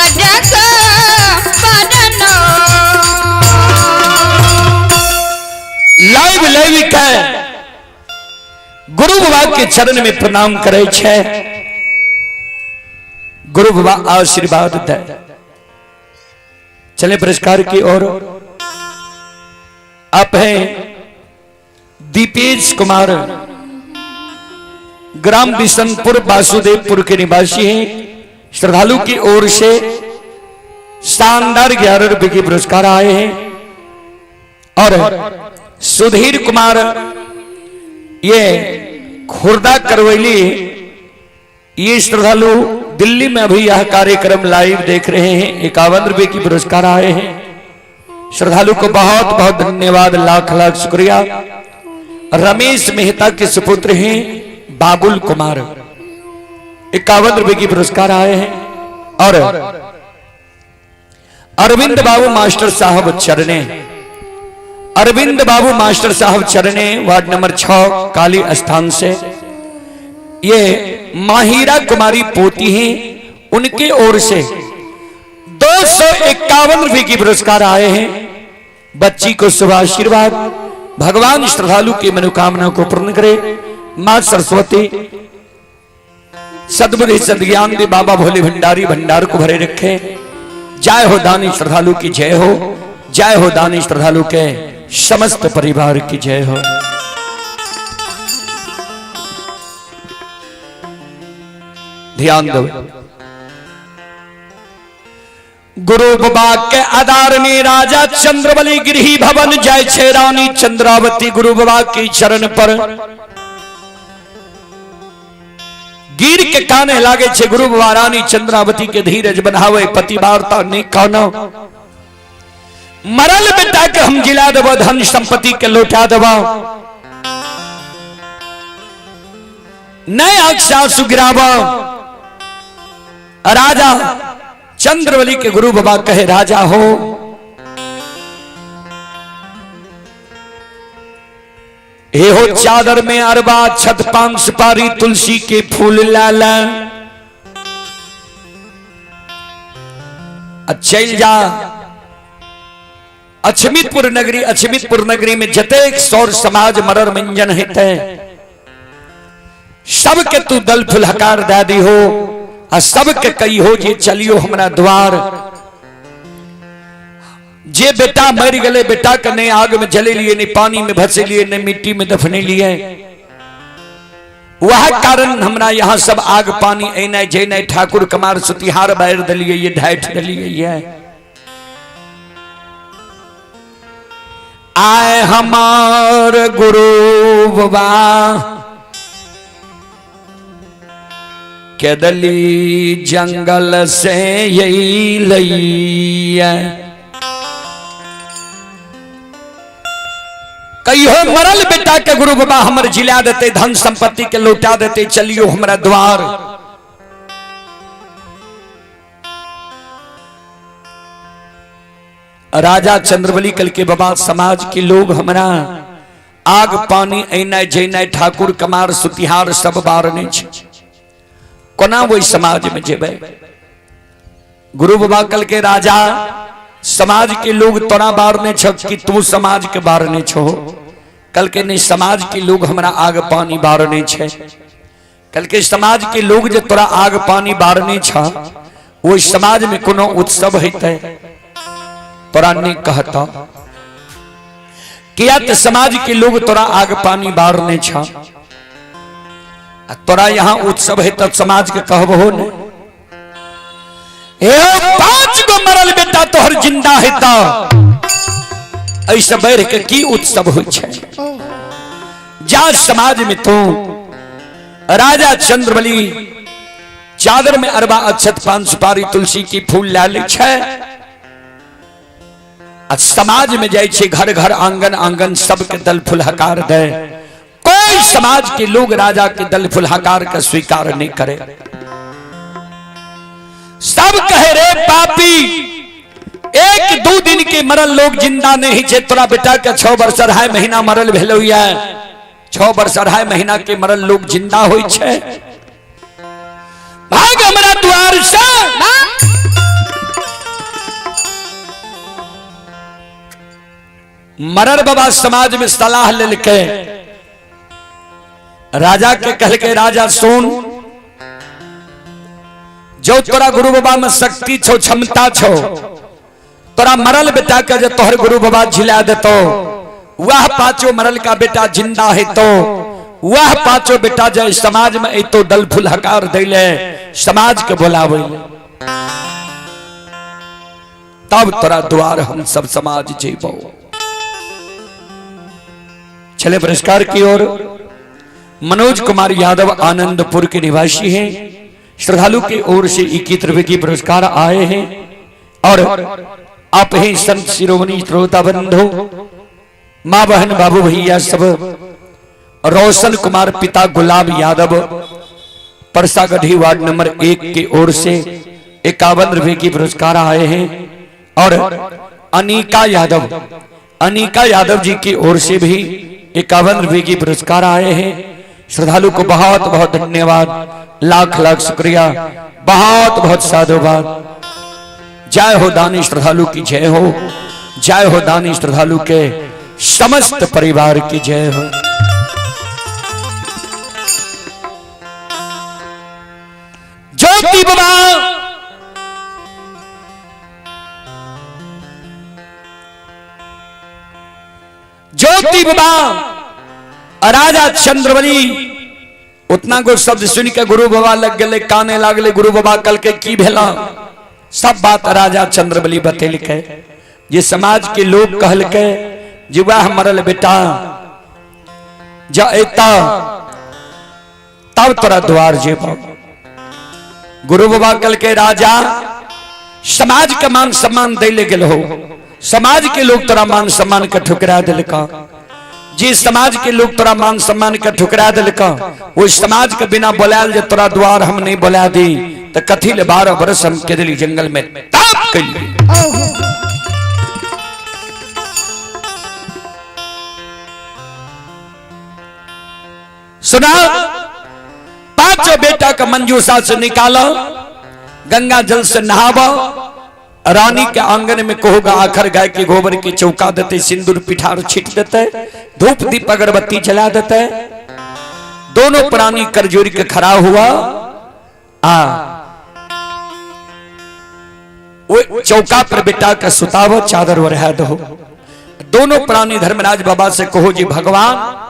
भजक बदनो। लाइव लाइव के गुरु बाबा के चरण में प्रणाम करे छे, गुरु बाबा आशीर्वाद दे। चले पुरस्कार की ओर। आप हैं दीपेश कुमार, ग्राम बिशनपुर वासुदेवपुर के निवासी हैं। श्रद्धालु की ओर से शानदार 11 रुपए के पुरस्कार आए हैं। और सुधीर कुमार, ये खुर्दा करवैली, ये श्रद्धालु दिल्ली में अभी यह कार्यक्रम लाइव देख रहे हैं। 51 रुपए की पुरस्कार आए हैं। श्रद्धालु को बहुत बहुत धन्यवाद, लाख लाख शुक्रिया। रमेश मेहता के सुपुत्र हैं बाबुल कुमार, 51 रुपए की पुरस्कार आए हैं। और अरविंद बाबू मास्टर साहब चरने, अरविंद बाबू मास्टर साहब चरने, वार्ड नंबर 6 काली स्थान से, ये माहिरा कुमारी पोती हैं, उनके ओर से 251 रुपए की पुरस्कार आए हैं। बच्ची को शुभ आशीर्वाद, भगवान श्रद्धालु की मनोकामना को पूर्ण करे। मां सरस्वती सद्बुद्धि सद्ज्ञान दे, बाबा भोले भंडारी भंडार को भरे रखे। जय हो दानी श्रद्धालु की जय हो, जय हो दानी श्रद्धालु के समस्त परिवार की जय हो। ध्यान दो, गुरु बाबा के आधार में राजा चंद्रबली गिरी भवन जय छे रानी चंद्रावती गुरु बाबा की चरण पर गिर के काने लागे छे। गुरु बाबा रानी चंद्रावती के धीरज बनावे, पति वार्ता नहीं कहना, मरल बेटा के हम जिला देबो, धन संपत्ति के लौटा देबो, नए आंख से आंसू गिराबो। राजा चंद्रबली के गुरु बाबा कहे, राजा हो हे हो चादर में अरबा छत पान सुपारी तुलसी के फूल लाला, चल जा अछमितपुर नगरी। अछमितपुर नगरी में जतेक सौर समाज मरर मंजन हेते सबके तू दल फुलहकार दे दी हो, आ सबके कही हो जे चलियो हमरा द्वार। जे बेटा मर गए बेटा के नहीं आग में जले लिए, नहीं पानी में भसे लिए, नहीं मिट्टी में दफने लिए, वह कारण हमरा यहाँ सब आग पानी एनाइ जेनाइ ठाकुर कमार सुतिहार बाहर दलिए, ये ढाठ दलिए, ये आए हमार गुरु बाबा केदली जंगल से यही लैया। कहियो मरल बेटा के गुरु बाबा हमर जिला देते, धन संपत्ति के लौटा देते, चलियो हमरा द्वार। राजा चंद्रबली कल के बाबा समाज के लोग हमरा आग पानी एनाइ जेनाइ ठाकुर कमार सुतिहार सब बार नहीं छे, कोना वही समाज में जेबै। गुरु बाबा कल के राजा समाज के लोग तोरा बारने छ कि तू समाज के बारने छो? कल के नहीं, समाज के लोग हमरा आग पानी बारने छे। कल के समाज के लोग जे तोरा आग पानी बारने छ, वो समाज में कोनो उत्सव हेतै तोरा नहीं कहता, किया तो समाज के लोग तोरा आग पानी बारने छ, तोरा यहाँ उत्सव है तब समाज के कहबो नहीं। ए 5 गो मरल बेटा तोहर जिंदा है त ऐसे बढ़ के की उत्सव हो छे? जा समाज में तू राजा चंद्रबली चादर में अरबा अक्षत पान सुपारी तुलसी की फूल ला ले छे, आ समाज में जाय छे घर घर आंगन आंगन सबके दल फूल हकार दे। कोई समाज के लोग राजा के दल फूल हकार का स्वीकार नहीं करे। सब कहे रे पापी, 1-2 दिन के मरल लोग जिंदा नहीं छे, तोरा बेटा के 6 वर्ष 2.5 महीना मरल भेलो या 6 वर्ष 2.5 महीना के मरल लोग जिंदा होई छे। भाग हमरा द्वार से। मरर बाबा समाज में सलाह लेलकै, राजा के कहलकै राजा सुन, जो तोरा गुरु बाबा में शक्ति छो, क्षमता छो, तोरा मरल बेटा के जो तोहर गुरु बाबा झिला देतो, वह पांचों मरल का बेटा जिंदा है तो वह पांचों बेटा जो समाज में अतो दल फूल हकार दैले, समाज के बोलावे, तब तोरा द्वार हम सब समाज जेबो। चले पुरस्कार की ओर। मनोज कुमार यादव आनंदपुर के निवासी हैं, श्रद्धालु की ओर से 21 रुपए की पुरस्कार आए हैं। और आप ही संत शिरोमणि श्रोता बंधु, माँ बहन बाबू भैया सब, रोशन कुमार पिता गुलाब यादव परसागढ़ी वार्ड नंबर 1 की ओर से 51 रुपए की पुरस्कार आए हैं। और अनिका यादव, अनिका यादव जी की ओर से भी 51 रुपए की पुरस्कार आए हैं। श्रद्धालु को बहुत बहुत धन्यवाद, लाख लाख शुक्रिया, बहुत बहुत साधुवाद। जय हो दानी श्रद्धालु की जय हो, जय हो दानी श्रद्धालु के समस्त परिवार की जय हो। ज्योति बाबा ज्योति बाबा राजा चंद्रबली उतना को शब्द सुन के गुरु बाबा लग गए काने लागले। गुरु बाबा कल के की भेला सब बात राजा चंद्रबली बतेलकै। जे समाज के लोग कहलकै जे वह मरल बेटा जा तब तोरा द्वार जेबो। गुरु बाबा कल के राजा समाज के मान सम्मान दे ले गेल हो, समाज के लोग तोरा मान सम्मान के ठुकरा दिलका। जे समाज के लोग तोरा मान सम्मान के ठुकरा दिलका, वो समाज के बिना बोलायल जे तोरा द्वार हम नहीं बोला दी तो कथी ले 12 बरस हम के दिली जंगल में ताप कैली। सुना, पांचों बेटा का मंजूषा से निकालो, गंगा जल से नहावो, रानी के आंगन में कहोगा आखर गाय के गोबर की चौका देते, सिंदूर पिठार छीट देते, धूप दीप अगरबत्ती जला देते। दोनों प्राणी कर जोड़ के खड़ा हुआ, आ वो चौका पर बेटा का सुतावो, चादर ओढ़ा दो। दोनों प्राणी धर्मराज बाबा से कहो जी भगवान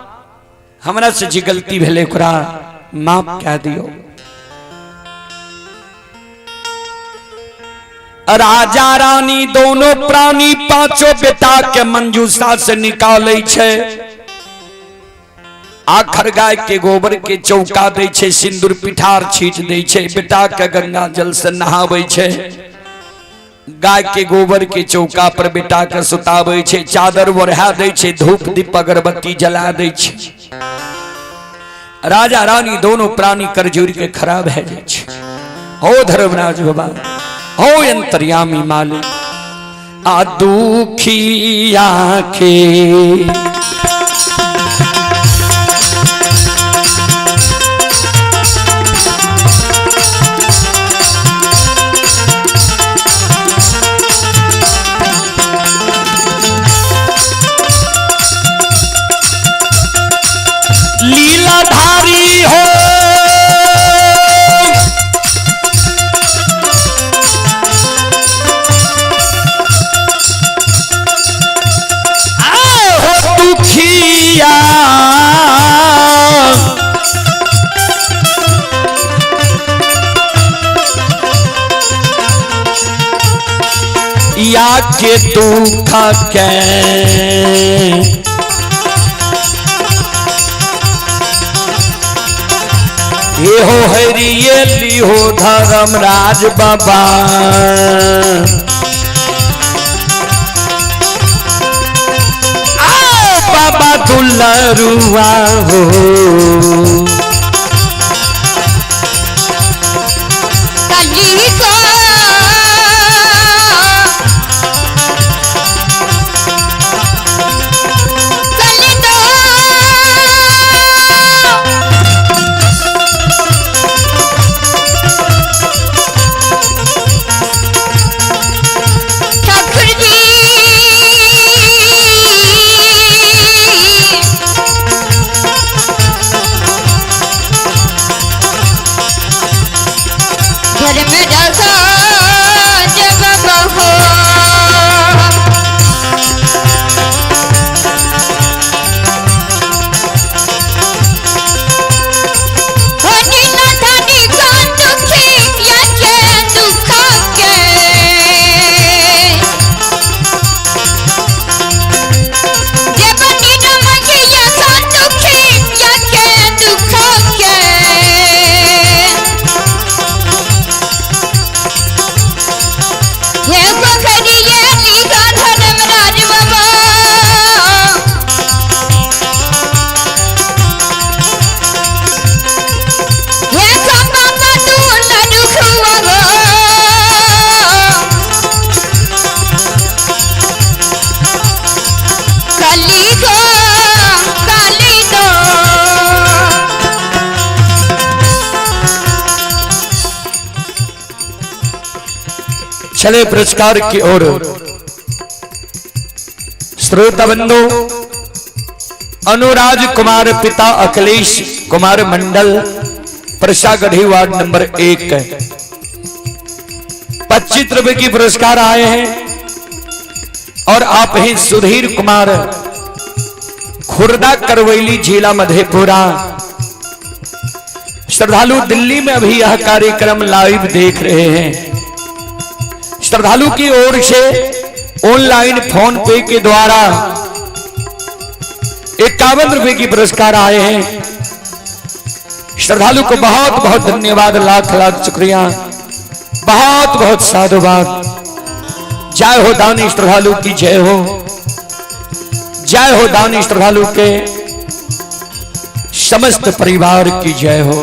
हमरा से जी गलती भेले ओकरा माफ कह दियो। राजा रानी दोनों प्राणी पांचों बेटा के मंजूषा से निकाले छे, आखर गाय के गोबर के चौका दे छे, सिंदूर पिठार छीट दे छे, बेटा के गंगा जल से नहावे छे, गाय के गोबर के चौका पर बेटा के सुतावे छे, चादर ओढ़ा दे छे, धूप दीप अगरबत्ती जला दे छे। राजा रानी दोनों प्राणी कर जोड़ के खराब है जाए छे। हो धर्मराज बाबा, हो अंतर्यामी मालिक, आ दुखिया के लीलाधारी हो, हो दुखिया या के दुख के ये हो हरियली हो धर्मराज बाबा। आओ बाबा दुलरुआ हो, कली को कली तो ठाकुर जी। चले पुरस्कार की ओर। श्रोता बंधु अनुराज कुमार पिता अखिलेश कुमार मंडल, परसागढ़ी वार्ड नंबर 1, 25 रुपए की पुरस्कार आए हैं। और आप हैं सुधीर कुमार, खुर्दा करवैली, जिला मधेपुरा। श्रद्धालु दिल्ली में अभी यह कार्यक्रम लाइव देख रहे हैं। श्रद्धालु की ओर से ऑनलाइन फोन पे के द्वारा 51 रुपए की पुरस्कार आए हैं। श्रद्धालु को बहुत बहुत धन्यवाद, लाख लाख शुक्रिया, बहुत बहुत साधुवाद। जय हो दानी श्रद्धालु की जय हो, जय हो दानी श्रद्धालु के समस्त परिवार की जय हो।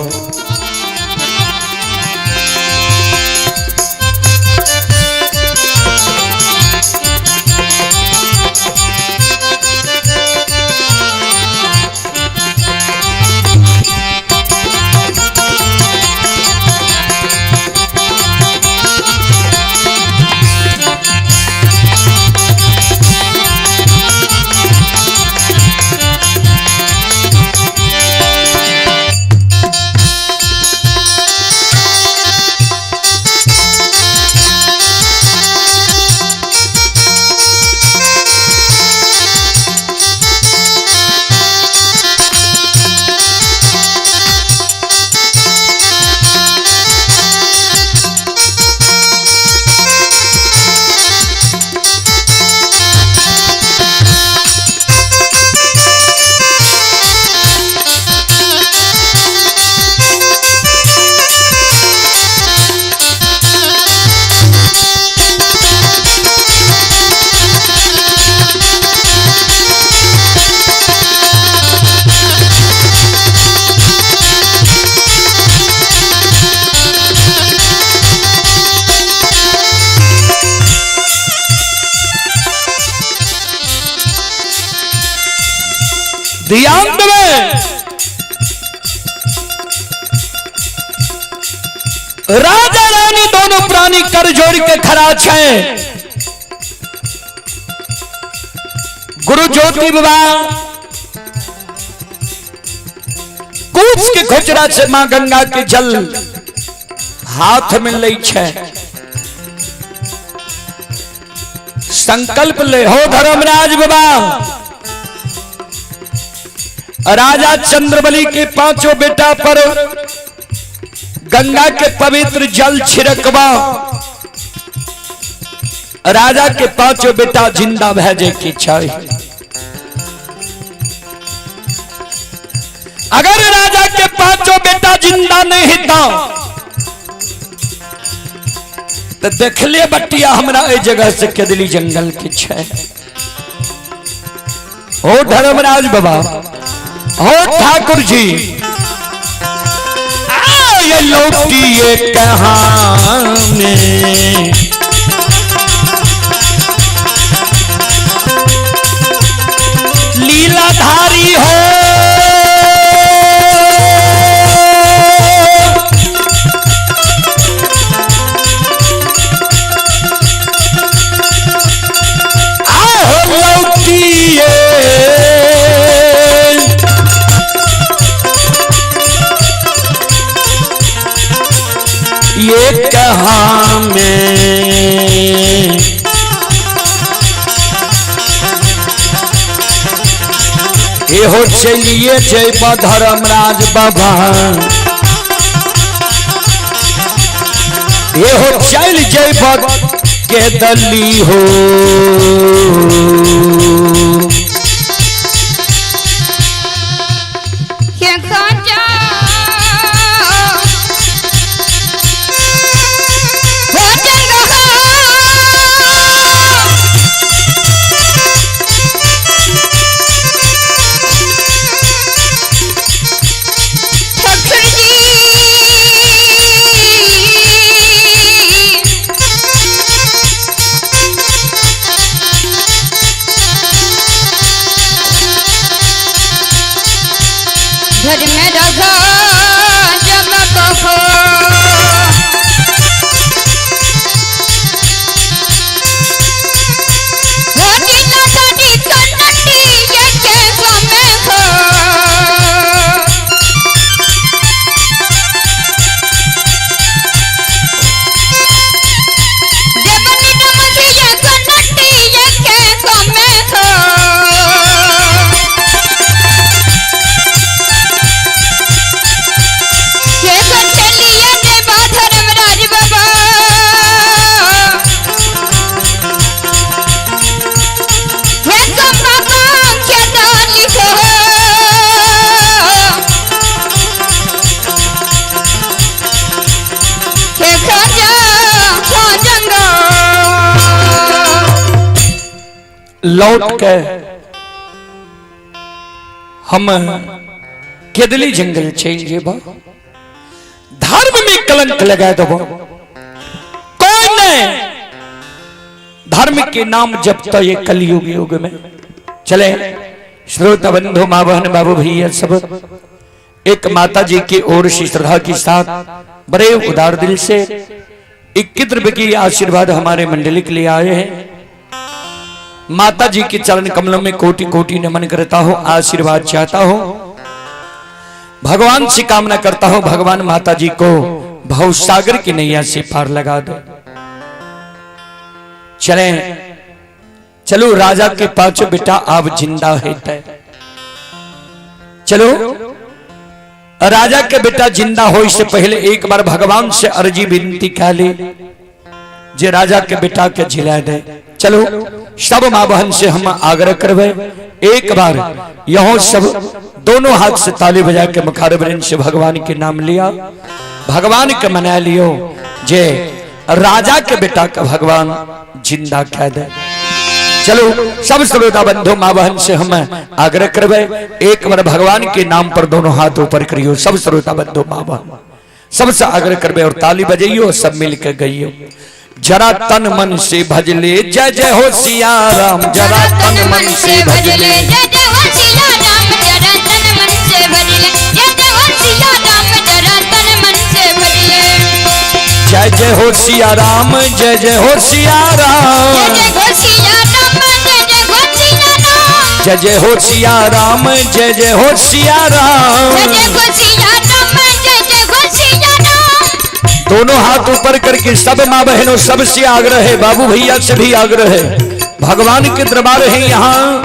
ध्यान देवे, राजा रानी दोनों प्राणी कर जोड़ के खड़ा छे। गुरु ज्योति बाबा कूच के खुचरा से मां गंगा के जल हाथ में लै छे। संकल्प ले हो धर्मराज बाबा, राजा चंद्रबली के पांचों बेटा पर गंगा के पवित्र जल छिड़कवा, राजा के पांचों बेटा जिंदा भैजे की चाही। अगर राजा के पांचों बेटा जिंदा नहीं था तो देख ले बटिया हमरा ए जगह से केदली जंगल के छे। ओ धर्मराज बाबा, ओ ठाकुर जी, ये लौटिए कहाँ में, लीलाधारी हो आहो लौटिए ये कहाँ में। ये हो चलिए जय धर्मराज बाबा, ये हो चल जय के दली हो। ठाकुर जी। लौट के हम केदली जंगल चल जेब, धर्म में कलंक लगा देबो। कोई नहीं धर्म के नाम जब तो ये कलयुग युग में चले। श्रोता बंधु, माँ बहन, बाबू भैया सब एक माता जी की ओर से श्रद्धा के साथ बड़े उदार दिल से 21 रुपए की आशीर्वाद हमारे मंडली के लिए आए हैं। माता जी के चरण कमलों में कोटि कोटि नमन करता हूं, आशीर्वाद चाहता हूं, भगवान से कामना करता हूं, भगवान माता जी को भवसागर की नैया से पार लगा दो। चले चलो, राजा के पांचों बेटा अब जिंदा है। चलो, राजा के बेटा जिंदा हो इससे पहले एक बार भगवान से अर्जी विनती कर ली जे राजा के बेटा के जिला दे। चलो, सब माँ बहन से हम आग्रह करवे, एक बार यहो सब दोनों हाथ से ताली बजा के मुखारबिंद से भगवान के नाम लिया, भगवान के मना लियो जे राजा के बेटा का भगवान जिंदा कह दे। चलो, सब श्रोता बंधु माँ बहन से हम आग्रह करवे, एक बार भगवान के नाम पर दोनों हाथ ऊपर करियो। सब श्रोता बंधु माँ बहन सबसे आग्रह करवे और ताली बजाइयो, सब मिलकर गइयो। जरा तन मन से भजले जय जय हो सिया राम, जरा तन मन से भजले जय जय हो सिया राम, जरा तन मन से भजले जय जय हो सिया राम, जरा तन मन से भजले जय जय हो सिया राम, जय जय हो सिया राम, जय जय हो सिया राम, जय जय हो सिया राम, जय जय हो सिया राम, जय जय हो सिया राम, जय जय हो सिया राम, जय जय हो सिया राम। दोनों हाथ ऊपर करके सब माँ बहनों सबसे आग्रह है, बाबू भैया से भी आग्रह है, भगवान के दरबार है यहाँ,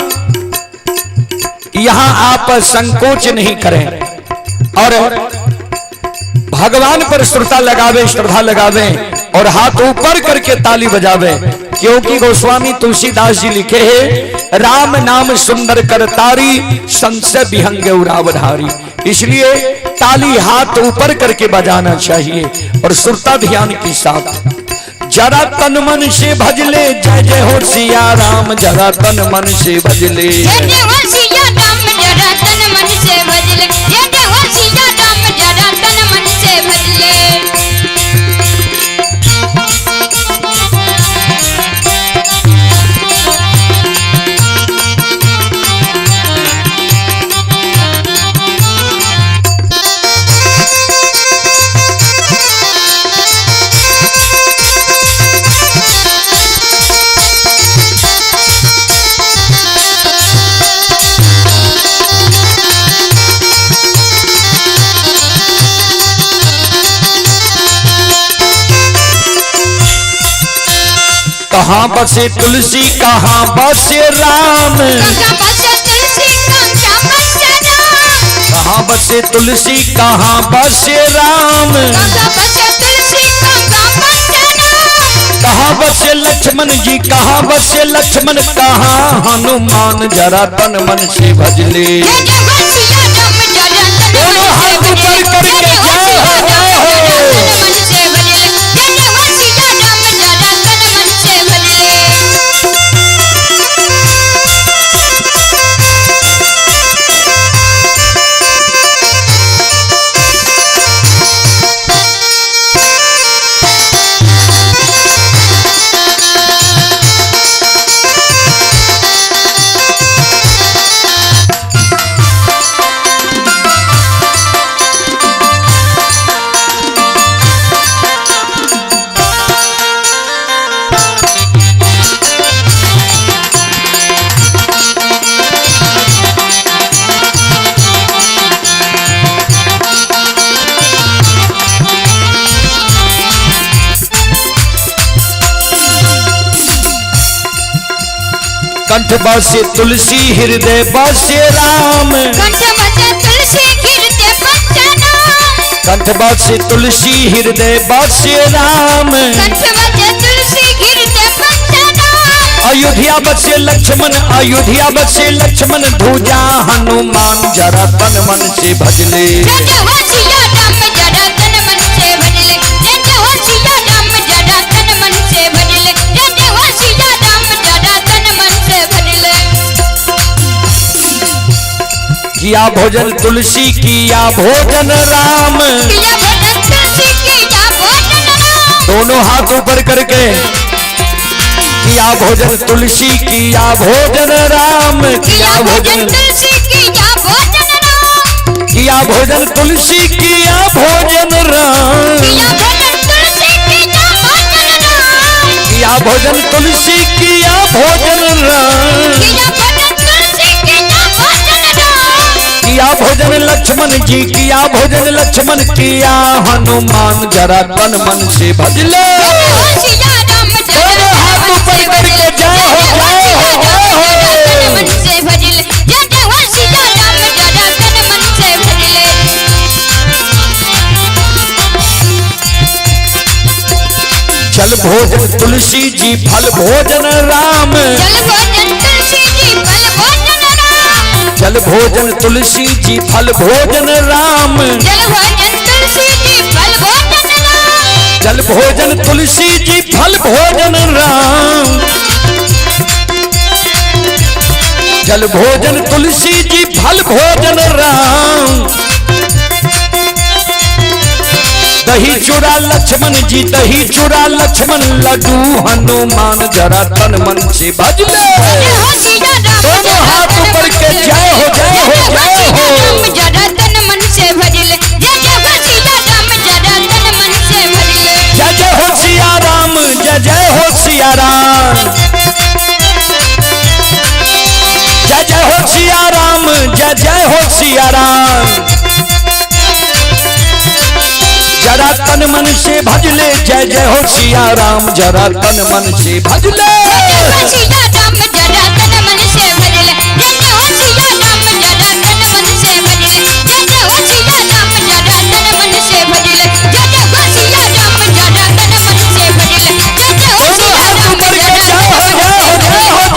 यहाँ आप संकोच नहीं करें और भगवान पर श्रद्धा लगावे, श्रद्धा लगावे और हाथ ऊपर करके ताली बजावे, क्योंकि गोस्वामी तुलसीदास जी लिखे हैं, राम नाम सुंदर करतारी, संशय विहंग उरावधारी। इसलिए ताली हाथ ऊपर करके बजाना चाहिए और सुरता ध्यान के साथ। जरा तन मन से भजले जय जय हो सिया राम, जरा तन मन से भजले जय जय हो सिया राम, जरा तन मन से भजले जय जय हो सिया राम, जरा तन मन से भजले। कहाँ बसे तुलसी कहाँ बसे राम, कहाँ बसे तुलसी कहाँ बसे राम, कहाँ बसे तुलसी कहाँ बसे राम, कहाँ बसे तुलसी कहाँ बसे राम, कहाँ बसे लक्ष्मण जी, कहाँ बसे लक्ष्मण, कहाँ हनुमान, जरा तन मन से भजले। जय जय हो सिया राम, जरा तन दोनों मन से हाथ ऊपर भजले करके जय जय हो जय सिया हो, राम, जय हो। जरा तन मन से भजले जय जय हो सिया राम, जरा तन मन से भजले। कंठ बसे तुलसी हृदय बसे राम, कंठ बसे तुलसी हृदय बसे राम, कंठ बसे तुलसी हृदय बसे राम, कंठ बसे तुलसी हृदय बसे राम, अयोध्या बसे लक्ष्मण, अयोध्या बसे लक्ष्मण, ध्वजा हनुमान, जरा तन मन से भजले। जय जय हो सिया राम, जरा तन मन से भजले जय जय हो सिया राम, जरा तन मन से भजले जय जय हो सिया राम, जरा तन मन से भजले। किया भोजन तुलसी किया भोजन राम। किया भोजन तुलसी किया भोजन राम। दोनों हाथ ऊपर करके। किया भोजन तुलसी किया भोजन राम। किया भोजन तुलसी किया भोजन राम। किया भोजन तुलसी किया भोजन राम। किया भोजन तुलसी किया भोजन राम। किया भोजन तुलसी किया भोजन राम। किया भोजन तुलसी किया भोजन राम। किया भोजन लक्ष्मण जी किया भोजन लक्ष्मण किया हनुमान जरा तन मन से भजले। दोनों हाथ ऊपर करके जय हो जय हो जय हो। मन से भजले जय जय हो सिया राम जरा तन मन से भजले। जल भोजन तुलसी जी फल भोजन राम। जल भोजन तुलसी जी फल भोजन राम। जल भोजन तुलसी जी फल भोजन राम। जल भोजन तुलसी जी फल भोजन राम। जल भोजन तुलसी जी फल भोजन राम। जल भोजन तुलसी जी फल भोजन राम। दही चूड़ा लक्ष्मण जी दही चूड़ा लक्ष्मण लड्डू हनुमान जरा तन मन से भजले। दोनों हाथ ऊपर के जय हो जय हो जय हो। जरा तन मन से भजले जय जय हो सिया राम जरा तन मन से भजले। जय जय हो सिया राम जय जय हो सिया राम। जय जय हो सिया राम जय जय हो सिया राम। जरा तन मन से भजले जय जय हो सिया राम जरा तन मन से भजले। सिया राम जरा तन मन से भजले जय जय हो सिया राम जरा तन मन से भजले। जय जय हो सिया राम जरा तन मन से भजले। जय जय हो सिया राम जरा तन मन से भजले। जय जय हो सिया राम जय हो जय हो जय हो जय हो।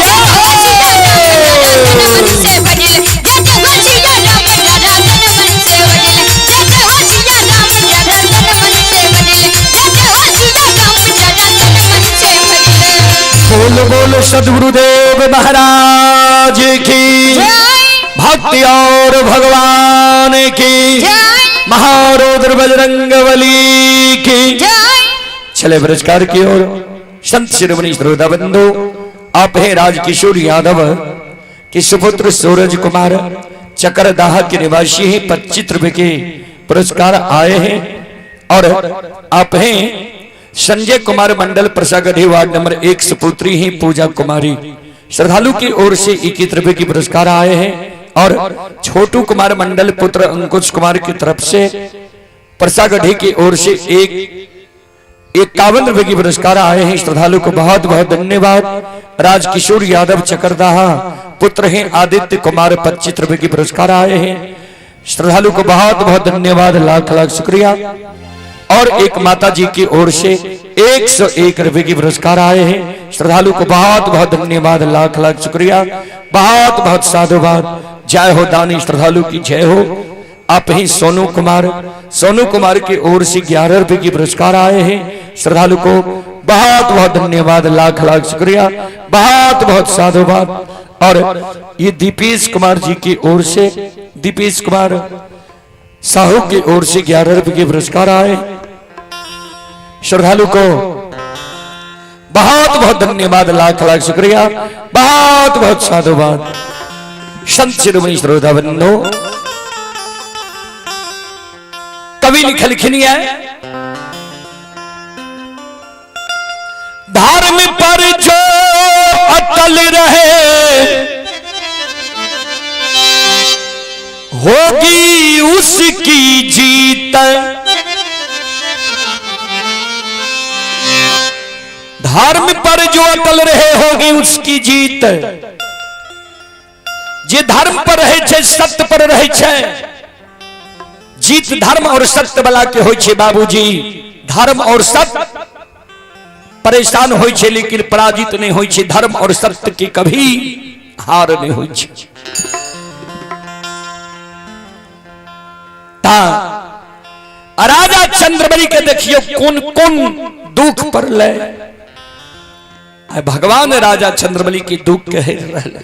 तन मन से भजले जय जय हो सिया राम जरा तन मन से भजले। जय जय हो सिया राम जरा तन मन से भजले। जय जय हो सिया राम जरा तन मन से भजले। बोल बोल सदगुरुदेव महाराज की जय, भक्ति और भगवान की जय, महारुद्र बजरंगबली की जय। चले पुरस्कार की ओर। संत शिरोमणि श्रोता बंधु, आप हैं राजकिशोर यादव के सुपुत्र सूरज कुमार चकरदाह के निवासी हैं। 25 रुपए के पुरस्कार आए हैं। और आप हैं संजय कुमार मंडल प्रसागढ़ी वार्ड नंबर 1 सुपुत्री हैं पूजा कुमारी। श्रद्धालु की ओर से 21 रुपए की पुरस्कार आए हैं। और छोटू कुमार मंडल पुत्र अंकुश कुमार की तरफ से प्रसागढ़ी की ओर से 51 रुपए की पुरस्कार आए हैं। श्रद्धालु को बहुत बहुत धन्यवाद। राजकिशोर यादव चकरदाहा पुत्र हैं आदित्य कुमार 25 रुपए की पुरस्कार आए हैं। श्रद्धालु को बहुत बहुत धन्यवाद, लाख लाख शुक्रिया। और एक माता जी की ओर से 101 रुपए की पुरस्कार आए हैं। श्रद्धालु को बहुत बहुत धन्यवाद, लाख लाख शुक्रिया, बहुत बहुत साधुवाद। जय हो दानी श्रद्धालु की जय हो। आप ही सोनू कुमार, सोनू कुमार की ओर से 11 रुपए की पुरस्कार आए हैं। श्रद्धालु को बहुत बहुत धन्यवाद, लाख लाख शुक्रिया, बहुत बहुत साधुवाद। और ये दीपेश कुमार जी की ओर से, दीपेश कुमार साहू की ओर से 11 रुपए के पुरस्कार आए। श्रद्धालु को बहुत बहुत धन्यवाद, लाख लाख शुक्रिया, बहुत बहुत साधुवाद। संत शिरोमणि श्रोता बंधु, कवि लिखलखिन है, धर्म पर जो अटल रहे होगी उसकी जीत। धर्म पर जो अटल रहे होगी उसकी जीत। जे धर्म पर रहे छे, सत्य पर रहे छे, जीत धर्म और सत्य वाला के होई छे बाबूजी। धर्म और सत्य परेशान होई छे लेकिन पराजित नहीं होई छे। धर्म और सत्य की कभी हार नहीं होई छे। ता राजा चंद्रबली के देखियो कौन कौन दुख पर ले। भगवान राजा चंद्रबली के दुख कहे रहले।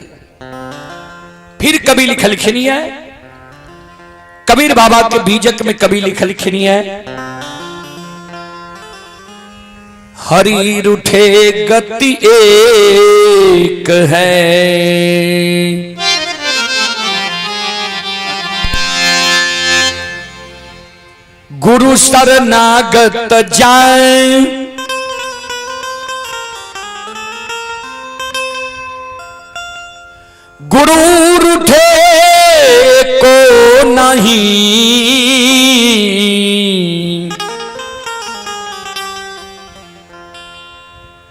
फिर कभी लिखलखिन है, कबीर बाबा के बीजक में कवि लिखलखिन है, हरि रूठे गति एक है, गुरु शरणागत जाए, गुरु रूठे को नहीं,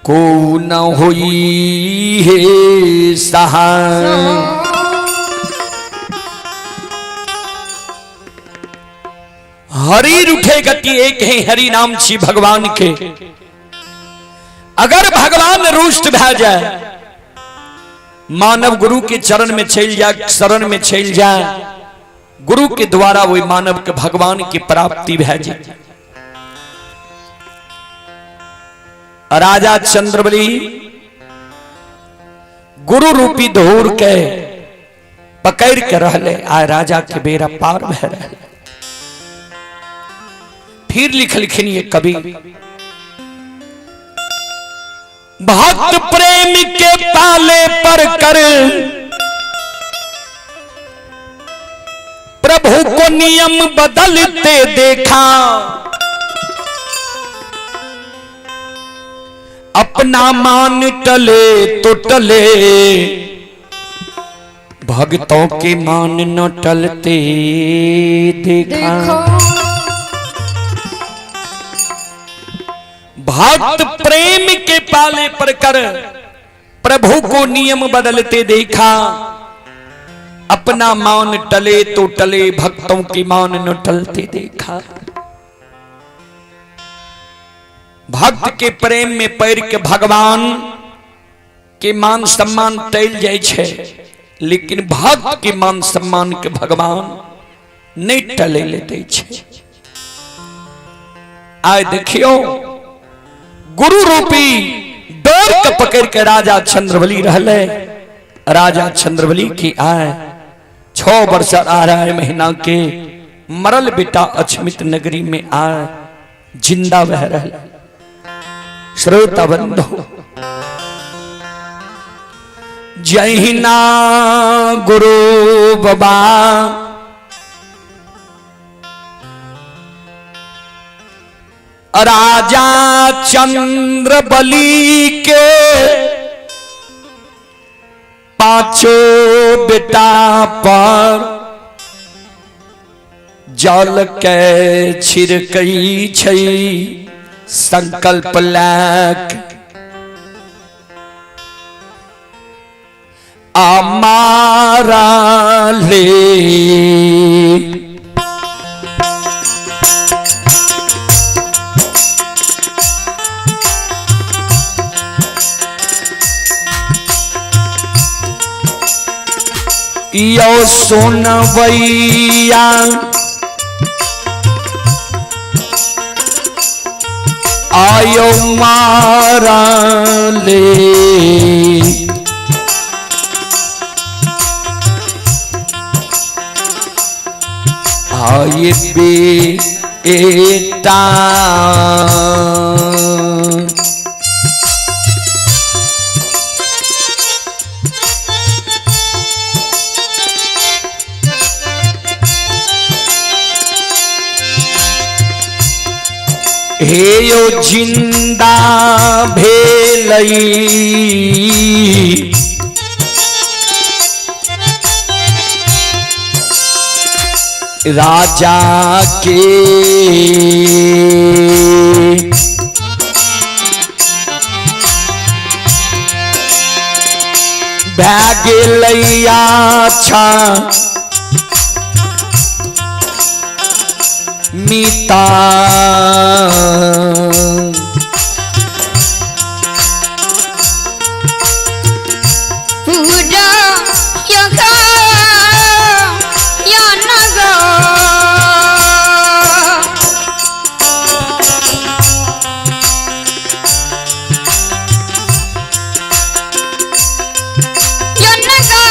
को न होई हे सहाय। हरि रूठे गति एक है, हरि नाम छी भगवान के। अगर भगवान रुष्ट भए जाए, मानव गुरु के चरण में चल जाए, शरण में चल जाए, गुरु के द्वारा वही मानव के भगवान की प्राप्ति भए जाए। राजा चंद्रबली गुरु रूपी धूर के पकड़ के रहले, आय राजा के बेरा पार भए रहे। फिर लिखलखिन ये कवि, भक्त प्रेम के पाले पर कर प्रभु को नियम बदलते देखा, अपना मान टले तो टले, भक्तों के मान न टलते देखा। भक्त प्रेम के पाले पर कर प्रभु को नियम बदलते देखा, अपना मान टले तो टले, भक्तों के मान न टलते देखा। भक्त के प्रेम में पैर के भगवान के मान सम्मान टल जाय छै, लेकिन भक्त के मान सम्मान के भगवान नहीं टले ले दै छै। आय देखियो, गुरु रूपी डोर के पकड़ के राजा चंद्रबली रहले। राजा चंद्रबली की आय 6 वर्ष 8 महीना के मरल बेटा अछमित नगरी में आय जिंदा बह रहे। श्रोता बंधु, जहिना गुरु बाबा राजा चंद्रबली के पांचों बेटा पर जल के छिड़कई छै संकल्प लैक अमारा ले। यो सुनवैया आयो मारा ले। आए बेटा हे यो जिंदा भेलई राजा के भै गेलैया छा मीता। पूजा यगा या नगा या नगा।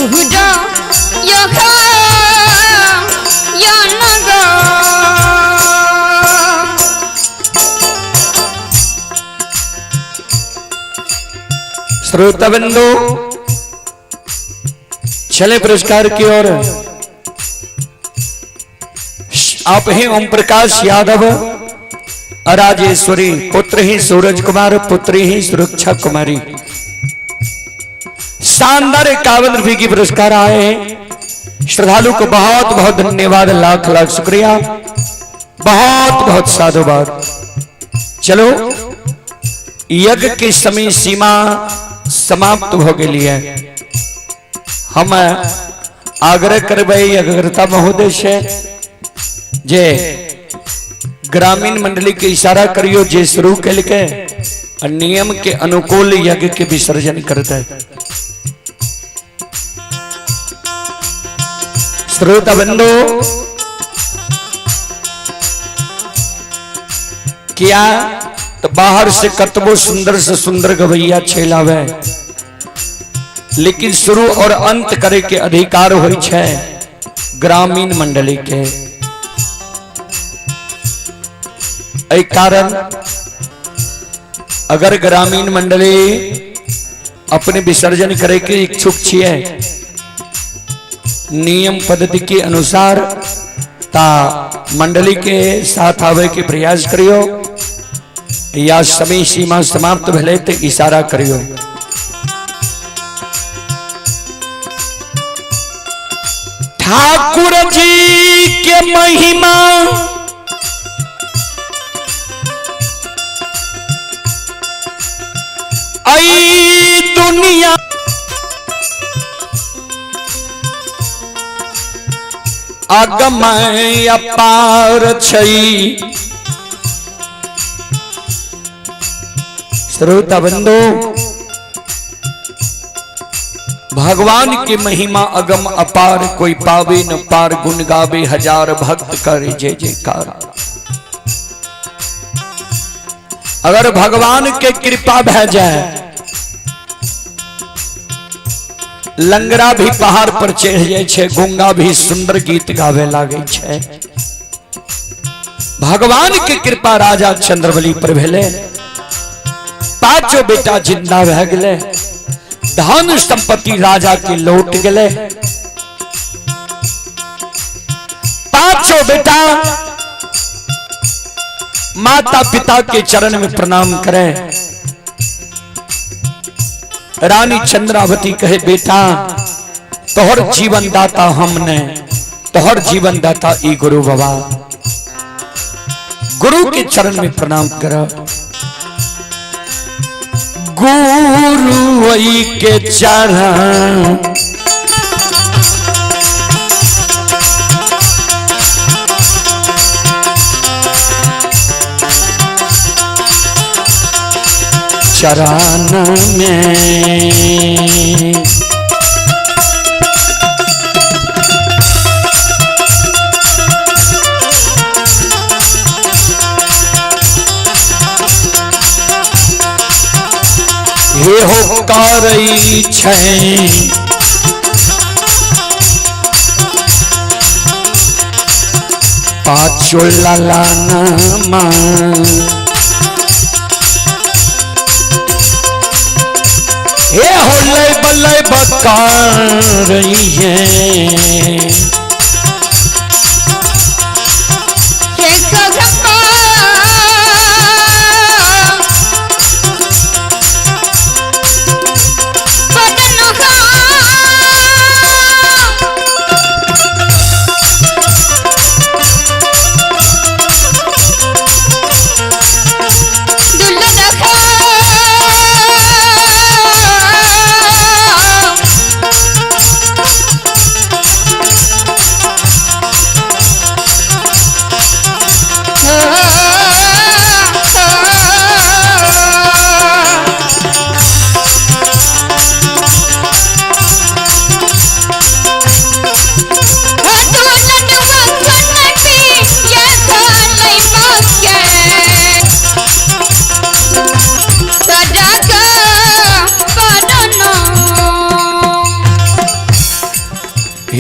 पूरा यह यनगा। श्रोता बंधु, चले पुरस्कार की ओर। आप ही ओम प्रकाश यादव, राजेश्वरी, पुत्र ही सूरज कुमार, पुत्री ही सुरक्षा कुमारी। शानदार 51 रुपए की पुरस्कार आए हैं। श्रद्धालु को बहुत बहुत धन्यवाद, लाख लाख शुक्रिया, बहुत बहुत साधुवाद। चलो, यज्ञ की समय सीमा समाप्त हो गई है। हम आग्रह करबै यज्ञकर्ता महोदय से जे ग्रामीण मंडली के इशारा करियो जे शुरू कलके और नियम के अनुकूल यज्ञ के विसर्जन करते है। श्रोता बंधु, किया तो बाहर से कतबो सुंदर से सुंदर गवैया छेलावे, लेकिन शुरू और अंत करे के अधिकार होई छै ग्रामीण मंडली के। एहि कारण अगर ग्रामीण मंडली अपने विसर्जन करे के इच्छुक छिए नियम पद्धति के अनुसार, ता मंडली के साथ आवे के प्रयास करियो, या समय सीमा समाप्त भेलै तो इशारा करियो। ठाकुर जी के महिमा आई दुनिया अगम अपार छई। श्रोता बंधु, भगवान की महिमा अगम अपार, कोई पावे न पार, गुण गावे हजार भक्त करे जय जयकार। अगर भगवान के कृपा भै जाए, लंगड़ा भी पहाड़ पर चढ़ जाए छे, गुंगा भी सुंदर गीत गावे लागे छे। भगवान के कृपा राजा चंद्रबली पर भेले, पांचों बेटा जिंदा भै गेले, धन संपत्ति राजा के लौट गेले। पांचों बेटा माता पिता के चरण में प्रणाम करें। रानी चंद्रावती कहे, बेटा तोहर जीवन दाता हमने, तोहर जीवन दाता ई गुरु बाबा, गुरु के चरण में प्रणाम कर। गुरु के चरण चरण में हे हो करई छै पाँचो लाला नमा। हे होले बल्ले बकार है।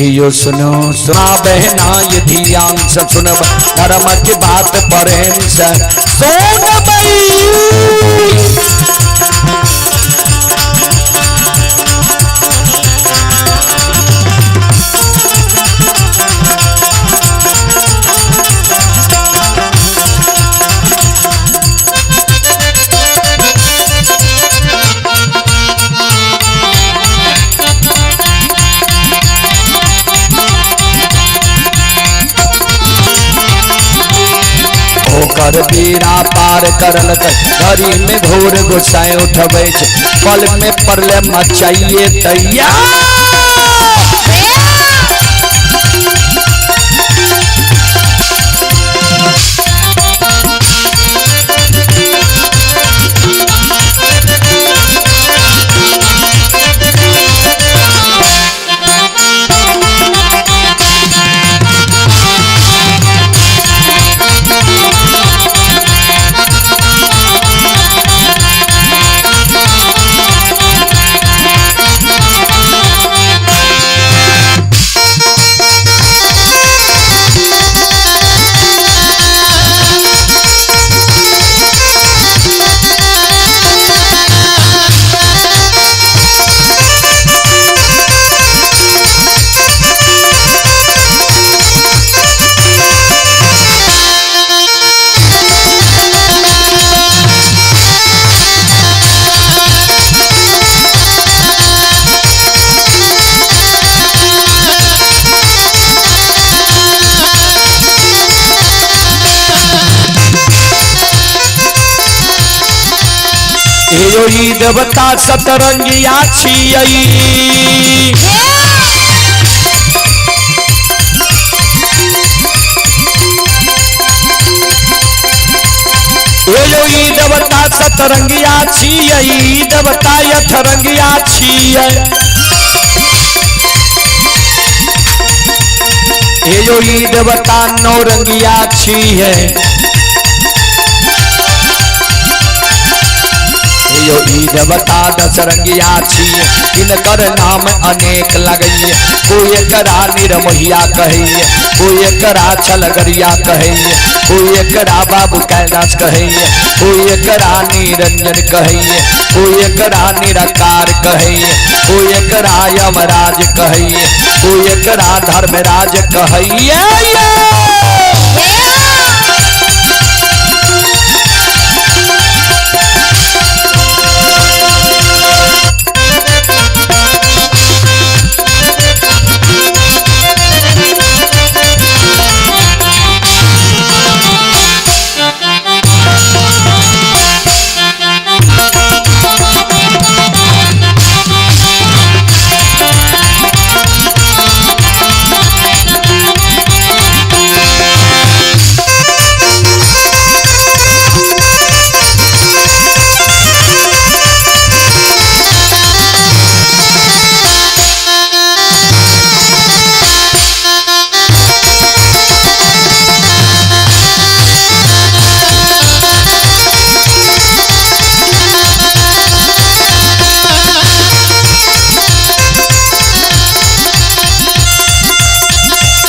यो सुनो सुना बहना ये ध्यान से सुनब, धर्म की बात प्रेम से सुनबई। ओकर बीड़ा पार करलक, घड़ी में घोर गोसाई उठबै छै, पल में पड़ले मचाइए तैया। यो ई देवता सतरंगिया छियै, यो ई देवता सतरंगिया छियै, ई देवता अठरंगिया छियै। यो ई देवता नौरंगिया छियै, यो ई देवता दशरंगिया छियै। इनकर नाम अनेक लगैये, कोई एकरा निरमोहिया कहैये, कोई एकरा छलगरिया कहैये, कोई एकरा बाबू कैलाश कहैये, कोई एकरा निरंजन कहैये, कोई एकरा निराकार कहैये, कोई एकरा यमराज कहैये, कोई एकरा धर्मराज कहैये।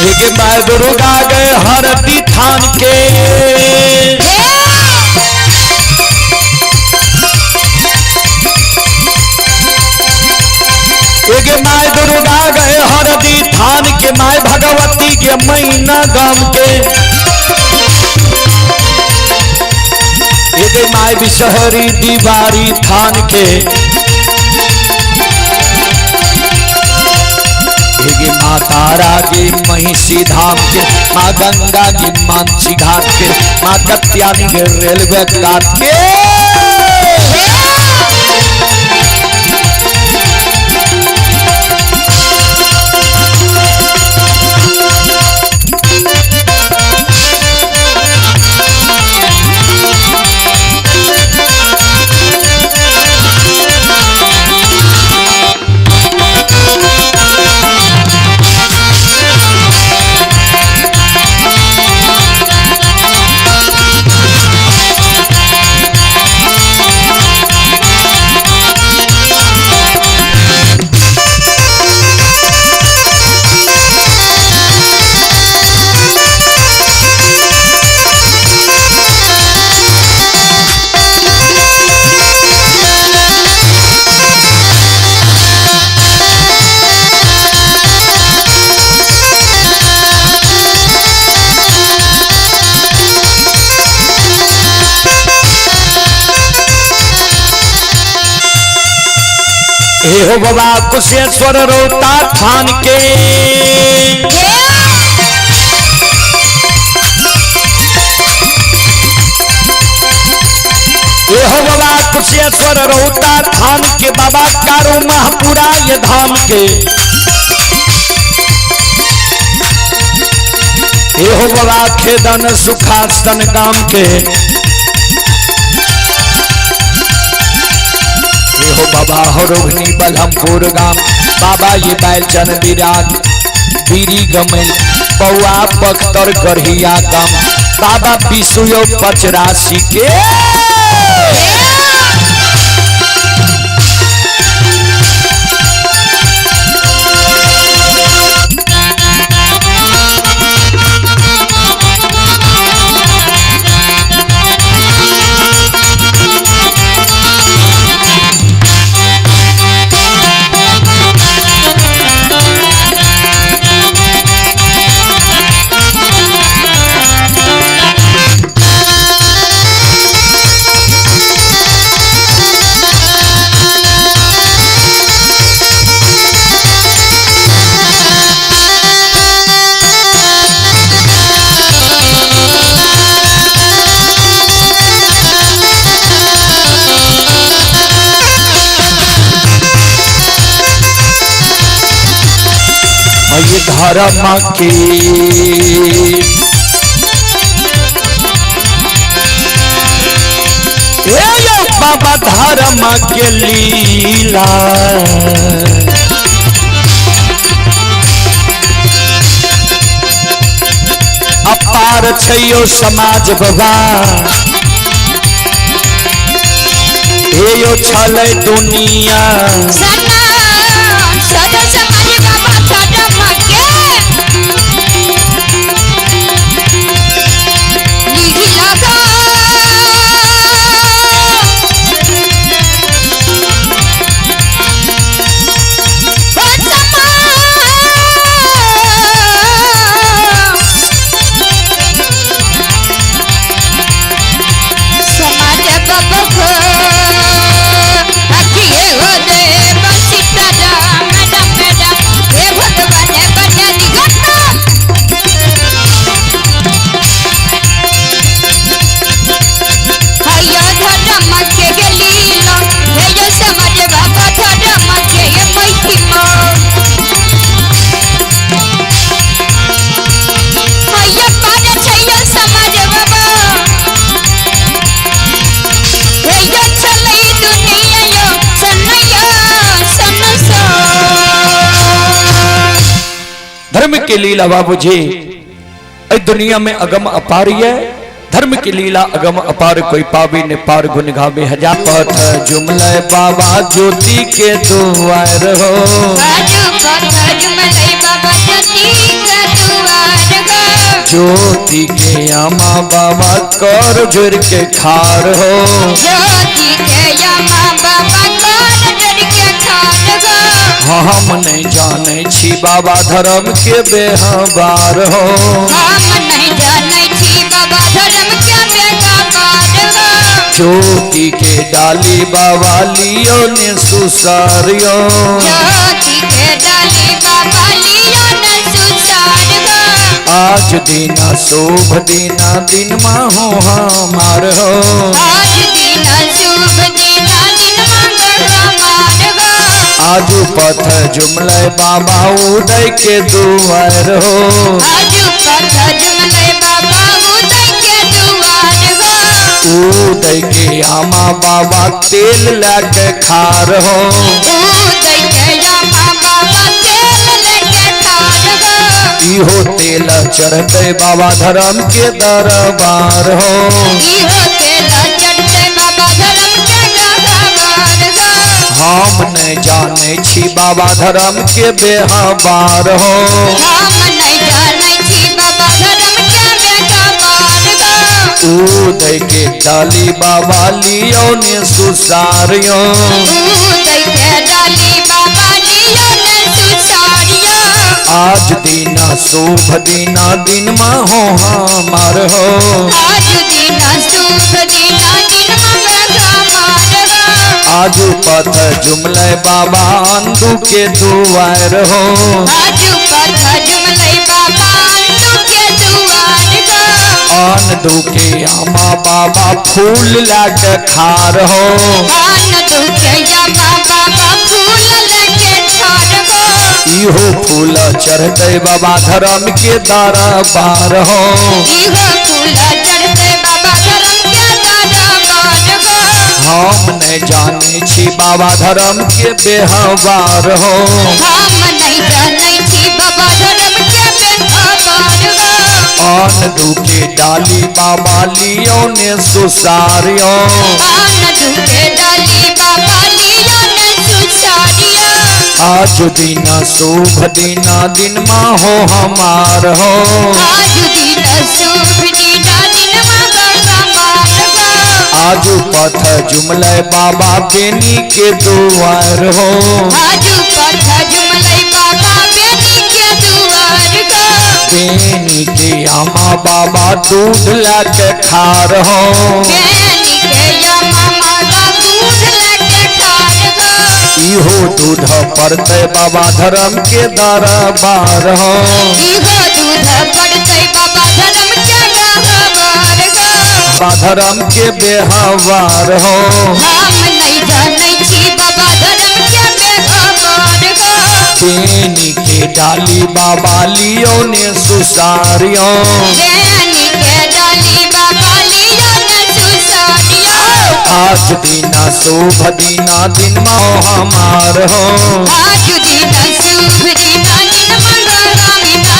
एक माय दुर्गा गए हरदी थान के, एक my Durga गए हरदी थान के, my Bhagwati के मैना गाम के, एक my Bishahari दीवारी थान के, माँ तारा के महिषी धाम के, माँ गंगा की मानसी घाट के, माँ कत्यानी के रेलवे घाट के। हे हो बाबा कुशेश्वर रोता थान के। हे हो बाबा कुशेश्वर रोता थान के, बाबा कारू महापुरा ये धाम के। हे हो बाबा खेदन सुखासन गाम के। हे हो बाबा हरोघनी बलमपुर गाम, बाबा ये बैलचन विराग बीरी गमल पौआ बख्तर गढ़िया गाम, बाबा विसुयो पचरासी के। ये धर्म के ए यो बाबा धर्म के लीला। अपार छैयो समाज बाबा, हे यो छलै दुनिया। सना सदा समाज बाबा धर्म के लीला का। ओ समा समाज बाबा को अखिए हो दे बसीता राम राम राम हे भगवान बना दिगता। हयो धर्म के लीला, हे यो समाज बाबा धर्म के महिमा। हयो पार छैयो समाज बाबा, हे यो छलै दुनिया यो सनयो सनसो। धर्म के लीला बाबूजी इस दुनिया में अगम अपार है। धर्म की लीला अगम अपार, कोई पावे ने पार गुण गावे हजार। पथ जुमले बाबा ज्योति के दुआर हो, बाजू पथ जुमले बाबा ज्योति के दुआर हो। ज्योति के आमा बाबा कर जुर के खार हो, ज्योति के आमा बाबा कर जुर के खार हो। हम नहीं जाने छी बाबा धर्म के बेहबार हो, हम नहीं जाने छी बाबा धर्म के बेहबार हो। ज्योति के डाली बाबा लियो ने सुसारियो, ज्योति के डाली बाबा लियो ने सुसार हो। आज दीना शुभ दीना दिन माहो हमार हो, आज दीना शुभ दीना दिन मांगो हमार हो। आजू पथ जुमले बाबा उदय के दुआर हो, आजू पथ जुमले बाबा उदय के दुआर हो। उदय के आमा बाबा तेल लके खार हो, उदय के आमा बाबा तेल लके खार हो। इहो तेल चढ़ते बाबा धर्म के दरबार हो, इहो तेल चढ़ते बाबा धर्म के दरबार हो। हम नहीं जाने छी बाबा धर्म के बेहबार हो, हम नहीं जाने छी बाबा धर्म के बेहबार हो। उदय के डाली बाबा लियो ने सुसारियो, उदय के डाली बाबा लियो ने सुसारियो। आज दीना शुभ दीना दिन माहो हमार हो, आज दीना शुभ दीना दिन मांगो हमार हो। आजू पथ जुमले बाबा अंदू के दुआर हो। आजू पथ जुमले बाबा अंदू के दुआर गो। आनंदू के आमा बाबा फूल लाके खार हो। आनंदू के आमा बाबा फूल लेके खार गो। इहो फूल चढ़ते बाबा धर्म के दरबार हो। इहो फूल चढ़ते बाबा धर्म के दरबार गो। हम नहीं जाने छी बाबा धर्म के बेहवार हो। हम नहीं जाने छी बाबा धर्म के बेहवार गो। आनंदू के डाली बाबा लियो ने सुसारियो। आनंदू के डाली बाबा लियो ने सुसारियो। आज दिन शुभ दिना दिन मा हो हमार हो। आज दिन शुभ दिना दिन मा हो हमार हो। आज पथ जुमले बाबा बेनी के दुआर हो। आज पथ जुमले बाबा बेनी के दुआर गो। बेनी के आमा बाबा दूध लाके खार हो। बेनी के आमा बाबा दूध लाके खार गो। इहो दूध पड़ते बाबा धर्म के दरबार हो। इहो दूध पड़ते बाबा धर्म के दरबार गो। बाबा धर्म के बेहवार हो। हम नहीं जाने छी बाबा धर्म के बेहवार गो। बेनी के डाली बाबा लियो ने सुसारियो। बेनी के डाली बाबा लियो ने सुसारियो। आज दिना शुभ दिना दिन मा हमार हो। आज दिना शुभ दिना दिन मंगल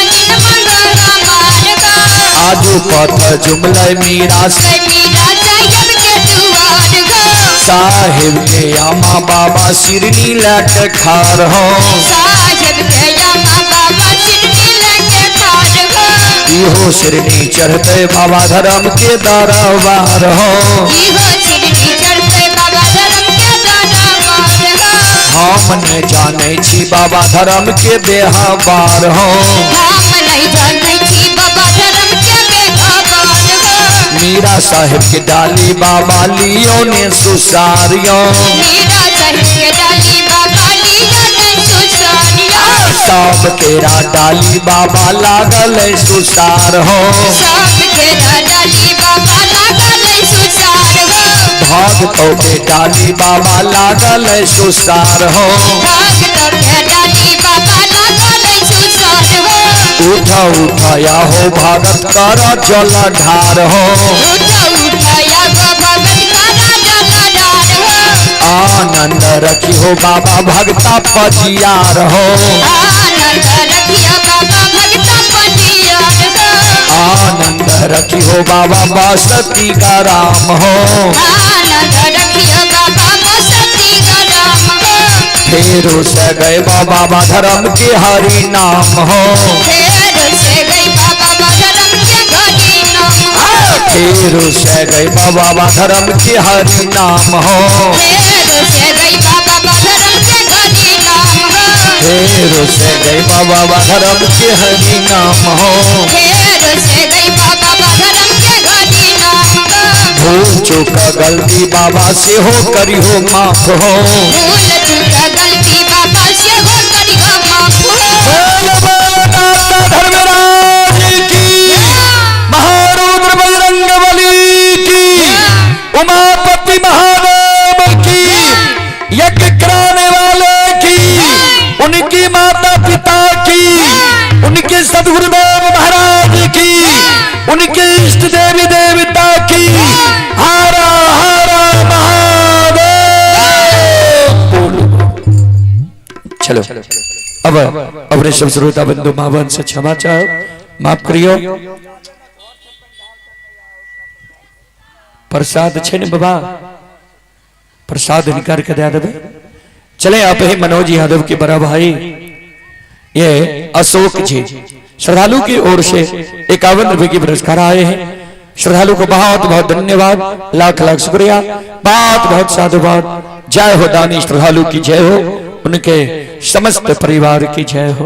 दिन मंगल हमार गो। आज पथ जुमले मीरा मीरा साहेब के दुआर गो। साहेब के आमा बाबा सिरनी लेके खार हो। साहेब के आमा बाबा सिरनी लेके खार गो। इहो सिरनी चढ़ते बाबा धर्म के दरबार हो। इहो सिरनी चढ़ते बाबा धर्म के दरबार हो। हम नहीं जाने छी बाबा धर्म के बेहवार हो। हम नहीं जाने छी बाबा धर्म के बेहवार हो। मीरा साहेब के डाली बाबा लियो ने सुसारियो। मीरा साहेब के डाली बाबा लियो ने सुसारियो। सब केरा डाली बाबा लागल सुसार हो। सब केरा डाली बाबा लागल सुसार हो। भगतों के डाली बाबा लागल सुसार हो। भगतों के डाली बाबा लागल सुसार हो। उठा उठाया हो भगत कर जल ढार हो। उठा उठाया हो भगत कर जल ढार हो। आनंद रखी हो बाबा भगता पजियार हो। आनंद रखियो बाबा भगता पजियार हो। आनंद रखी हो बाबा बसती का राम हो। आनंद रखियो बाबा बसती का राम हो। फेरू से गए बाबा धर्म के हरि नाम हो। फेरू से गए बाबा धर्म के हरि नाम हो। फेरू से गए बाबा धर्म के हरि नाम हो। फेरू से गए बाबा धर्म के हरि नाम हो। फेरू से गए बाबा धर्म के हरि नाम हो। फेरू से गए बाबा धर्म के हरि नाम हो। भूल चूक गलती बाबा से हो करी हो माफ हो। भूल चूक गलती बाबा से हो करी हो माफ हो। बोल बोल दाता धर्मराज की, महारुद्र बजरंग बली की, उमापति महादेव की, यज्ञ कराने वाले की, उनकी माता पिता की, उनके सदगुरुदेव महाराज की, उनके इष्ट देवी देवता की। हरा हरा महादेव। चलो अब अपने सब श्रोता बंधु माँ बहन से क्षमा चाहो, माफ करियो। प्रसाद छे ने बाबा, प्रसाद निकाल के दे देबे। चले आप ही मनोज यादव के बड़ा भाई ये अशोक जी श्रद्धालु की ओर से 51 रुपए की पुरस्कार आए हैं। श्रद्धालु को बहुत बहुत धन्यवाद, लाख लाख शुक्रिया, बहुत बहुत साधुवाद। जय हो दानी श्रद्धालु की जय हो, उनके समस्त परिवार की जय हो।